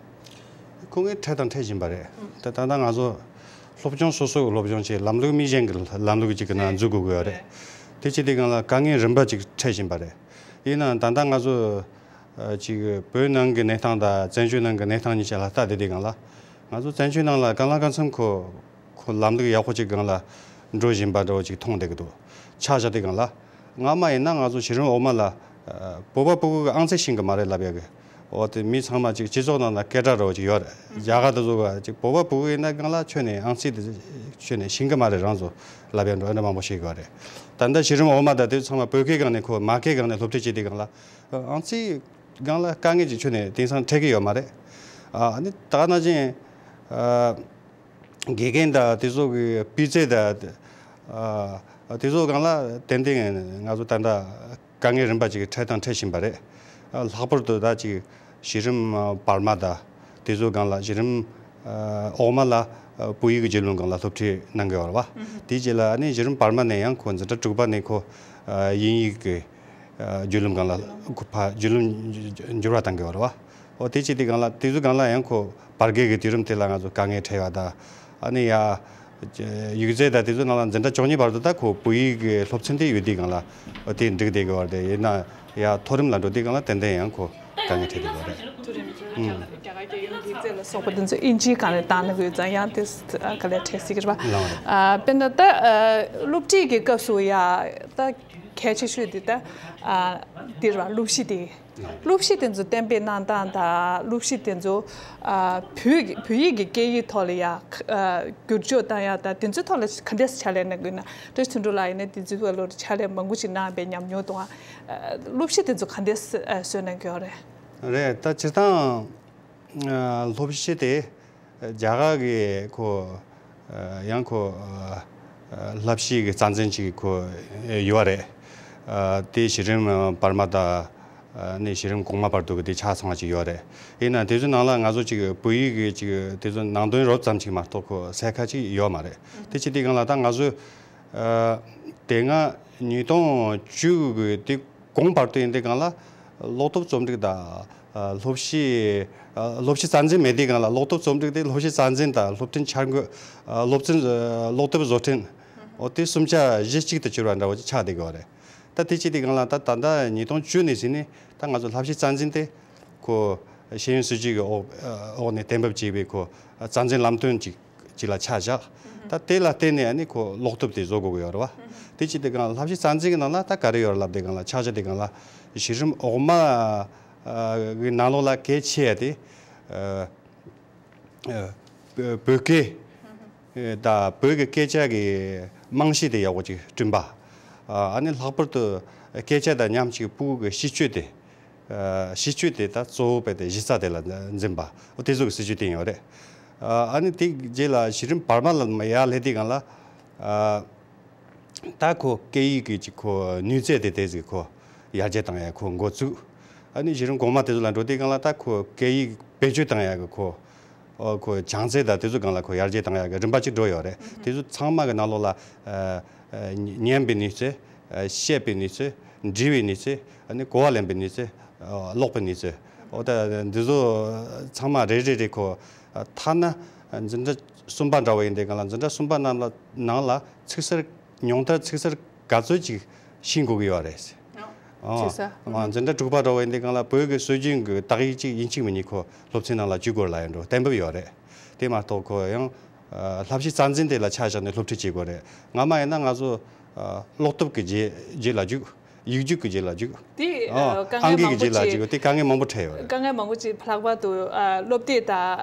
སྐུ་ངལ་འཕྲད་དང་འཕྲད་བཞིན་པ་རེད། ད་ད་ལྟ་ང་ཚོ་སློབ་སྦྱོང་སོ་སོའི་སློབ་སྦྱོང་བྱས། ལམ་ལུགས་མི་གཞན་གྱི་ལམ་ལུགས་ཅིག་གི་ནང་འཛུལ་དགོས་ཀྱི་ཡོད་རེད། དེ་བྱེད་དུས་སྒང་ལ་དཀའ་ངལ་རིམ་པ་ཅིག་འཕྲད་བཞིན་པ་རེད། ཡིན་ནའང་ད་ལྟ་ང་ཚོ་ཨ་ཅིག་བོད་ནང་གི་གནས་སྟངས་དང་བཙན་བྱོལ་ནང་གི་གནས་སྟངས་གཉིས་ཆ་ལ་ལྟ་བསྡད་དུས་སྒང་ལ། ང་ཚོ་བཙན་བྱོལ་ནང་ལ་གང་ལ་གང་འཚམ་ཁོ་ཁོ་ལམ་ལུགས་ཡག་པོ་ཅིག་སྒང་ལ་འགྲོ་བཞིན་པ་འདྲ་བོ་ཅིག་མཐོང་བསྡད་ཀྱི་འདུག་ཆ་བཞག་དུས་སྒང་ལ། སྔ་མ་ཡིན་ན་ང་ཚོ་གཞི་རིམ་འོག་མ་ལ་ཨ་བོད་པ་ཕྲུ་གུ་གི་ཨང་རྩིས་ཤེས་ཀྱི་མ་རེད་ལབ་ཡག་གི། འོ་དེ་མི་ཚང་མ་ཅིག་སྤྱི་ཚོགས་ནང་ལ་སྐད་གྲགས་འདྲ་བོ་ཅིག་ཡོད་རེད། རྒྱ་གར་དེ་ཚོ་ག་ཅིག་བོད་པ་ཕྲུ་གུ་ཡིན་ན་སྒང་ལ་ཁྱོན་ནས་ཨང་རྩིས་དེ་ཁྱོན་ནས་ཤེས་ཀྱི་མ་རེད། རང་ཚོ་ལབ་ཡག་འདྲ་བོ་འདྲ་མང་པོ་ཤེས་ཀྱི་ཡོད་རེད། ད་ལྟ་གཞི་རིམ་འོག་མ་དང་དེ་ཚོ་ཚང་མ་བོད་སྐད་སྒང་ནས་ཁོ་མ་སྐད་སྒང་ནས་སློབ་ཁྲིད་བྱེད་དུས་སྒང་ལ་ཨང་རྩིས་སྒང་ལ་དཀའ་ངལ་ཅིག་ཁྱོན་ནས་དེང་སང་འཕྲད་ཀྱི་ཡོད་མ་རེད། ཨ་ནི་ད་ག་ནང་བཞིན་ཨ་དགེ་རྒན་དང་དེ་ཚོ་གི་སྤུས་ཚད་དང་ཨ་དེ་ཚོ་སྒང་ལ་ཏན་ཏན་ང་ཚོ་ད་ལྟ་དཀའ་ངལ་རིམ་པ་ཅིག་འཕྲད་དང་འཕྲད་བཞིན་པ་རེད། ཨ་ལྷག་པར་དུ་ད་ཅིག་གཞི་རིམ་བར་མ་དང་དེ་ཚོ་སྒང་ལ། གཞི་རིམ་ཨ་འོག་མ་ལ་ཨ་བོད་ཡིག་གི་བརྒྱུད་ལམ་སྒང་ལ་སློབ་ཁྲིད་གནང་གི་ཡོད་རེད་བ། དེའི་རྗེས་ལ་ཨ་ནི་གཞི་རིམ་བར་མ་ནས་ཡང་ཁོ་འཛིན་གྲྭ་དྲུག་པ་ནས་ཁོ་ཨ་དབྱིན་ཡིག་གི་ཨ་བརྒྱུད་ལམ་སྒང་ལ་ཁོ་ཕར་བརྒྱུད་ལམ་འགྱུར་བ་གཏང་གི་ཡོད་རེད་བ། འོ་དེ་བྱེད་དུས་སྒང་ལ་དེ་ཚོའི་སྒང་ལ་ཡང་ཁོ་བར་བརྒལ་གྱི་དུས་རིམ་དེ་ལ་ང་ཚོ་དཀའ་ངལ་འཕྲད་ཡ་དང་། ཨ་ནི་ཡ་ཡིག་རྩིས་དང་དེ་ཚོའི་ནང་ལ་འཛིན་གྲྭ་བཅུ་གཉིས་བར་དུ་ད་ཁོ་བོད་ཡིག་གི་སློབ་ཚན་དེ་ཡོད་དུས་སྒང་ལ་འོ་དེ་འགྲིག་བསྡད་ཀྱི་ཡོད་རེད། ཡིན་ན་ཡ་མཐོ་རིམ་ལ་འགྲོ་དུས་སྒང་ལ་ཏན་ཏན་ཡང་ཁོ་དཀའ་ངལ་འཕྲད་བསྡད་ཀྱི་ཡོད་རེད། མཐོ་རིམ་རྒྱ་གར་རྒྱལ་ཡོངས་ཡིག་རྩིས་ལ་སོགས་པ་དེ་ཚོ་དབྱིན་ཇིའི་སྒང་ནས་བཏང་ན་དགོས་ཙང་ཡང་དེ་ག་ལེར་འཕྲད་སྲིད་ཀྱི་རེད་པ། ལགས་རེད། ཨ་དཔེར་ན་ད་ཨ་སློབ་ཁྲིད་ཀྱི་སྐབས་སུ་ཡ་ད། གལ་ཆེ་ཤོས་དེ་ད་ཨ་འདི་ར་སློབ་གཞི་དེ། སློབ་གཞི་དེ་ཚོ་གཏན་འབེབས་གནང་སྟངས་དང་སློབ་གཞི་དེ་ཚོ་ཨ་བོད་ཀྱི་བོད་ཡིག་གི་སྐད་ཡིག་ཐོག་ལ་ཡ་ཨ་བསྒྱུར་བཅོས་བཏང་ཡ་དང་དེ་ཚོའི་ཐོག་ལ་ག་འདྲས་ཕྱག་ལས་གནང་གི་ཡོད་ན། བཀྲ་ཤིས་དོན་གྲུབ་ལགས་ཡིན་ན་དེ་ཚོའི་ཐོག་ལ་ཕྱག་ལས་མང་པོ་ཞིག་གནང་བའི་ཉམས་མྱོང་དང་། ཨ་སློབ་གཞི་དེ་ཚོ་ག་འདྲས་ཨ་བཟོས་གནང་གི་ཡོད་རེད། རེད། ད་སྤྱིར་བཏང་ཨ་སློབ་གཞི་དེ་རྒྱ་གར་གི་ཁོ་ཨ་ཡང་ཁོ་ཨ་བསླབ་གཞི་གི་རྩ་འཛིན་ཅིག་ཁོ་ཡོད་རེད། ཨ་དེ་གཞི་རིམ་བར་མ་དང་ཨ་ནས་གཞི་རིམ་གོང་མ་བར་དུ་གི་དེ་ཆ་ཚང་བ་ཅིག་ཡོད་རེད། ཡིན་ན་དེ་ཚོའི་ནང་ལ་ང་ཚོ་ཅིག་བོད་ཡིག་གི་ཅིག་དེ་ཚོ་ནང་དོན་རོབ་ཙམ་ཅིག་མ་གཏོགས་ཁོ་གསལ་ཁ་ཅིག་ཡོད་མ་རེད། དེ་ཅི་དེ་སྒང་ལ་ད་ང་ཚོས་ཨ་དེ་སྔ་ཉིས་སྟོང་བཅུ་གི་དེ་གོང་བར་དུ་ཡིན་དེ་སྒང་ལ་སློབ་དེབ་རྩོམ་སྒྲིག་དང་ཨ་སློབ་གཞི་ཨ་སློབ་གཞི་རྩ་འཛིན་མེད་དེ་སྒང་ལ་སློབ་དེབ་རྩོམ་སྒྲིག་དེ་སློབ་གཞི་རྩ་འཛིན་དང་སློབ་ཐོན་འཆར་འགོད་ཨ་སློབ་ཚན་ཨ་སློབ་དེབ་བཟོ་སྐྲུན་འོ་དེ་གསུམ་ཆ་གཞི་གཅིག་ཏུ་གྱུར་བ་འདྲ་བོ་ཅིག་ཆགས་བསྡད་ཀྱི་ཡོད་རེད། ད་དེ་ཅི་དེ་སྒང་ལ་ད་ད་ལྟ་ཉིས་སྟོང་བཅུ་ནས་ཟིན་ནས་ད་ང་ཚོ་བསླབ་གཞི་རྩ་འཛིན་དེ་ཁོ་ཤེས་ཡོན་སྲིད་བྱུས་ཀྱི་འོག་འོག་ནས་གཏན་འབེབས་བྱས་པའི་ཁོ་རྩ་འཛིན་ལམ་སྟོན་ཅིག་ཅིག་ལ་ཆ་བཞག་ད་དེ་ལ་བརྟེན་ནས་ཨ་ནི་ཁོ་སློབ་དེབ་དེ་བཟོ་དགོས་ཀྱི་ཡོད་རེད་བ། དེ་ཅི་དེ་སྒང་ལ་བསླབ་གཞི་རྩ་འཛིན་གྱི་ནང་ལ་ད་ག་རེ་ཡོད་རེད་ལབ་དེ་སྒང་ལ་ཆ་བཞག་དེ་སྒང་ལ་གཞི་རིམ་འོག་མ་གི་ནང་ལོགས་ལ་གལ་ཆེ་ཡ་དེ། ཨ་བོད་སྐད་དང་བོད་ཀྱི་སྐད་ཆ་གི་རྨང་གཞི་དེ་ཡག་པོ་ཅིག་བསྐྲུན་པ། ཨ་ནི་ལྷག་པར་དུ་སྐད་ཆ་དང་མཉམ་གཅིག་ཕྲུ་གུ་གི་གཤིས་སྤྱོད་དེ། ཨ་གཤིས་སྤྱོད་དེ་ད་གཙོ་བོ་བས་ཏེ་གཞི་རྩ་དེ་ལ་འཛིན་པ་འོ་དེ་ཚོ་གི་སྲིད་ཇུས་བཏིང་ཡོད་རེད། ཨ་ནི་དེ་རྗེས་ལ་གཞི་རིམ་བར་མ་ལ་ཡར་སླེབས་དུས་སྒང་ལ། ཨ། ད་ཁོ་སྐད་ཡིག་གི་ཅིག་ཁོ་ནུས་རྩལ་དེ་དེ་ཟིག་ཁོ་ཡར་རྒྱས་བཏང་ཡ་ཁོ་འགོ་བཙུགས། ཨ་ནི་གཞི་རིམ་གོང་མ་དེ་ཚོ་ལ་འགྲོ་དུས་སྒང་ལ་ད་ཁོ་སྐད་ཡིག་བེད་སྤྱོད་བཏང་ཡ་གི་ཁོ། ཨོ་ཁོ་བྱང་ཚད་དང་དེ་ཚོ་སྒང་ལ་ཁོ་ཡར་རྒྱས་བཏང་ཡ་གི་རིམ་པ་ཅིག་འགྲོ་ཡོད་རེད། དེ་ཚོ་ཚང་མ་གི་ནང་ལོགས་ལ་ཨ་ཨ་ཉན་པའི་ནུས་རྩལ། ཨ་བཤད་པའི་ནུས་རྩལ། འབྲི་བའི་ནུས་རྩལ། ཨ་ནི་གོ་བ་ལེན་པའི་ནུས་རྩལ། ཨ་ཀློག་པའི་ནུས་རྩལ། འོ་ད་འདི་ཚོ་ཚང་མ་རེ་རེ་རེ་ཁོ་ཐ་ན་འཛིན་གྲྭ་གསུམ་པ་འདྲ་བོ་ཡིན་དེ་སྒང་ལ་འཛིན་གྲྭ་གསུམ་པ་རྣམས་ལ་ནང་ལ་ཚིག་གསར་ཉུང་མཐར་ཚིག་གསར་ག་ཚོད་ཅིག་ཤེས་དགོས་ཀྱི་ཡོད་རེད། ཨོ། ཨོ། ཅིག་ས། ཨོ། འཛིན་གྲྭ་དྲུག་པ་འདྲ་བོ་ཡིན་དེ་སྒང་ལ་བོད་ཀྱི་སྲོལ་རྒྱུན་གྱི་དག་ཡིག་ཅིག་ཡིན་གཅིག་མིན་གཉིས་ཁོ་སློབ་ཚན་ནང་ལ་བཅུག་དགོས་ལ་ཡིན་འགྲོ་གཏན་འབེབས་ཡོད་རེད། དེ་མ་གཏོགས་ཁོ་ཡང་ཨ་བསླབ་གཞི་རྩ་འཛིན་དེ་ལ་ཆ་བཞག་ནས་སློབ་ཁྲིད་བྱེད་དགོས་རེད། སྔ་མ་ཡིན་ན་ང་ཚོ་ཨ་ཀློག་དེབ་ཀྱི་རྗེས་རྗེས་ལ་རྒྱུགས། ཡིག་རྒྱུགས་ཀྱི་རྗེས་ལ་རྒྱུགས། དེ་ཨ་ཨ་དཀའ་ངལ་ཨང་ཀི་མང་གི་པོ་རྗེས་ལ་ཅིག་རྒྱུགས་དེ་དཀའ་ངལ་མང་པོ་འཕྲད་ཡོད་རེད། དཀའ་ངལ་མང་པོ་ཅིག་ལྷག་པར་དུ་ཨ་སློབ་དེབ་དང་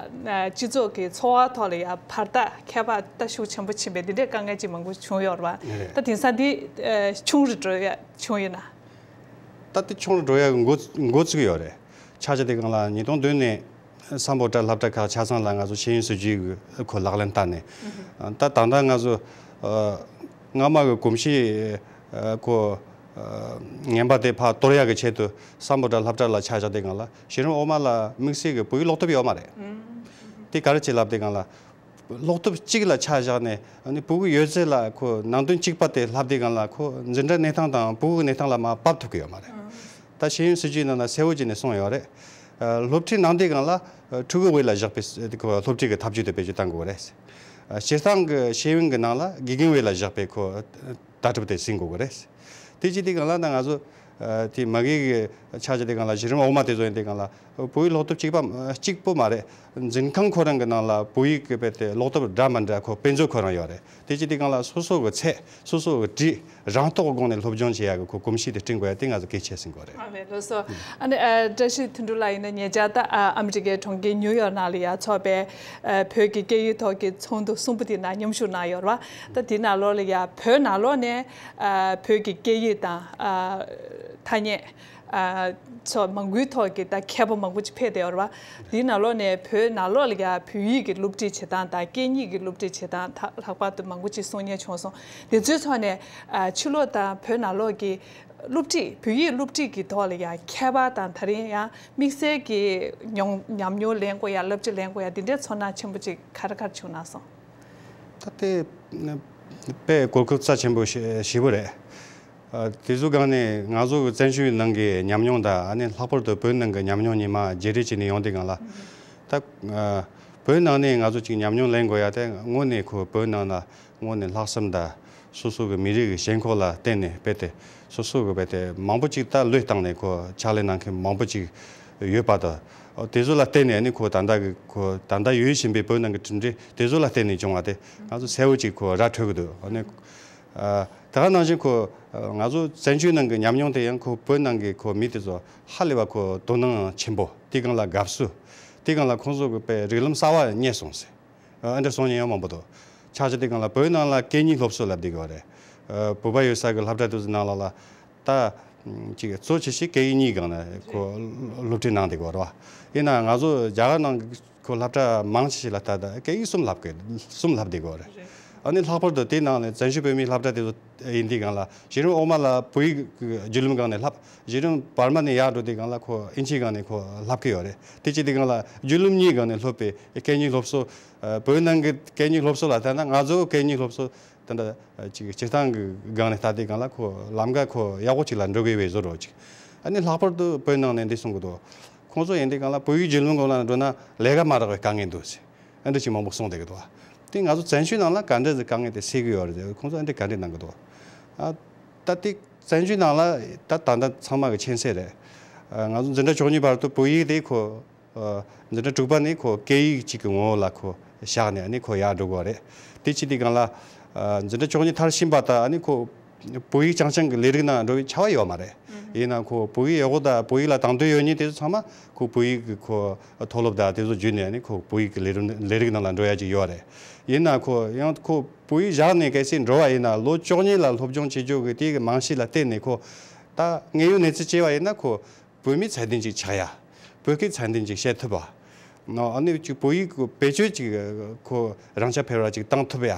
ཨ་སྤྱི་ཚོགས་ཀྱི་འཚོ་བ་ཐོག་ལ་ཡང་བར་ཐག་ཁྱད་པར་ད་ཤུགས་ཆེན་པོ་ཕྱིན་པས་འདི་འདྲའི་དཀའ་ངལ་ཅིག་མང་པོ་བྱུང་ཡོད་རེད་བ། རེད། ད་དེང་སང་འདི་ཨ་ཆུང་རུ་འགྲོ་ཡ་བྱུང་ཡོད་ན། ད་དེ་ཆུང་རུ་འགྲོ་ཡ་གི་འགོ་འགོ་བཙུགས་ཡོད་རེད། ཆ་བཞག་དེ་སྒང་ལ་ཉིས་སྟོང་བདུན་ནས་སམ་བྷོ་ཊ་སློབ་གྲྭ་ཁག་ཆ་ཚང་ལ་ང་ཚོ་ཤེས་ཡོན་སྲིད་ཇུས་ཀྱི་ཁོ་ལག་ལེན་བསྟར་ནས། ད་ད་ལྟ་ང་ཚོ་ཨ་སྔ་མ་གི་གོམས་གཤིས་ཨ་ཁོ་ཨ་ངན་པ་དེ་ཕར་གཏོར་ཡག་གི་ཆེད་དུ་སམ་བྷོ་ཊ་སློབ་གྲྭ་ལ་ཆ་བཞག་དེ་སྒང་ལ་གཞི་རིམ་འོག་མ་ལ་དམིགས་བསལ་གྱི་བོད་ཡིག་ཀློག་དེབ་ཡོད་མ་རེད། དེ་ག་རེ་བྱེད་ལབ་དེ་སྒང་ལ། ཀློག་དེབ་གཅིག་ལ་ཆ་བཞག་ནས་ཨ་ནི་ཕྲུ་གུ་ཡོད་ཚད་ལ་ཁོ་ནང་དོན་གཅིག་པ་དེ་ལྷབ་དེ་སྒང་ལ་ཁོ་འཛིན་གྲྭ་གནས་སྟངས་དང་ཕྲུ་གུ་གནས་སྟངས་ལ་མར་བབས་ཐུབ་ཀྱི་ཡོད་མ་རེད། ད་ཤེས་ཡོན་སྲིད་ཇུས་ནང་ན་གསལ་བོ་བྱས་ནས་གསུངས་ཡོད་རེད། ཨ་སློབ་ཁྲིད་གནང་དེ་སྒང་ལ་ཨ་ཕྲུ་གུ་དབུས་ལ་བཞག་པའི་ཁོ་སློབ་ཁྲིད་ཀྱི་ཐབས་ཇུས་དེ་བེད་སྤྱོད་གཏང་དགོས་རེད། ཨ་སྤྱིར་བཏང་གི་ཤེས་ཡོན་གྱི་ནང་ལ་དགེ་རྒན་དབུས་ལ་བཞག་པའི་ཁོ་ལྟ་གྲུབ་དེ་ཟིན་དགོས་ཀྱི་རེད། དེ་བྱེད་དུས་སྒང་ལ་ད་ང་ཚོ་ཨ་དེ་མ་གི་གི་ཆ་བཞག་དུས་སྒང་ལ་གཞི་རིམ་འོག་མ་དེ་ཚོ་ཡིན་དུས་སྒང་ལ་བོད་ཡིག་ཀློག་དེབ་གཅིག་པ་གཅིག་པོ་མ་རེད། འཛིན་ཁང་ཁོ་རང་གི་ནང་ལ་བོད་ཡིག་གི་རྦད་དེ་ཀློག་དེབ་འདྲ་མི་འདྲ་ཁོ་དཔེ་མཛོད་ཁོ་རང་ཡོད་རེད། དེ་བྱེད་དུས་སྒང་ལ་སོ་སོ་གི་ཚད་སོ་སོ་གི་བྲིས་རང་རྟོགས་སྒོ་ནས་སློབ་སྦྱོང་བྱེད་ཡག་གི་ཁོ་གོམས་གཤིས་དེ་བསྐྲུན་དགོས་ཡ་དེ་ང་ཚོ་གལ་ཆེ་ཟིན་དགོས་རེད། ཨ་ལེ་ལགས་སོ། ཨ་ནི་ཨ་བཀྲ་ཤིས་དོན་གྲུབ་ལགས་ཡིན་ན་ཉེ་ཆར་ད་ཨ་ཨ་མི་རི་ཀའི་གྲོང་ཁྱེར་ཉིའུ་ཡོག་ནང་ལ་ཡ་འཚོགས་པའི་ཨ་བོད་ཀྱི་སྐད་ཡིག་ཐོག་གི་ཚོགས་འདུ་གསུམ་པོ་དེ་ནང་མཉམ་ཞུགས་གནང་ཡོད་རེད་བ། ད་དེ་ནང་ལོགས་ལ་ཡ་བོད་ནང་ལོགས་ནས་ཨ་བོད་ཀྱི་སྐད་ཡིག་དང་ཨ་ཐ་སྙད་ཨ་ཚོ་མང་པོའི་ཐོག་གི་ད་མཁས་པ་མང་པོ་ཅིག་ཕེབས་བསྡད་ཡོད་རེད་བ། དེ་ནང་ལོགས་ནས་བོད་ནང་ལོགས་ལ་ཡ་བོད་ཡིག་གི་སློབ་ཁྲིད་བྱེད་སྟངས་དང་སྐད་གཉིས་ཀྱི་སློབ་ཁྲིད་བྱེད་སྟངས་ད་ལྷག་པར་དུ་མང་པོ་ཅིག་གསུང་མཁན་བྱུང་སོང་། དེ་ཚོའི་ཐོག་ནས་ཨ་ཕྱི་ལོགས་དང་བོད་ནང་ལོགས་ཀྱི་སློབ་ཁྲིད་བོད་ཡིག་སློབ་ཁྲིད་ཀྱི་ཐོག་ལ་ཡང་ཁྱད་པར་དང་ད་རིང་ཡང་དམིགས་བསལ་གྱི་མྱོང་ཉམས་མྱོང་ལེན་དགོས་ཡ་བསླབ་བྱ་ལེན་དགོས་ཡ་འདི་འདྲའི་ཚོར་སྣང་ཆེན་པོ་ཅིག་ག་རེ་ག་རེ་བྱུང་གནང་སོང་། ད་དེ་དཔེ་གོ་སྐབས་རྩ་ཆེན་པོ་ཞེ་ཞེ་པོ་རེད། ཨ་དེ་ཚོ་སྒང་ནས་ང་ཚོ་གི་བཙན་བྱོལ་ནང་གི་ཉམས་མྱོང་དང་ཨ་ནི་ལྷག་པར་དུ་བོད་ནང་གི་ཉམས་མྱོང་གཉིས་མ་བརྗེ་རེས་བྱས་ནས་ཡོང་དུས་སྒང་ལ། ད་ཨ་བོད་ནང་ནས་ང་ཚོ་ཅིག་ཉམས་མྱོང་ལེན་དགོས་ཡ་དེ་དངོས་གནས་ཁོ་བོད་ནང་ལ་དངོས་གནས་ལྷག་བསམ་དང་སོ་སོ་གི་མི་རིགས་ཀྱི་ཞེན་ཁོག་ལ་བརྟེན་ནས་རྦད་དེ་སོ་སོ་གི་རྦད་དེ་མང་པོ་ཅིག་ད་བློས་བཏང་ནས་ཁོ་ཕྱག་ལས་གནང་མཁན་མང་པོ་ཅིག་ཡོད་པ་དང་། དེ་ཚོ་ལ་བརྟེན་ནས་ཨ་ནི་ཁོ་ད་ལྟ་གི་ཁོ་ད་ལྟ་ཡོད་བཞིན་པའི་བོད་ནང་གི་གྲུབ་འབྲས་དེ་ཚོ་ལ་བརྟེན་ནས་བྱུང་བ་དེ་ང་ཚོ་གསལ་བོ་ཅིག་ཁོ་ར་འཕྲོད་ཀྱི་འདུག་ཨ་ནི། ཨ། དེ་ག་ནང་བཞིན་ཁོ་ང་ཚོ་བཙན་བྱོལ་ནང་གི་ཉམས་མྱོང་དེ་ཡང་ཁོ་བོད་ནང་གི་ཁོ་མི་དེ་ཚོ་ཧ་ལས་པ་ཁོ་དོ་སྣང་ཆེན་པོ། དེ་སྒང་ལ་དགའ་བསུ། དེ་སྒང་ལ་ཁོང་ཚོ་གི་དཔེ་རིགས་ལམ་གསར་བ་རྙེད་སོང་ཟེར། ཨ། འདྲ་སོང་ཉེན་ཡང་མང་པོ་འདུག་ཆ་ཆ་དེ་སྒང་ལ་བོད་ནང་ལ་སྐད་གཉིས་སློབ་གསོ་ལབ་བསྡད་ཀྱི་ཡོད་རེད། ཨ། བོད་པ་ཡོད་ས་གི་སློབ་གྲྭ་དེ་ཚོ་ནང་ལ་ལ་ད་ཅིག་གཙོ་ཆེ་ཤོས་སྐད་ཡིག་གཉིས་སྒང་ནས་ཁོ་སློབ་ཁྲིད་གནང་བསྡད་ཀྱི་ཡོད་རེད་བ། ཡིན་ནའང་ང་ཚོ་རྒྱ་གར་ནང་གི་ཁོ་སློབ་གྲྭ་མང་ཆེ་ཞིག་ལ་ད་ལྟ་སྐད་ཡིག་གསུམ་བསླབ་གི་གསུམ་བསླབ་བསྡད་ཀྱི་ཡོད་རེད། རེད། ཨ་ནི་ལྷག་པར་དུ་དེའི་ནང་ནས་བཙན་བྱོལ་བོད་མིའི་སློབ་གྲྭ་དེ་ཚོ་ཡིན་དུས་སྒང་ལ་གཞི་རིམ་འོག་མ་ལ་བོད་ཡིག་གི་བརྒྱུད་ལམ་སྒང་ནས་བསླབ། གཞི་རིམ་བར་མ་ནས་ཡར་འགྲོ་དུས་སྒང་ལ་ཁོ་ཨིན་ཇིའི་སྒང་ནས་ཁོ་བསླབ་གི་ཡོད་རེད། དེ་བྱེད་དུས་སྒང་ལ་བརྒྱུད་ལམ་གཉིས་སྒང་ནས་སློབ་པའི་སྐད་གཉིས་སློབ་གསོ། ཨ། བོད་ནང་གི་སྐད་གཉིས་སློབ་གསོ་ལ་ལྟ་ན་ང་ཚོ་སྐད་གཉིས་སློབ་གསོ་ད་ལྟ་ཅིག་སྤྱིར་བཏང་གི་སྒང་ནས་ལྟ་དུས་སྒང་ལ་ཁོ་ལམ་ཁ་ཁོ་ཡག་པོ་ཅིག་ལ་འགྲོ་གི་ཡོད་པའི་བཟོ་འདྲ་ཅིག་ཨ་ནི་ལྷག་པར་དུ་བོད་ནང་ནས་འདི་གསུང་གི་འདུག་ཁོང་ཚོ་ཡིན་དུས་སྒང་ལ་བོད་ཡིག་བརྒྱུད་ལམ་སྒང་ལ་འགྲོ་ན་ལས་ཀ་མ་རག་པའི་དཀའ་ངལ་འདུག་ཟེར། ཨ་འདྲ་ཅིག་མང་པོ་གསུངས་བསྡད་ཀྱི་འདུག་དེ་ང་ཚོ་བཙན་བྱོལ་ནང་ལ་ག་འདྲ་ཟིག་དཀའ་ངལ་དེ་སེལ་གི་ཡོད་རེད་ཟེར། ཁོང་ཚོ་ཨ་འདྲ་ག་འདྲ་གནང་གི་འདུག་ཨ། ད་དེ་བཙན་བྱོལ་ནང་ལ་ད་ད་ལྟ་ཚང་མ་གི་མཁྱེན་གསལ་རེད། ཨ། ང་ཚོ་འཛིན་གྲྭ་བཅུ་གཉིས་བར་དུ་བོད་ཡིག་དེ་ཁོ། ཨ། འཛིན་གྲྭ་དྲུག་པ་ནས་ཁོ་སྐད་ཡིག་གཅིག་གི་ངོ་བོ་ལ་ཁོ་བཞག་ནས་ཨ་ནི་ཁོ་ཡར་འགྲོ་དགོས་རེད། དེ་བྱེད་དུས་སྒང་ལ། ཨ། འཛིན་གྲྭ་བཅུ་གཉིས་མཐར་ཕྱིན་པ་དང་ཨ་ནི་ཁོ་བོད་ཡིག་རྐྱང་རྐྱང་གི་ལས་རིགས་ནང་འགྲོ་བའི་བྱ་བ་ཡོད་མ་རེད། ཨུ་ཧུ། ཡིན་ནའང་ཁོ་བོད་ཡིག་ཡག་པོ་དང་བོད་ཡིག་ལ་དང་དོད་ཡོད་མཁན་དེ་ཚོ་ཚང་མ་ཁོ་བོད་ཡིག་གི་ཁོ་མཐོ་སློབ་དང་དེ་ཚོ་བརྒྱུད་ནས་ཨ་ནི་ཁོ་བོད་ཡིག་གི་ལས་རིགས་ལས་རིགས་ནང་ལ་འགྲོ་ཡ་ཅིག་ཡོད་རེད། ཡིན་ནའང་ཁོ་ཡང་ཁོ་བོད་ཡིག་བཞག་ནས་གལ་སྲིད་འགྲོ་བ་ཡིན་ན་ལོ་བཅུ་གཉིས་ལ་སློབ་སྦྱོང་བྱེད་རྒྱུ་གི་དེ་གི་རྨང་གཞི་ལ་བརྟེན་ནས་ཁོ་ད་དངོས་ཡོད་གནས་ཚུལ་བྱས་པ་ཡིན་ན་ཁོ་བོད་མི་ཚད་ལྡན་ཅིག་ཆགས་ཡ། བོད་སྐད་ཚད་ལྡན་ཅིག་བཤད་ཐུབ་པ། ཨ་ནི་ཅིག་བོད་ཡིག་བེད་སྤྱོད་ཅིག་ཁོ་རང་ཆ་འཕེར་བ་ཅིག་བཏང་ཐུབ་ཡ།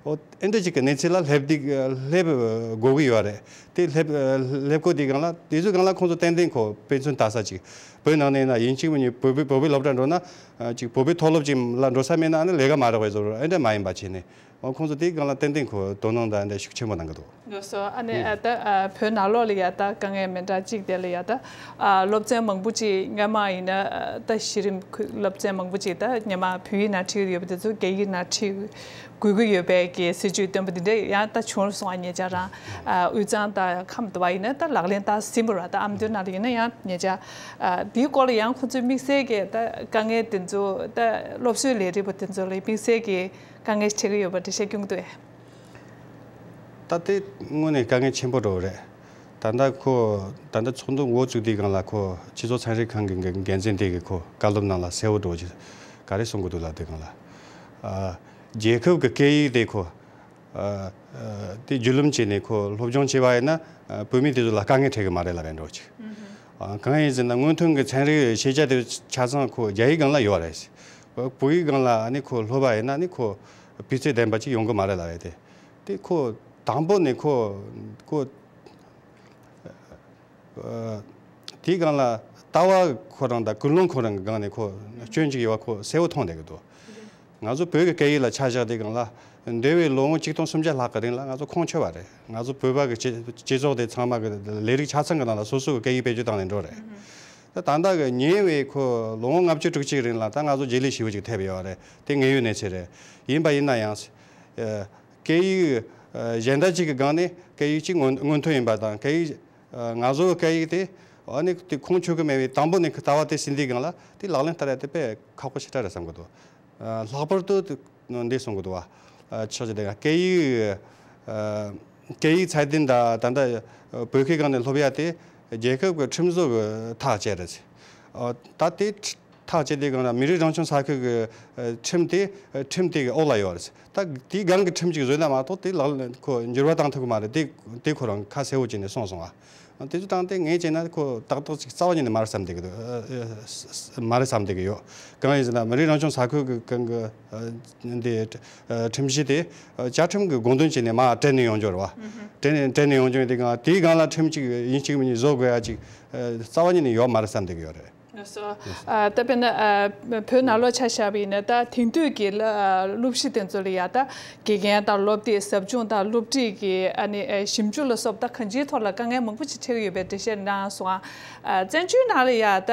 ཨོ། ཨེ་འདྲ་ཅིག་གི་གནས་ཚུལ་ལ་སླེབས་དུས་སླེབས་དགོས་ཀྱི་ཡོད་རེད། དེ་སླེབས་སླེབས་དགོས་དུས་སྒང་ལ་དེ་ཚོའི་སྒང་ལ་ཁོང་ཚོ་ཏན་ཏན་ཁོ་དཔེ་མཚོན་ལྟ་ས་ཅིག་བོད་ནང་ནས་ན་ཡིན་གཅིག་མིན་གཉིས་བོད་པའི་བོད་པའི་སློབ་གྲྭ་འགྲོ་ན་ཅིག་བོད་པའི་མཐོ་སློབ་ཅིག་ལ་འགྲོ་ས་མེད་ན་ཨ་ནི་ལས་ཀ་མ་རག་པའི་བཟོ་འདྲ་ཨེ་འདྲ་མ་ཡིན་པ་བྱས་ནས། ཨོ། ཁོང་ཚོ་དེའི་སྒང་ལ་ཏན་ཏན་ཁོ་དོ་སྣང་དང་འདྲ་ཤུགས་ཆེན་པོ་གནང་གི་འདུག་ལགས་སོ། ཨ་ནི་ཨ་ད་ཨ་བོད་ནང་ལོགས་ལ་ཡ་ད་དཀའ་ངལ་མི་འདྲ་གཅིག་དེ་ལ་ཡ་ད་ཨ་སློབ་ཚན་མང་པོ་ཅིག་སྔ་མ་ཡིན་ན་ཨ་ད་གཞི་རིམ་ཁུལ་སློབ་ཚན་མང་པོ་ཅིག་ད་སྔ་མ་བོད་ཡིག་ནང་ཁྲིད་ཡོད་པ་དེ་ཚོ་སྐད་ཡིག་ནང་ཁྲིད་དགོས་ཀྱི་ཡོད་པའི་གི་སྲིད་ཇུས་བཏོན་པ་དེ་འདྲ་ཡང་ད་བྱུང་སོང་བ། ཉེ་ཆར་རང་ཨ་དབུས་གཙང་དང་ཁམས་དུ་བ་ཡིན་ན་ད་ལག་ལེན་བསྟར་ཟིན་པ་རེད། ད་ཨ་མདོའི་ནང་ལ་ཡིན་ན་ཡང་ཉེ་ཆར་ཨ་དེའི་སྐོར་ལ་ཡང་ཁོང་ཚོའི་དམིགས་བསལ་གྱི་ད་དཀའ་ངལ་དེ་ཚོ་ད་སློབ་གསོའི་ལས་རིགས་པ་དེ་ཚོ་ལ་དམིགས་བསལ་གྱི་དཀའ་ངལ་འཕྲད་ཀྱི་ཡོད་པ་འགྲེལ་བཤད་སྐྱོན་གྱི་འདུག་ཨེ། ད་དེ་དངོས་གནས་དཀའ་ངལ་ཆེན་པོ་འདྲ་བོ་རེད། ད་ལྟ་ཁོ་ད་ལྟ་ཚོགས་འདུ་འགོ་བཙུགས་དུས་སྒང་ལ་ཁོ་སྤྱི་ཚོགས་ཚན་རིག་ཁང་གི་འགན་འགན་འཛིན་དེ་གིས་ཁོ་བཀའ་སློབ་ནང་ལ་གསལ་བོ་འདྲ་བོ་ཅིག་ག་རེ་གསུང་གི་འདུག་ལབ་དུས་སྒང་ལ། ཨ། རྒྱལ་ཁབ་ཀྱི་སྐད་ཡིག་དེ་ཁོ། ཨ། ཨ། དེ་བརྒྱུད་ལམ་བྱས་ནས་ཁོ་སློབ་སྦྱོང་བྱས་པ་ཡིན་ན། ཨ། བོད་མི་དེ་ཚོ་ལ་དཀའ་ངལ་འཕྲད་གི་མ་རེད་ལབ་ཡ་འདྲ་བོ་ཅིག་ཨ། གང་ཡིན་ཟེར་ན་སྔོན་ཐོན་གྱི་ཚན་རིག་ཤེས་བྱ་དེ་ཆ་ཚང་ཁོ་རྒྱ་ཡིག་སྒང་ལ་ཡོད་རེད། བོད་ཡིག་སྒང་ལ་ཨ་ནི་ཁོ་སློབ་པ་ཡིན་ན་ཨ་ནི་ཁོ་སྤུས་ཚད་ལྡན་པ་ཅིག་ཡོང་གི་མ་རེད་ལབ་ཡ་དེ། དེ་ཁོ་དང་པོ་ནས་ཁོ་ཁོ། ཨ། དེའི་སྒང་ལ་ལྟ་བ་ཁོ་རང་དང་ཀུན་སློང་ཁོ་རང་གི་སྒང་ནས་ཁོ་སྐྱོན་ཅིག་ཡོད་པ་ཁོ་གསལ་བོ་མཐོང་བསྡད་ཀྱི་འདུག་ང་ཚོ་བོད་ཀྱི་སྐད་ཡིག་ལ་ཆ་བཞག་དུས་སྒང་ལ་འདས་པའི་ལོ་ངོ་ཆིག་སྟོང་སུམ་བརྒྱ་ལྷག་གི་རིང་ལ་ང་ཚོ་ཁུངས་འཁྱོལ་བ་རེད། ང་ཚོ་བོད་པ་གི་སྤྱི་སྤྱི་ཚོགས་དེ་ཚང་མ་གི་ལས་རིགས་ཆ་ཚང་གི་ནང་ལ་སོ་སོ་གི་སྐད་ཡིག་བེད་སྤྱོད་བཏང་ནས་འགྲོ་རེད། ད་ད་ལྟ་གི་ཉེ་བའི་ཁོ་ལོ་ངོ་ལྔ་བཅུ་དྲུག་ཅུའི་རིང་ལ་ད་ང་ཚོ་རྗེས་ལུས་ཞེ་པོ་ཅིག་ཐེབས་ཡོད་རེད། དེ་དངོས་ཡོད་གནས་ཚུལ་རེད། ཡིན་པ་ཡིན་ན་ཡང་། ཨ། སྐད་ཡིག་ཨ། གཞན་དག་ཅིག་གི་སྒང་ནས་སྐད་ཡིག་ཅིག་སྔོན་སྔོན་ཐོན་ཡིན་པ་དང་སྐད་ཡིག་ཨ། ང་ཚོའི་སྐད་ཡིག་དེ་ཨ་ནི་དེ་ཁུངས་འཁྱོལ་གི་མེད་པའི་དང་པོ་ནས་ལྟ་བ་དེ་ཟིན་དུས་སྒང་ལ་དེ་ལག་ལེན་བསྟར་ཡ་དེ་དཔེ་ཁག་པོ་ཞེ་དྲག་རེད་བསམ་གི་འདུག་ཨ། ལྷག་པར་དུ་འདི་གསུང་གི་འདུག་བ། ཨ། ཆོག་ཅིག་དེ་སྐད་ཡིག་ཨ། སྐད་ཡིག་ཚད་ལྡན་དང་ད་ལྟ་བོད་སྐད་སྒང་ནས་སློབ་ཡ་དེ་རྒྱལ་ཁབ་ཀྱི་ཁྲིམས་བཟོ་གི་ཐག་བཅད་རེད། ཨ། ད་དེ་ཐག་བཅད་དེ་སྒང་ལ་མི་རིགས་རང་སྐྱོང་ས་ཁུལ་གྱི་ཨ། ཁྲིམས་དེ་ཨ། ཁྲིམས་དེ་གི་འོག་ལ་ཡོད་རེད། ད་དེའི་སྒང་གི་ཁྲིམས་ཅིག་བཟོས་ན་མ་གཏོགས་དེ་ལག་ལེན་ཁོ་འགྱུར་བ་བཏང་ཐུབ་ཀྱི་མ་རེད། དེ་དེ་ཁོ་རང་ཁ་གསལ་བོ་བྱས་ནས་གསུངས་སོང་ཨ། དེ་ཚོ་བཏང་སྟེ་ངས་བྱས་ན་ཁོ་ཏག་ཏག་ཅིག་རྩ་བ་ཉིད་ནས་མ་རེད་བསམ་བསྡད་ཀྱི་འདུག་ཨ། ཨ། མ་རེད་བསམ་བསྡད་ཀྱི་ཡོད། གང་ཡིན་ཟེར་ན་མི་རིགས་རང་སྐྱོང་ས་ཁུལ་གྱི་སྒང་གི་ཨ། འདི་ཨ། ཁྲིམས་གཞི་དེ་ཨ། བཅའ་ཁྲིམས་ཀྱི་དགོངས་དོན་བྱས་ནས་མར་བསྐྲད་ནས་ཡོང་རྒྱུ་རེད་བ། ཨུ་ཧུ། བསྐྲད་ནས་བསྐྲད་ནས་ཡོང་རྒྱུ་ཡིན་དུས་སྒང་དེའི་སྒང་ལ་ཁྲིམས་གཅིག་ཡིན་གཅིག་མིན་གཉིས་བཟོ་དགོས་ཡ་ཅིག་ཨ། རྩ་བ་ཉིད་ནས་ཡོད་མ་རེད་བསམ་བསྡད་ཀྱི་ཡོད་རེད། ལགས་སོ། ཨ། ད་དཔེར་ན་ཨ། བོད་ནང་ལོགས་ཆ་བཞག་པ་ཡིན་ན་ད་དེང་དུས་ཀྱི་སློབ་གཞི་དེ་ཚོ་ལ་ཡ་ད་དགེ་རྒན་དང་སློབ་དེབ་ཟབ་སྦྱོང་དང་སློབ་ཁྲིད་ཀྱི་ཨ་ནི་ཨ། ཞིབ་འཇུག་ལ་སོགས་ད་གང་ཅིའི་ཐོག་ལ་དཀའ་ངལ་མང་པོ་ཅིག་འཕྲད་ཀྱི་ཡོད་པའི་འགྲེལ་བཤད་གནང་སོང་ཨ། བཙན་བྱོལ་ནང་ལ་ཡ་ད་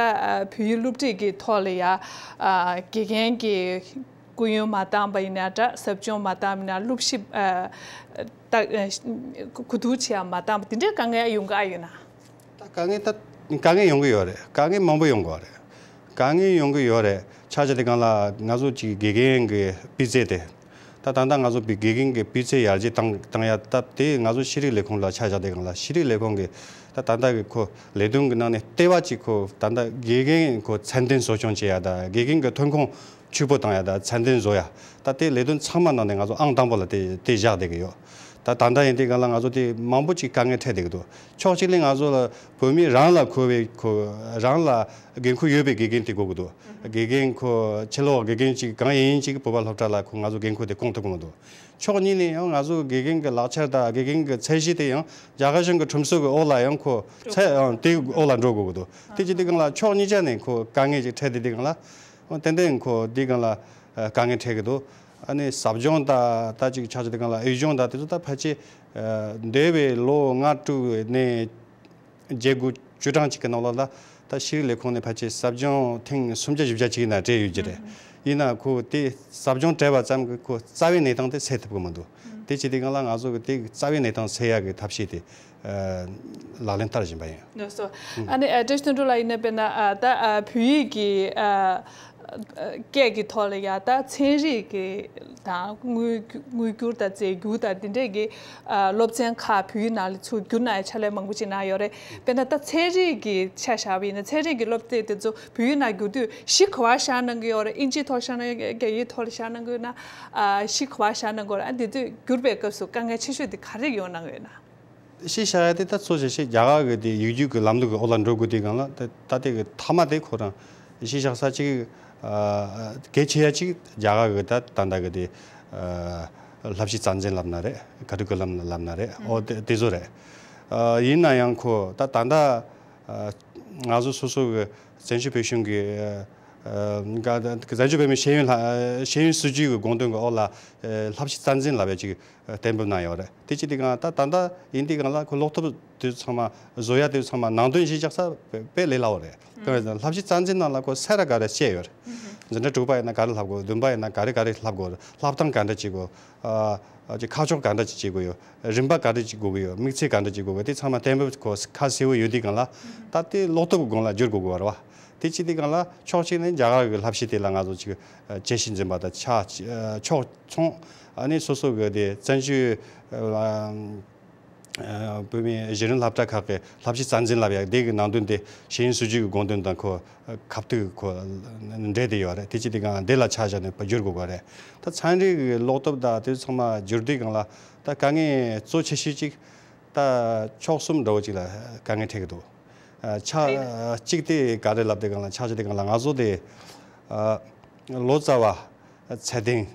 བོད་ཡིག་སློབ་ཁྲིད་ཀྱི་ཐོག་ལ་ཡ་དགེ་རྒན་གྱི་སྐུ་ཡོན་མ་བཏང་པ་ཡིན་ན་འདྲ། ཟབ་སྦྱོང་མ་བཏང་པ་ཡིན་ན། སློབ་ཞིབ་ཨ། ད་གོ་བསྡུར་བྱེད་ཡ་མ་བཏང་པ་དེ་འདྲའི་དཀའ་ངལ་ཡོང་གི་ཨ་ཡོད་ན། ད་དཀའ་ངལ་ད་དཀའ་ངལ་ཡོང་གི་ཡོད་རེད། དཀའ་ངལ་མང་པོ་ཡོང་གི་ཡོད་རེད། དཀའ་ངལ་ཡོང་གི་ཡོད་རེད། ཆ་བཞག་དུས་སྒང་ལ་ང་ཚོ་ཅིག་དགེ་རྒན་གྱི་སྤུས་ཚད་དེ་ ད་ད་ལྟ་ང་ཚོ་དགེ་རྒན་གྱི་སྤུས་ཚད་ཡར་རྒྱས་བཏང་བཏང་ཡ་སྟབས་དེ་ང་ཚོ་ཤེས་རིག་ལས་ཁུངས་ལ་ཆ་བཞག་དེ་གང་ལ་ཤེས་རིག་ལས་ཁུངས་ཀྱི་ད་ད་ལྟ་གི་ཁོ་ལས་དོན་གྱི་ནང་ནས་ལྟེ་བ་གཅིག་ཁོ་ད་ལྟ་དགེ་རྒན་ཁོ་ཚད་ལྡན་གསོ་སྐྱོང་བྱེད་ཡ་ད་དགེ་རྒན་གྱི་ཐོན་ཁུངས་ཕྱུག་པོ་བཏང་ཡ་ད་ཚད་ལྡན་བཟོ་ཡ་ད་དེ་ལས་དོན་ཚང་མ་ནང་ནས་ང་ཚོ་ཨང་དང་པོ་ལ་དེ་དེ་བཞག་བསྡད་ཀྱི་ཡོད། ད་ད་ལྟ་ཡིན་དེ་གང་ལ་ང་ཚོ་དེ་མང་པོ་ཅིག་དཀའ་ངལ་འཕྲད་བསྡད་ཀྱི་འདུག་ཕྱོགས་གཅིག་ལས་ང་ཚོ་ལ་བོད་མི་རང་ལ་མཁོ་བའི་ཁོ་རང་ལ་འགན་ཁུར་ཡོད་པའི་དགེ་རྒན་དེ་དགོས་ཀྱི་འདུག་དགེ་རྒན་ཁོ་ཕྱི་ལོགས་དགེ་རྒན་ཅིག་གང་ཡིན་ཅིག་བོད་པ་སློབ་གྲྭ་ལ་ཁོ་ང་ཚོ་འགན་ཁུར་དེ་སྐོང་ཐུབ་ཀྱི་མི་འདུག་ཕྱོགས་གཉིས་ནས་ཡང་ང་ཚོ་དགེ་རྒན་གྱི་ལག་ཆར་དང་དགེ་རྒན་གྱི་ཚད་གཞི་དེ་ཡང་རྒྱ་གར་གཞུང་གི་ཁྲིམས་སྲོལ་གྱི་འོག་ལ་ཡང་ཁོ་ཚད་ཡང་དེའི་འོག་ལ་འགྲོ་དགོས་ཀྱི་འདུག་དེ་ཅི་དེ་གང་ལ་ཕྱོགས་གཉིས་ཆ་ནས་ཁོ་དཀའ་ངལ་ཅིག་འཕྲད་དེ་དེ་གང་ལ་ཏན་ཏན་ཁོ་དེ་གང་ལ་དཀའ་ངལ་འཕྲད་ཀྱི་འདུག་ཨ་ནི་ཟབ་སྦྱོང་དང་ད་ཅིག་ཆ་ཆ་དེ་གང་ལ་དབུས་སྦྱོང་དང་དེ་ཚོ་ད་ཕལ་ཆེར་འདས་པའི་ལོ་ལྔ་དྲུག་ནས་བརྒྱད་དགུ་བཅུ་གྲངས་ཅིག་གི་ནང་ལོགས་ལ་ད་ཤེས་རིག་ལས་ཁུངས་ནས་ཕལ་ཆེར་ཟབ་སྦྱོང་ཐེངས་སུམ་བརྒྱ་བཞི་བརྒྱ་ཅིག་ཡིན་ན་སྤྲད་ཡོད་ཀྱི་རེད། ཡིན་ན་ཁོ་དེ་ཟབ་སྦྱོང་སྤྲད་པ་ཙམ་གྱིས་ཁོ་རྩ་བའི་གནས་སྟངས་དེ་སེལ་ཐུབ་ཀྱི་མི་འདུག་དེ་བྱས་དུས་སྒང་ལ་ང་ཚོ་གི་དེ་རྩ་བའི་གནས་སྟངས་སེལ་ཡག་གི་ཐབས་ཤེས་དེ་ལག་ལེན་བསྟར་བཞིན་པ་ཡིན། ལགས་སོ། ཨ་ནི་ཨ་བཀྲ་ཤིས་དོན་གྲུབ་ལགས་ཡིན་ན་དཔེར་ན་ཨ་ད་ཨ་བོད་ཡིག་གི་ཨ་སྐད་ཀྱི་ཐོག་ལ་ཡ་ད་ཚན་རིག་གི་དང་དངོས་དངོས་བསྒྱུར་དང་རྫས་འགྱུར་དང་འདི་འདྲས་ཀྱི་ཨ་སློབ་ཚན་ཁག་བོད་ཡིག་ནང་ལ་ཚུར་བསྒྱུར་གནང་ཡ་ཕྱག་ལས་མང་པོ་ཅིག་གནང་ཡོད་རེད། དཔེར་ན་ད་ཚན་རིག་གི་ཆ་བཞག་པ་ཡིན་ན་ཚན་རིག་གི་སློབ་དེབ་དེ་ཚོ་བོད་ཡིག་ནང་བསྒྱུར་དུས་གཞི་ག་པར་བཞག་གནང་གི་ཡོད་རེད། ཨིན་ཇིའི་ཐོག་བཞག་གནང་གི་ཡོད་རྒྱ་ཡིག་ཐོག་ལ་བཞག་གནང་གི་ཡོད་ན་ཨ་གཞི་ག་པར་བཞག་གནང་གི་ཡོད་རེད། ཨ་འདི་དུས་བསྒྱུར་བའི་སྐབས་སུ་དཀའ་ངལ་ཆེ་ཤོས་དེ་ག་རེ་ཡོང་གནང་ཡོད་ན། གཞི་བཞག་ཡ་དེ་ད་གཙོ་ཆེ་ཤོས་རྒྱ་གར་གི་དེ་ཡིག་རྒྱུགས་ཀྱི་ལམ་ལུགས་ཀྱི་འོག་ལ་འགྲོ་དགོས་དུས་སྒང་ལ་ད་ད་དེ་གི་མཐའ་མ་དེ་ཁོ་རང་གཞི་བཞག་ས་གཅིག་ཨ་གལ་ཆེ་ཡ་གཅིག་རྒྱ་གར་གི་ད་ད་ལྟ་གི་དེ་ཨ་བསླབ་གཞི་རྩ་འཛིན་ལབ་ན་རེད། ཀ་རི་ཀུ་ལམ་ལབ་ན་རེད། ཨོ་དེ་དེ་ཚོ་རེད། ཨ་ཡིན་ན་ཡང་ཁོ་ད་ད་ལྟ་ཨ་ང་ཚོ་སོ་སོ་གི་བཙན་བྱོལ་བོད་གཞུང་གི་ཨ་ཨ་བཙན་བྱོལ་བོད་མིའི་ཤེས་ཡོན་ལྷ་ཤེས་ཡོན་སྲིད་བྱུས་ཀྱི་དགོངས་དོན་གྱི་འོག་ལ་ཨ་བསླབ་གཞི་རྩ་འཛིན་ལབ་ཡ་ཅིག་གཏན་འབེབས་གནང་ཡོད་རེད། དེ་ཅི་དེ་གང་ད་ད་ལྟ་ཡིན་དེ་གང་ལ་ཁོ་སློབ་ཐོབ་དེ་ཚང་མ་བཟོ་ཡ་དེ་ཚང་མ་ནང་དོན་གཞི་བཞག་ས་དཔེ་དཔེ་ལས་སླ་བོ་རེད། གང་ཡིན་ཟེར་ན་བསླབ་གཞི་རྩ་འཛིན་ནང་ལ་ཁོ་ས་ར་ག་རེ་བཤད་ཡོད་རེད། འཛིན་གྲྭ་དྲུག་པ་ཡིན་ན་ག་རེ་བསླབ་དགོས། བདུན་པ་ཡིན་ན་ག་རེ་ག་རེ་བསླབ་དགོས། བསླབ་སྟངས་ག་འདྲ་བྱེད་དགོས། ཨ་ཨ་ཅིག་ཁ་ཕྱོགས་ག་འདྲ་ཅིག་བྱེད་དགོས་ཡོད། རིམ་པ་ག་འདྲ་ཅིག་དགོས་ཀྱི་ཡོད། དམིགས་ཚད་ག་འདྲ་ཅིག་དགོས་ཀྱི་ཡོད། དེ་ཚང་མ་གཏན་འབེབས་ཁོ་ཁ་གསལ་བོ་ཡོད་དུས་གང་ལ་ད་དེ་སློབ་ཐོབ་སྒང་ལ་བསྒྱུར་དགོས་ཀྱི་ཡོད་རེད་བ། དེ་ཅི་དེ་གང་ལ་ཕྱོགས་གཅིག་ནས་རྒྱ་གར་གྱི་བསླབ་གཞི་དེ་ལ་ང་ཚོ་ཅིག་ཨ་དཔྱད་ཞིབ་འཛིན་པ་དང་ཆ་ཨ་ཕྱོགས་མཚུངས་ཨ་ནི་སོ་སོ་གི་དེ་བཙན་བྱོལ་ཨ་བོད་མིའི་གཞི་རིམ་སློབ་གྲྭ་ཁག་གི་བསླབ་གཞི་རྩ་འཛིན་ལབ་ཡག་དེ་གི་ནང་དོན་དེ་ཤེས་ཡོན་སྲིད་བྱུས་ཀྱི་དགོངས་དོན་དང་ཁོ་ཁ་གཏུག་ཁོ་འབྲེལ་བསྡད་ཡོད་རེད། དེ་ཅི་དེ་གང་དེ་ལ་ཆ་བཞག་ནས་བསྒྱུར་དགོས་པ་རེད། ད་ཚན་རིག་གི་ཀློག་དེབ་དང་དེ་ཚང་མ་བསྒྱུར་དུས་སྒང་ལ་ད་དཀའ་ངལ་གཙོ་ཆེ་ཤོས་གཅིག་ད་ཕྱོགས་གསུམ་འདྲ་བོ་ཅིག་ལ་དཀའ་ངལ་འཕྲད་ཀྱི་འདུག་ཨ་ཆ་གཅིག་དེ་ག་རེ་ལབ་དེ་སྒང་ལ་ཆ་བཞག་དེ་སྒང་ལ་ང་ཚོ་དེ་ཨ་ལོ་ཙཱ་བ་ཚད་ལྡན་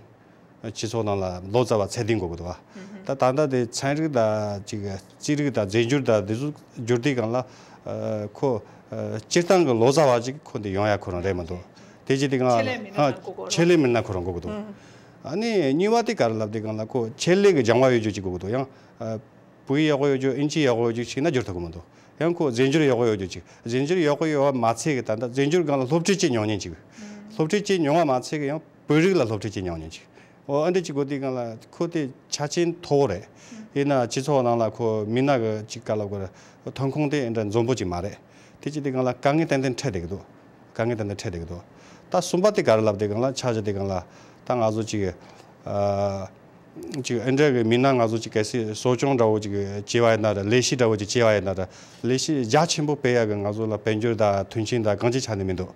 སྤྱི་ཚོགས་ནང་ལ་ལོ་ཙཱ་བ་ཚད་ལྡན་དགོས་ཀྱི་འདུག་བ། ད་ད་ལྟ་དེ་ཚན་རིག་དང་ཅིག་རྩིས་རིག་དང་རྫས་འགྱུར་དང་དེ་ཚོ་བསྒྱུར་དུས་སྒང་ལ་ཨ་ཁོ་ཨ་སྤྱིར་བཏང་གི་ལོ་ཙཱ་བ་ཅིག་ཁོ་འདི་ཡོང་ཡ་ཁོ་རང་རེད་མ་གཏོགས་དེ་ཅི་དེ་སྒང་ཆེད་ལས་མི་སྣ་ཨ་ཁོ་དགོས་རེད། ཆེད་ལས་མི་སྣ་ཁོ་རང་དགོས་ཀྱི་འདུག་ཨ་ནི་གཉིས་པ་དེ་ག་རེ་ལབ་དེ་སྒང་ལ་ཁོ་ཆེད་ལས་ཀྱི་སྦྱང་བ་ཡོད་རྒྱུ་ཅིག་དགོས་ཀྱི་འདུག་ཡང་ཨ་བོད་ཡིག་ཡག་པོ་ཡོད་རྒྱུ་ཨིན་ཇི་ཡག་པོ་ཡོད་རྒྱུ་ཅིག་ཤེས་ན་བསྒྱུར་ཐུབ་ཀྱི་མི་འདུག་ཡང་ཁོ་རྫས་འགྱུར་ཡག་པོ་ཡོད་རྒྱུ་ཅིག་རྫས་འགྱུར་ཡག་པོ་ཡོད་པ་མ་ཚད་ཀྱི་ད་ལྟ་རྫས་འགྱུར་སྒང་ལ་སློབ་ཁྲིད་ཅིག་མྱོང་མཁན་ཅིག་སློབ་ཁྲིད་ཅིག་མྱོང་བ་མ་ཚད་ཀྱི་ཡང་བོད་རིགས་ལ་སློབ་ཁྲིད་ཅིག་མྱོང་མཁན་ཅིག་འོ་ཨ་འདི་ཅིག་དགོས་དུས་སྒང་ལ་ཁོ་དེ་ཆ་རྐྱེན་མཐོ་བོ་རེད། ཡིན་ན་སྤྱི་ཚོགས་ནང་ལ་ཁོ་མི་སྣ་གི་ཅིག་ག་ལ་དགོས་རེད། ཐོན་ཁུངས་དེ་འདྲ་འཛོམས་པོ་ཅིག་མ་རེད། དེ་ཅིག་དུས་སྒང་ལ་དཀའ་ངལ་ཏན་ཏན་འཕྲད་བསྡད་ཀྱི་འདུག་དཀའ་ངལ་ཏན་ཏན་འཕྲད་བསྡད་ཀྱི་འདུག་ད་གསུམ་པ་དེ་ག་རེ་ལབ་དུས་སྒང་ལ་ཆ་བཞག་དུས་སྒང་ལ་ད་ང་ཚོ་ཅིག་ཨ། ཅིག་ཨེ་འདྲ་གི་མི་སྣ་ང་ཚོ་ཅིག་གལ་སྲིད་གསོ་སྐྱོང་འདྲ་བོ་ཅིག་བྱས་པ་ཡིན་ན་ར་ལས་གཞི་འདྲ་བོ་ཅིག་བྱས་པ་ཡིན་ན་ར་ལས་གཞི་རྒྱ་ཆེན་པོ་སྤེལ་ཡག་གི་ང་ཚོ་ལ་དཔལ་འབྱོར་དང་མཐུན་རྐྱེན་དང་གང་ཅིའི་ཆ་ནས་མི་འདུག་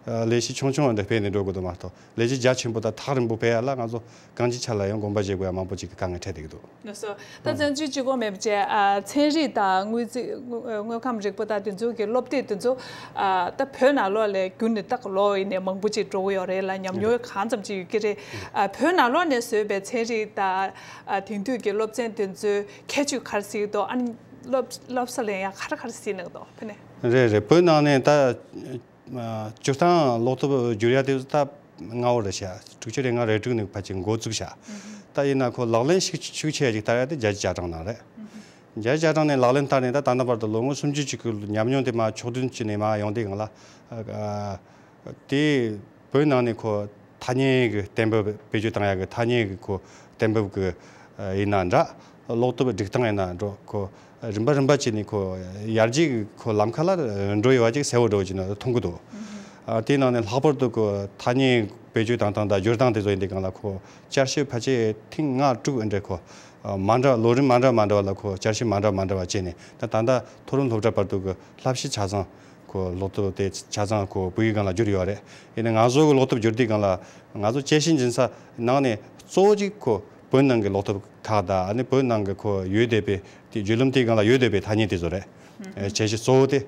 ལས་གཞི་ཆུང་ཆུང་འདྲ་སྤེལ་ནས་འགྲོ་དགོས་འདུག་མ་གཏོགས་ལས་གཞི་རྒྱ་ཆེན་པོ་དང་ཐག་རིང་པོ་སྤེལ་ཡག་ལ་ང་ཚོ་གང་ཅིའི་ཆ་ལ་ཡང་དགོངས་པ་བཞེས་དགོས་ཡག་མང་པོ་ཅིག་གི་དཀའ་ངལ་འཕྲད་བསྡད་ཀྱི་འདུག་ལགས་སོ། ད་བཙན་བྱོལ་སྤྱི་ཁོག་མེད་པ་བྱས་ཨ་ཚན་རིག་དང་དངོས་རྫས་དངོས་དངོས་ཁམས་རིག་པ་དང་དེ་ཚོ་གི་སློབ་དེབ་དེ་ཚོ་ཨ་ད་བོད་ནང་ལོགས་ལ་བསྒྱུར་ནས་ད་ལོ་ཡིན་ནས་མང་པོ་ཅིག་འགྲོ་གི་ཡོད་རེད་ལ། ཉམས་མྱོང་གང་ཙམ་ཅིག་ཡོད་ཀྱི་རེད། ཨ་བོད་ནང་ལོགས་ནས་བཟོས་པའི་ཚན་རིག་དང་ཨ་དེང་དུས་ཀྱི་སློབ་ཚན་དེ་ཚོའི་ཁྱད་ཆོས་ག་རེ་གཟིགས་འདུག་ཨ་ནི་སློབ་སློབ་གསོ་ལེན་ཡག་ག་རེ་ག་རེ་གཟིགས་གནང་འདུག་ཕ་ནས། རེད་རེད། བོད་ནང་ནས་ད་སྤྱིར་བཏང་ཀློག་ཐུབ་བསྒྱུར་ཡ་དེ་ད་སྔ་བོ་རེད་ཤག་དྲུག་ཅུ་རེ་ལྔ་རེ་དྲུག་ནས་ཕལ་ཆེར་འགོ་བཙུགས་ཤག་ད་ཡིན་ན་ཁོ་ལག་ལེན་ཤུགས་ཤུགས་ཆེ་ཡ་ཅིག་བསྟར་ཡ་དེ་བརྒྱད་ཅུ་གྱ་གྲངས་ནང་རེད། བརྒྱད་ཅུ་གྱ་གྲངས་ནས་ལག་ལེན་བསྟར་ནས་ད་ད་ལྟ་བར་དུ་ལོ་ངོ་སུམ་ཅུ་ཅིག་གི་ཉམས་མྱོང་དེ་མར་ཕྱོགས་བསྡུས་བྱས་ནས་མར་ཡོང་དུས་སྒང་ལ་ཨ་དེ་བོད་ནང་ནས་ཁོ་ཐ་སྙད་ཀྱི་གཏན་འབེབས་བེད་སྤྱོད་བཏང་ཡག་གི་ཐ་སྙད་ཀྱི་ཁོ་གཏན་འབེབས་ཀྱི་ཨ་ཡིན་ན་འདྲ། ཀློག་དེབ་སྒྲིག་སྟངས་ཡིན་ན་འགྲོ་ཁོ་རིམ་པ་རིམ་པ་བྱས་ནས་ཁོ་ཡར་རྒྱས་ཀྱི་ཁོ་ལམ་ཁ་ལ་འགྲོ་ཡོད་པ་ཅིག་གསལ་བོ་འདྲ་བོ་ཅིག་ནང་མཐོང་གི་འདུག་ཨ་དེའི་ནང་ནས་ལྷག་པར་དུ་ཁོ་ཐ་སྙད་ བེད་སྤྱོད་བཏང་སྟངས་དང་བསྒྱུར་སྟངས་དེ་ཚོ་ཡིན་དུས་སྒང་ལ་ཁོ་བསྐྱར་ཞིབ་ཕལ་ཆེར་ཐེངས་ལྔ་དྲུག་འདྲ་ཁོ་ཨ་མ་འདྲ་བ་ལོ་རིམ་མ་འདྲ་བ་མ་འདྲ་བ་ལ་ཁོ་བསྐྱར་ཞིབ་མ་འདྲ་བ་མ་འདྲ་བ་བྱས་ནས། ད་ད་ལྟ་མཐོ་རིམ་སློབ་གྲྭ་བར་དུ་གི་བསླབ་གཞི་ཆ་ཚང་ཁོ་ཀློག་དེབ་དེ་ཆ་ཚང་ཁོ་བོད་ཡིག་སྒང་ལ་བསྒྱུར་ཡོད་རེད། ཡིན་ནའི་ང་ཚོ་གི་ཀློག་དེབ་བསྒྱུར་དུས་སྒང་ལ་ང་ཚོ་དཔྱད་ཞིབ་འཛིན་ས་ནང་ནས་གཙོ་བོ་གཅིག་ཁོ་བོད་ནང་གི་ཀློག་དེབ་ཁག་དང་། ཨ་ནི་བོད་ནང་གི་ཁོ་ཡོད་བསྡད་པའི་དེ་བརྒྱུད་ལམ་དེའི་སྒང་ལ་ཡོད་བསྡད་པའི་ཐ་སྙད་དེ་ཚོ་རེད། ཨེ་དཔྱད་གཞི་གཙོ་བོ་དེ།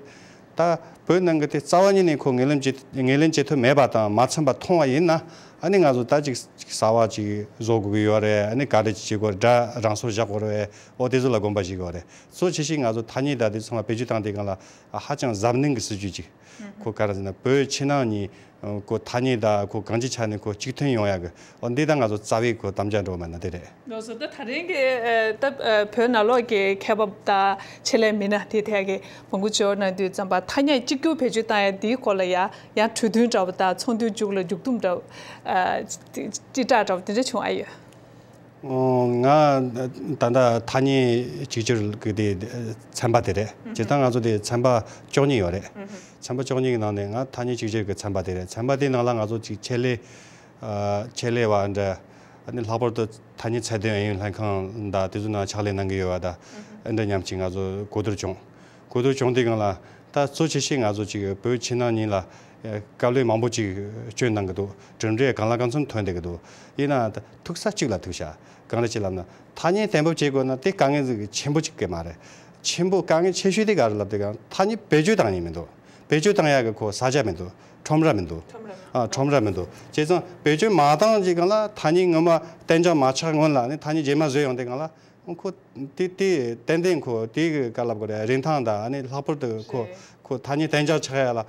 ད་བོད་ནང་གི་དེ་རྩ་བ་ཉིད་ནས་ཁོ་ངོས་ལེན་བྱེད་ངོས་ལེན་བྱེད་ཐུབ་མེད་པ་དང་མ་ཚང་པ་མཐོང་བ་ཡིན་ན། ཨ་ནི་ང་ཚོ་ད་ཅིག་ཅིག་གསར་བ་ཅིག་བཟོ་དགོས་ཀྱི་ཡོད་རེད། ཨ་ནི་ག་འདྲ་ཅིག་བྱེད་དགོས་རེད། སྒྲ་རང་སོར་བཞག་དགོས་རེད། འོ་དེ་ཚོ་ལ་དགོངས་པ་བཞེས་དགོས་རེད། གཙོ་ཆེ་ཤོས་ང་ཚོ་ཐ་སྙད་དང་དེ་ཚང་མ་བེད་སྤྱོད་བཏང་དེ་སྒང་ལ་ཧ་ཅང་གཟབ་ནན་གྱི་སྲིད་ཇུས་ཅིག་ཁོ་ག་རེ་ཟེར་ན་བོད་ཕྱི་ནང་གཉིས་ཁོ་ཐ་སྙད་དང་ཁོ་གང་ཅིའི་ཆ་ནས་ཁོ་གཅིག་མཐུན་ཡོང་ཡག་གི། འོ་འདི་ད་ང་ཚོ་རྩ་བའི་ཁོ་དམ་བཅའ་འགྲོ་བ་མིན་ན་དེ་རེད། ལགས་སོ། ད་ད་རིང་གི་ཨ་ད་ཨ་བོད་ནང་ལོགས་ཀྱི་མཁས་པ་དང་ཆེད་ལས་མི་སྣ་དེ་ཐད་ཀྱི་བོང་གུ་ཇོ་གནང་དུས་ཙམ་པ་ཐ་སྙད་གཅིག་གྱུར་བེད་སྤྱོད་བཏང་ཡ་འདིའི་སྐོར་ལ་ཡ་ཡང་གྲོས་མཐུན་འདྲ་བོ་དང་ཚོགས་འདུའི་མཇུག་ལ་མཇུག་བསྡོམས་འདྲ་བོ་ཨ་དྲིལ་བསྒྲགས་འདྲ་བོ་དེ་འདྲ་བྱུང་ཨ་ཡོད། ཨོ། ང་ད་ལྟ་ཐ་སྙད་གཅིག་གྱུར་གྱི་དེ་ཚན་པ་དེ་རེད། སྤྱིར་བཏང་ང་ཚོ་དེ་ཚན་པ་བཅུ་གཉིས་ཡོད་རེད། ཚན་པ་བཅུ་གཉིས་ཀྱི་ནང་ནས་ང་ཐ་སྙད་གཅིག་གྱུར་གྱི་ཚན་པ་དེ་རེད། ཚན་པ་དེའི་ནང་ལ་ང་ཚོ་ཅིག་ཆེད་ལས་ཨ་ཆེད་ལས་པ་འདྲ། ཨ་ནི་ལྷག་པར་དུ་ཐ་སྙད་ཚད་ལྡན་ཨུ་ཡོན་ལྷན་ཁང་དང་དེ་ཚོའི་ནང་ཕྱག་ལས་གནང་གི་ཡོད་པ་དང་། ཨ་འདྲ་མཉམ་གཅིག་ང་ཚོ་གོ་བསྡུར་བྱུང་། གོ་བསྡུར་བྱུང་དུས་སྒང་ལ་ད་གཙོ་ཆེ་ཤོས་ང་ཚོ་ཅིག་བོད་ཕྱི་ནང་གཉིས་ལ་ཨ་དཀའ་ལས་མང་པོ་ཅིག་སྐྱོན་གནང་གི་འདུག་གྲུབ་འབྲས་གང་ལ་གང་འཚམ་ཐོན་བསྡད་ཀྱི་འདུག་ཡིན་ནའང་ད་ཐུག་ས་གཅིག་ལ་ཐུག་ཤག་གང་རེད་ཅེས་ལབ་ན། ཐ་སྙད་གཏན་འབེབས་བྱེད་དགོས་ན་དེ་དཀའ་ངལ་ཅིག་ཆེན་པོ་ཅིག་གི་མ་རེད། ཆེན་པོ་དཀའ་ངལ་ཆེ་ཤོས་དེ་ག་རེ་ལབ་དུས་སྒང་ཐ་སྙད་བེད་སྤྱོད་བཏང་ཉེན་མི་འདུག་བེད་སྤྱོད་བཏང་ཡག་གི་ཁོ་ས་ཆ་མི་འདུག་ཁྲོམ་ར་མི་འདུག་ཁྲོམ་ར་མི་འདུག་ཨ་ཁྲོམ་ར་མི་འདུག་བྱས་ཙང་བེད་སྤྱོད་མ་བཏང་ཅིག་སྒང་ལ་ཐ་སྙད་སྔོན་མ་གཏན་འཇགས་མ་ཆགས་སྔོན་ལ་ནི་ཐ་སྙད་རྗེས་མ་བཟོས་ཡོང་དུས་སྒང་ལ་ཁོ་དེ་དེ་ཏན་ཏན་ཁོ་དེ་གི་ག་ལབ་དགོས་རེད། རིན་ཐང་དང་ཨ་ནི་ལྷག་པར་དུ་ཁོ་རེད། ཁོ་ཐ་སྙད་གཏན་འཇགས་ཆགས་ཡ་ལ་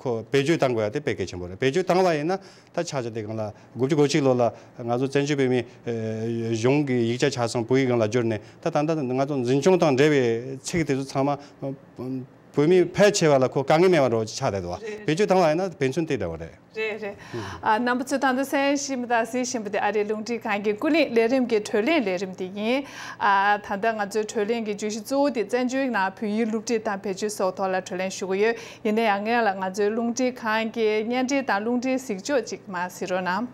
ཁོ་བེད་སྤྱོད་བཏང་དགོས་ཡ་དེ་དཔེ་གལ་ཆེན་པོ་རེད། བེད་སྤྱོད་བཏང་བ་ཡིན་ན་ད་ཆ་ཆ་དེ་སྒང་ལ་དགུ་བཅུ་གོ་གཅིག་ལོ་ལ་ང་ཚོ་བཙན་བྱོལ་བོད་མིའི་ཨེ་གཞུང་གི་ཡིག་ཆ་ཆ་ཚང་བོད་ཡིག་སྒང་ལ་བསྒྱུར་ནས། ད་ད་ལྟ་ང་ཚོ་འཛིན་སྐྱོང་དང་འབྲེལ་བའི་ཚིག་དེ་ཚོ་ཚང་མ་བོད་མིའི་ཕལ་ཆེ་བ་ལ་ཁོ་དཀའ་ངལ་མེད་པ་འདྲ་བོ་ཆགས་བསྡད་འདུག་བ། རེད། བེད་སྤྱོད་བཏང་བ་ཡིན་ན་ཕན་ཚུན་དེ་འདྲ་བོ་རེད། རེད་རེད། ཨ་རྣམ་པ་ཚོས་ད་ལྟ་གསན་བཞིན་པ་དང་གཟིགས་བཞིན་པ་དེ་ཨ་རིའི་རླུང་འཕྲིན་ཁང་གི་ཀུན་གླེང་ལས་རིམ་གྱི་བགྲོ་གླེང་ལས་རིམ་དེ་ཡིན། ཨ་ད་ལྟ་ང་ཚོའི་བགྲོ་གླེང་གི་བརྗོད་གཞི་གཙོ་བོ་དེ་བཙན་བྱོལ་ནང་བོད་ཡིག་སློབ་ཁྲིད་དང་བེད་སྤྱོད་སོགས་ཐོག་ལ་བགྲོ་གླེང་ཞུ་གི་ཡོད། ཡིན་ན་ཡང་སྔོན་ལ་ང་ཚོའི་རླུང་འཕྲིན་ཁང་གི་བརྙན་འཕྲིན་དང་རླུང་འཕྲིན་གཟིགས་ཕྱོགས་ཅིག་མར་གཟིགས་རོགས་གནང་།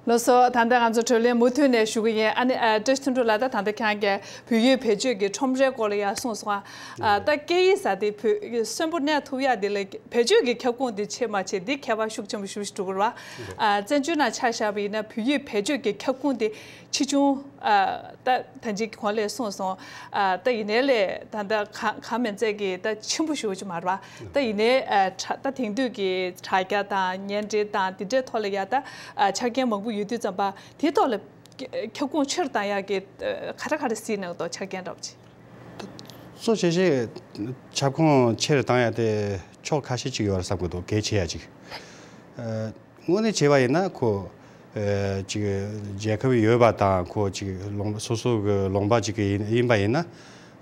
ལགས་སོ། ད་ལྟ་ང་ཚོ་བགྲོ་གླེང་མུ་མཐུད་ནས་ཞུ་གི་ཡིན། ཨ་ནི་ཨ་བཀྲ་ཤིས་དོན་གྲུབ་ལགས། ད་ད་ལྟ་ཁྱེད་རང་གིས་བོད་ཡིག་བེད་སྤྱོད་ཀྱི་ཁྲོམ་རའི་སྐོར་ལ་ཡང་གསུངས་སོང་ཨ། ཨ་ད་སྐད་ཡིག་ཟེར་དེ་བོད་གསོན་པོ་གནས་ཐུབ་ཡག་དེ་ལ་བེད་སྤྱོད་ཀྱི་ཁྱབ་ཁོངས་དེ་ཆེ་མ་ཆེ་འདི་ཁྱད་པར་ཤུགས་ཆེན་པོ་ཞེ་པོ་ཞིག་འགྲོ་གི་རེད་བ། ཨ་བཙན་བྱོལ་ནང་ཆ་བཞག་པ་ཡིན་ན་བོད་ཡིག་བེད་སྤྱོད་ཀྱི་ཁྱབ་ཁོངས་དེ་ཆེ་ཆུང་ཨ་ད་ད་ཅིག་གོང་ལ་གསུངས་སོང་། ཨ་ད་ཡིན་ནའི་ལས་ད་ལྟ་གང་གང་མིན་ཚད་ཀྱི་ད་ཆེན་པོ་ཞེ་པོ་ཅིག་མ་རེད་བ། ད་ཡིན་ནའི་ཨ་དྲ་ད་དེང་དུས་ཀྱི་དྲ་རྒྱ་དང་བརྙན་འཕྲིན་དང་དེ་འདྲའི་ཐོག་ལ་ཡ་ད་ཨ་ཆ་རྐྱེན་མང་པོ་ཡོད་དུས་ཙམ་པ་དེའི་ཐོག་ལ་ཁྱབ་ཁོངས་ཆེ་རུ་བཏང་ཡག་གི་ཨ་ག་རེ་ག་རེ་གཟིགས་གནང་འདུག་ཆ་རྐྱེན་འདྲ་བོ་ཅིག་གཙོ་ཆེ་ཤོས་ཁྱབ་ཁོངས་ཆེ་རུ་བཏང་ཡག་དེ་ཕྱོགས་ཁ་ཤས་ཅིག་ཡོད་རེད་བསམ་གྱི་འདུག་གལ་ཆེ་ཡག་ཅིག་ཨ། དངོས་གནས་བྱས་པ་ཡིན་ན་ཁོ་ཨ་ཅིག་རྒྱལ་ཁབ་ཡོད་པ་དང་ཁོ་ཅིག་ལུང་སོ་སོ་གི་ལུང་པ་ཅིག་གི་ཡིན་ཡིན་པ་ཡིན་ན།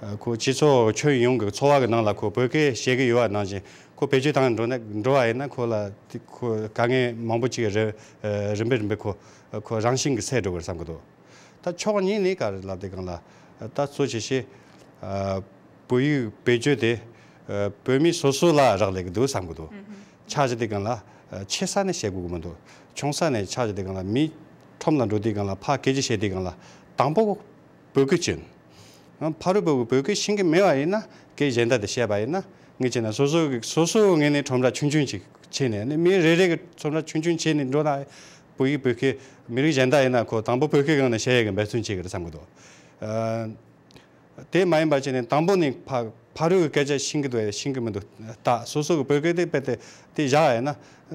ཨ་ཁོ་སྤྱི་ཚོགས་ཁྱོན་ཡོངས་ཀྱི་འཚོ་བ་གི་ནང་ལ་ཁོ་བོད་སྐད་བཤད་ཀྱི་ཡོད་པ་ནང་བཞིན་ཁོ་བེད་སྤྱོད་བཏང་འགྲོ་ན་འགྲོ་བ་ཡིན་ན་ཁོ་ལ་དེ་ཁོ་དཀའ་ངལ་མང་པོ་ཅིག་རེ་ཨ་རིམ་པས་རིམ་པས་ཁོ་ཁོ་རང་བཞིན་གྱི་སེལ་འགྲོ་གི་རེད་བསམ་གྱི་འདུག་ད་ཕྱོགས་གཉིས་ནས་ག་རེ་ལབ་དེ་གང་ལ་ད་གཙོ་ཆེ་ཤོས་ཨ་བོད་ཡིག་བེད་སྤྱོད་དེ་ཨ་བོད་མི་སོ་སོ་ལ་རག་ལས་ཀྱི་འདུག་བསམ་གྱི་འདུག་ཆ་བཞག་དེ་གང་ལ་ཨ་ཆེ་ས་ནས་བཤད་དགོས་ཀྱི་མི་འདུག་ཆུང་ས་ནས་ཆ་བཞག་དེ་གང་ལ་མི་ཁྲོམ་ལ་འགྲོ་དུས་གང་ལ་ཕར་སྐད་ཆ་བཤད་དུས་གང་ལ་དང་པོ་བོད་སྐད་ཅན། ཕ་རོལ་པོ་བོད་སྐད་ཤེས་ཀྱི་མེད་པ་ཡིན་ན་སྐད་གཞན་དག་དེ་བཤད་པ་ཡིན་ན་ངས་བྱས་ན་སོ་སོ་གི་སོ་སོའི་ངོས་ནས་ཁྲོམ་ར་ཆུང་ཆུང་ཅིག་བྱས་ནས་ནི་མི་རེ་རེ་གི་ཁྲོམ་ར་ཆུང་ཆུང་བྱས་ནས་འགྲོ་ན་བོད་ཡིག་བོད་སྐད་མི་རིགས་གཞན་དག་ཡིན་ན་ཁོ་དང་པོ་བོད་སྐད་སྒང་ནས་བཤད་ཡས་ཀྱི་འབད་བརྩོན་བྱེད་ཀྱི་རེད་བསམ་གྱི་འདུག་ཨ། དེ་མ་ཡིན་པ་བྱས་ནས་དང་པོ་ནས་ཕ་ཕ་རོལ་གྱི་སྐད་ཆ་ཤེས་ཀྱི་འདུག་ཡ་ཤེས་ཀྱི་མི་འདུག་ད་སོ་སོ་གི་བོད་སྐད་དེ་དཔེ་དེ་དེ་བཞག་ཡ་ན་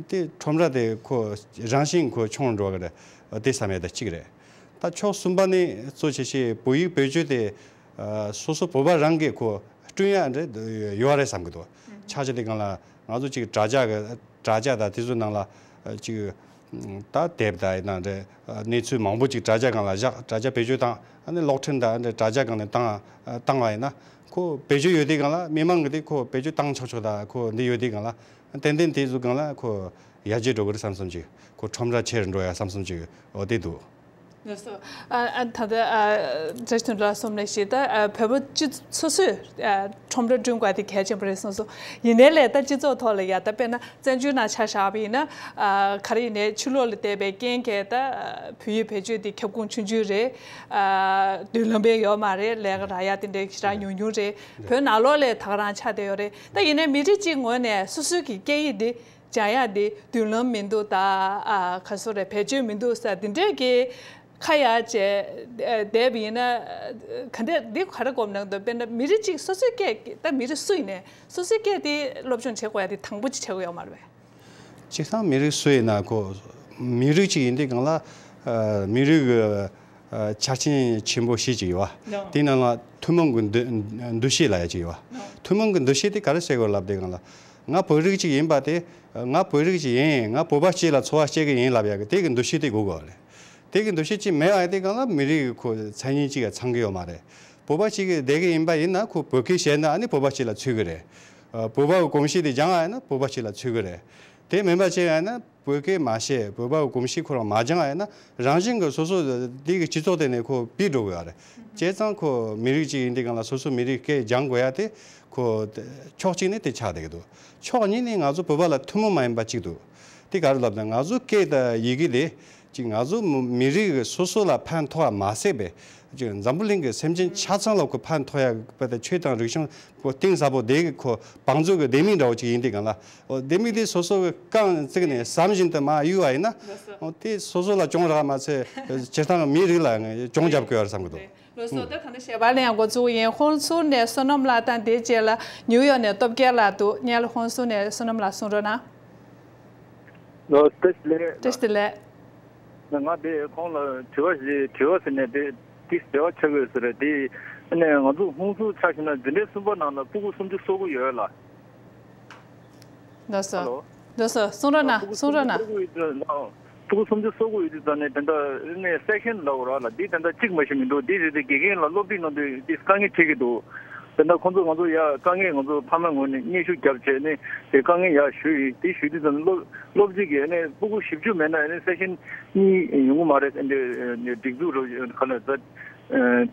དེ་ཁྲོམ་ར་དེ་ཁོ་རང་བཞིན་ཁོ་ཆུང་འགྲོ་གི་རེད། དེ་བསམ་ཡ་ད་གཅིག་རེད། ད་ཕྱོགས་གསུམ་པ་ནས་གཙོ་ཆེ་ཤོས་བོད་ཡིག་བེད་སྤྱོད་དེ་ཨ་སོ་སོ་བོད་པ་རང་གིས་ཁོ་བསྐྲུན་ཡ་འདྲ་ཡོད་རེད་བསམ་གྱི་འདུག་ཆ་བཞག་དེ་སྒང་ལ་ང་ཚོ་ཅིག་དྲ་རྒྱ་གི་དྲ་རྒྱ་དང་དེ་ཚོའི་ནང་ལ་ཨ་ཅིག་ད་དེབ་དང་ཡིན་ན་འདྲ་ཨ་གནས་ཚུལ་མང་པོ་ཅིག་དྲ་རྒྱ་སྒང་ལ་བཞག་དྲ་རྒྱ་བེད་སྤྱོད་བཏང་ཨ་ནི་གློག་འཕྲིན་དང་འདྲ་དྲ་རྒྱ་སྒང་ནས་བཏང་ཨ་བཏང་བ་ཡིན་ན་ཁོ་བེད་སྤྱོད་ཡོད་དེ་སྒང་ལ་མི་མང་གི་དེ་ཁོ་བེད་སྤྱོད་བཏང་ཆོག་ཆོག་དང་ཁོ་འདི་ཡོད་དེ་སྒང་ལ་ཏན་ཏན་དེ་ཚོའི་སྒང་ལ་ཁོ་ཡར་རྒྱས་འགྲོ་གི་རེད་བསམ་བསམ་ཅིག་ཁོ་ཁྲོམ་ར་ཆེར་འགྲོ་ཡ་བསམ་བསམ་ཅིག་འོ་དེ་འདུག་ལགས་སོ། ཨ་ཨ་ད་ལྟ་ཨ་བཀྲ་ཤིས་དོན་གྲུབ་ལགས་གསུངས་ནང་བཞིན་ད་ཨ་བོད་པ་སྤྱི་སོ་སོས་ཨ་ཁྲོམ་ར་བསྐྲུན་དགོས་དེ་གལ་ཆེན་པོ་རེད་གསུངས་སོང་། ཡིན་ནའི་ལས་ད་སྤྱི་ཚོགས་ཐོག་ལ་ཡ་ད་དཔེར་ན་བཙན་བྱོལ་ནང་ཆ་བཞག་པ་ཡིན་ན་ཨ་ག་རེ་ཡིན་ནའི་ཕྱི་ལོགས་ལ་བསྡད་པའི་རྐྱེན་གྱིས་ད་ཨ་བོད་ཡིག་བེད་སྤྱོད་དེ་ཁྱབ་ཁོངས་ཆུང་ཆུང་རེད། ཨ་མདུན་ལམ་པའི་ཡོད་མ་རེད། ལས་ཀ་རག་ཡ་དེ་འདྲའི་ཞེ་དྲག་ཉུང་ཉུང་རེད། བོད་ནང་ལོགས་ལ་ད་ག་རང་ཆགས་བསྡད་ཡོད་རེད། ད་ཡིན་ནའི་མི་རིགས་གཅིག་ངོས་ནས་སོ་སོའི་གི་སྐད་ཡིག་འདི་སྦྱང་ཡག་འདི་མདུན་ལམ་མི་འདུག་ད་ཨ་ག་སོ་རེད་བེད་སྤྱོད་མི་འདུག་ས་འདི་འདྲས་ཀྱི་ཁ་ཡ་བྱས་བསྡད་པ་ཡིན་ན་ག་འདྲས་འདི་ག་རེ་དགོངས་གནང་འདུག་དཔེར་ན་མི་རིགས་གཅིག་སོ་སོའི་སྐད་ད་མི་རིགས་སུ་ཡིན་ནའི་སོ་སོའི་སྐད་དེ་སློབ་སྦྱོང་བྱེད་དགོས་ཡ་དེ་དང་པོ་ཅིག་བྱེད་དགོས་ཡོད་མ་རེད་པས། སྤྱིར་བཏང་མི་རིགས་སུ་ཡིན་ན་ཁོ་མི་རིགས་གཅིག་ཡིན་དུས་སྒང་ལ་ཨ་མི་རིགས་ཀྱི་ཨ་ཆ་རྐྱེན་ཆེན་པོ་བཞི་ཅིག་ཡོད་པ། དེའི་ནང་ལ་ཐུན་མོང་གི་འདུ་འདུ་ཤེས་ལབ་ཡ་ཅིག་ཡོད་པ། ཐུན་མོང་གི་འདུ་ཤེས་དེ་ག་རེ་ཟེར་དགོས་ལབ་དུས་སྒང་ལ་ང་བོད་རིགས་ཅིག་ཡིན་པ་དེ་ང་བོད་རིགས་ཅིག་ཡིན། ང་བོད་པ་གཅིག་ལ་འཚོ་བ་སྐྱེལ་གི་ཡིན་ལབ་ཡ་གི་དེ་གི་འདུ་ཤེས་དེ་དགོས་དགོས་པ་རེད། དེ་གི་འདུ་ཤེས་ཅིག་མེད་པ་ཡིན་དུས་སྒང་ལ་མི་རིགས་ཁོ་མཚན་ཉིད་ཅིག་ཡང་ཚང་གི་ཡོད་མ་རེད། བོད་པ་ཅིག་གི་བསྡད་གི་ཡིན་པ་ཡིན་ན་ཁོ་བོད་སྐད་བཤད་ན་ཨ་ནི་བོད་པ་ཅིག་ལ་ཚུད་གི་རེད། ཨ་བོད་པ་གི་གོམས་གཤིས་དེ་སྦྱང་བ་ཡིན་ན་བོད་པ་ཅིག་ལ་ཚུད་གི་རེད། དེ་མིན་པ་ཅིག་ཡིན་ན་བོད་སྐད་མ་བཤད་བོད་པ་གི་གོམས་གཤིས་ཁོ་རང་མ་སྦྱང་བ་ཡིན་ན་རང་བཞིན་གི་སོ་སོ་དེ་གི་སྤྱི་ཚོགས་དེ་ནས་ཁོ་ཕྱིས་འགྲོ་གི་ཡོད་རེད། བྱས་ཙང་ཁོ་མི་རིགས་ཅིག་ཡིན་དུས་སྒང་ལ་སོ་སོ་མི་རིགས་སྐད་སྦྱང་དགོས་ཡ་དེ་ཁོ་ཕྱོགས་གཅིག་ནས་དེ་ཆགས་བསྡད་གི་འདུག་ཕྱོགས་གཉིས་ནས་ང་ཚོ་བོད་པ་ལ་ཐུན་མོང་མ་ཡིན་པ་ཅིག་འདུག་དེ་ག་རེ་ལབ་ན་ང་ཚོ་སྐད་དང་ཡི་གེ་དེ་ཅིག་ང་ཚོ་མི་མི་རིགས་སོ་སོ་ལ་ཕན་ཐོགས་པ་མ་ཟད་པའི་ཅིག་འཛམ་བུ་གླིང་གི་སེམས་ཅན་ཆ་ཚང་ལ་ཁོ་ཕན་ཐོགས་ཡ་པ་དང་ཆོས་དང་རིག་གཞུང་ཁོ་གཏིང་ཟབ་པོ་དེ་གི་ཁོ་བང་མཛོད་ཀྱི་ལྡེ་མིག་འདྲ་བོ་ཅིག་ཡིན་དུས་སྒང་ལ་ཨོ་ལྡེ་མིག་དེ་སོ་སོ་གི་རྐང་བཙུགས་ནས་ཟམ་བཞིན་དུ་མར་གཡུག་པ་ཡིན་ན་ཨོ་དེ་སོ་སོ་ལ་གྱོང་རག་མ་ཚད་སྤྱིར་བཏང་མི་རིགས་ལ་གྱོང་རྒྱབ་དགོས་ཡ་རེད་བསམ་གི་འདུག་ལགས་སོ། ད་ད་ནི་ཞལ་པར་ལེན་ཡག་འགོ་བཙུགས་ཡིན། ཧོན་སུར་ནས་བསོད་ནམས་ལགས་དང་དེའི་རྗེས་ལ་ནིའུ་ཡོག་ནས་སྟོབས་རྒྱལ་ལགས་འདུག་སྔོན་ལ་ཧོན་སུར་ནས་བསོད་ནམས་ལགས་གསུང་རོགས་གནང་། ལོ་བཀྲ་ཤིས་བདེ་ལེགས། བཀྲ་ཤིས་བདེ་ལེགས། ང་དེ་ཁོང་ལ་དྲི་བ་ཞིག་དྲི་བ་ཟེར་ནས་དེ་དེ་འབྲེལ་བ་ཆགས་ཡོད་ཟེར་རེད་དེ། ཨ་ནི་ང་ཚོ་ཧོན་སུར་ཆ་བཞག་ན་འཛིན་གྲྭ་གསུམ་པ་ནང་ལ་སྤུ་གུ་སུམ་ཅུ་སོ་དགུ་ཡོད་ལ། ལགས་སོ། ཧ་ལོ། ལགས་སོ། གསུང་རོགས་གནང་། སྤུ་གུ་གསུང་རོགས་གནང་། སུམ་ཅུ་སོ་དགུ་ཡོད་དུས་ཙང་ནས་དེ་འདྲ་ནས་སེག་ཤན་ལབ་ར་ལ་འདི་དེ་འདྲ་གཅིག་མ་ཞིག་མི་འདུག་འདི་རེད་དེ་དགེ་རྒན་ལ་སློབ་ཁྲིད་གནང་དུས་འདི་དཀའ་ངལ་འཕྲད་ཀྱི་འདུག་དེ་འདྲ་ཁོང་ཚོ་ང་ཚོ་ཡ་དཀའ་ངལ་ང་ཚོ་ཕ་མའི་ངོས་ནས་སྙན་ཞུ་བརྒྱབ་བྱས་ནས་དེ་དཀའ་ངལ་ཡ་ཞུས་ཡིན། དེ་ཞུས་དུས་ཙང་ནས་སློབ་སློབ་སྤྱི་གིས་ནས་སྤུ་གུ་བཞི་བཅུ་མེད་ན་ནས་སེག་ཤན་གཉིས་ཡོང་གི་མ་རེད། འདི་སྒྲིག་འཛུགས་རོགས་ག་ལ་ད།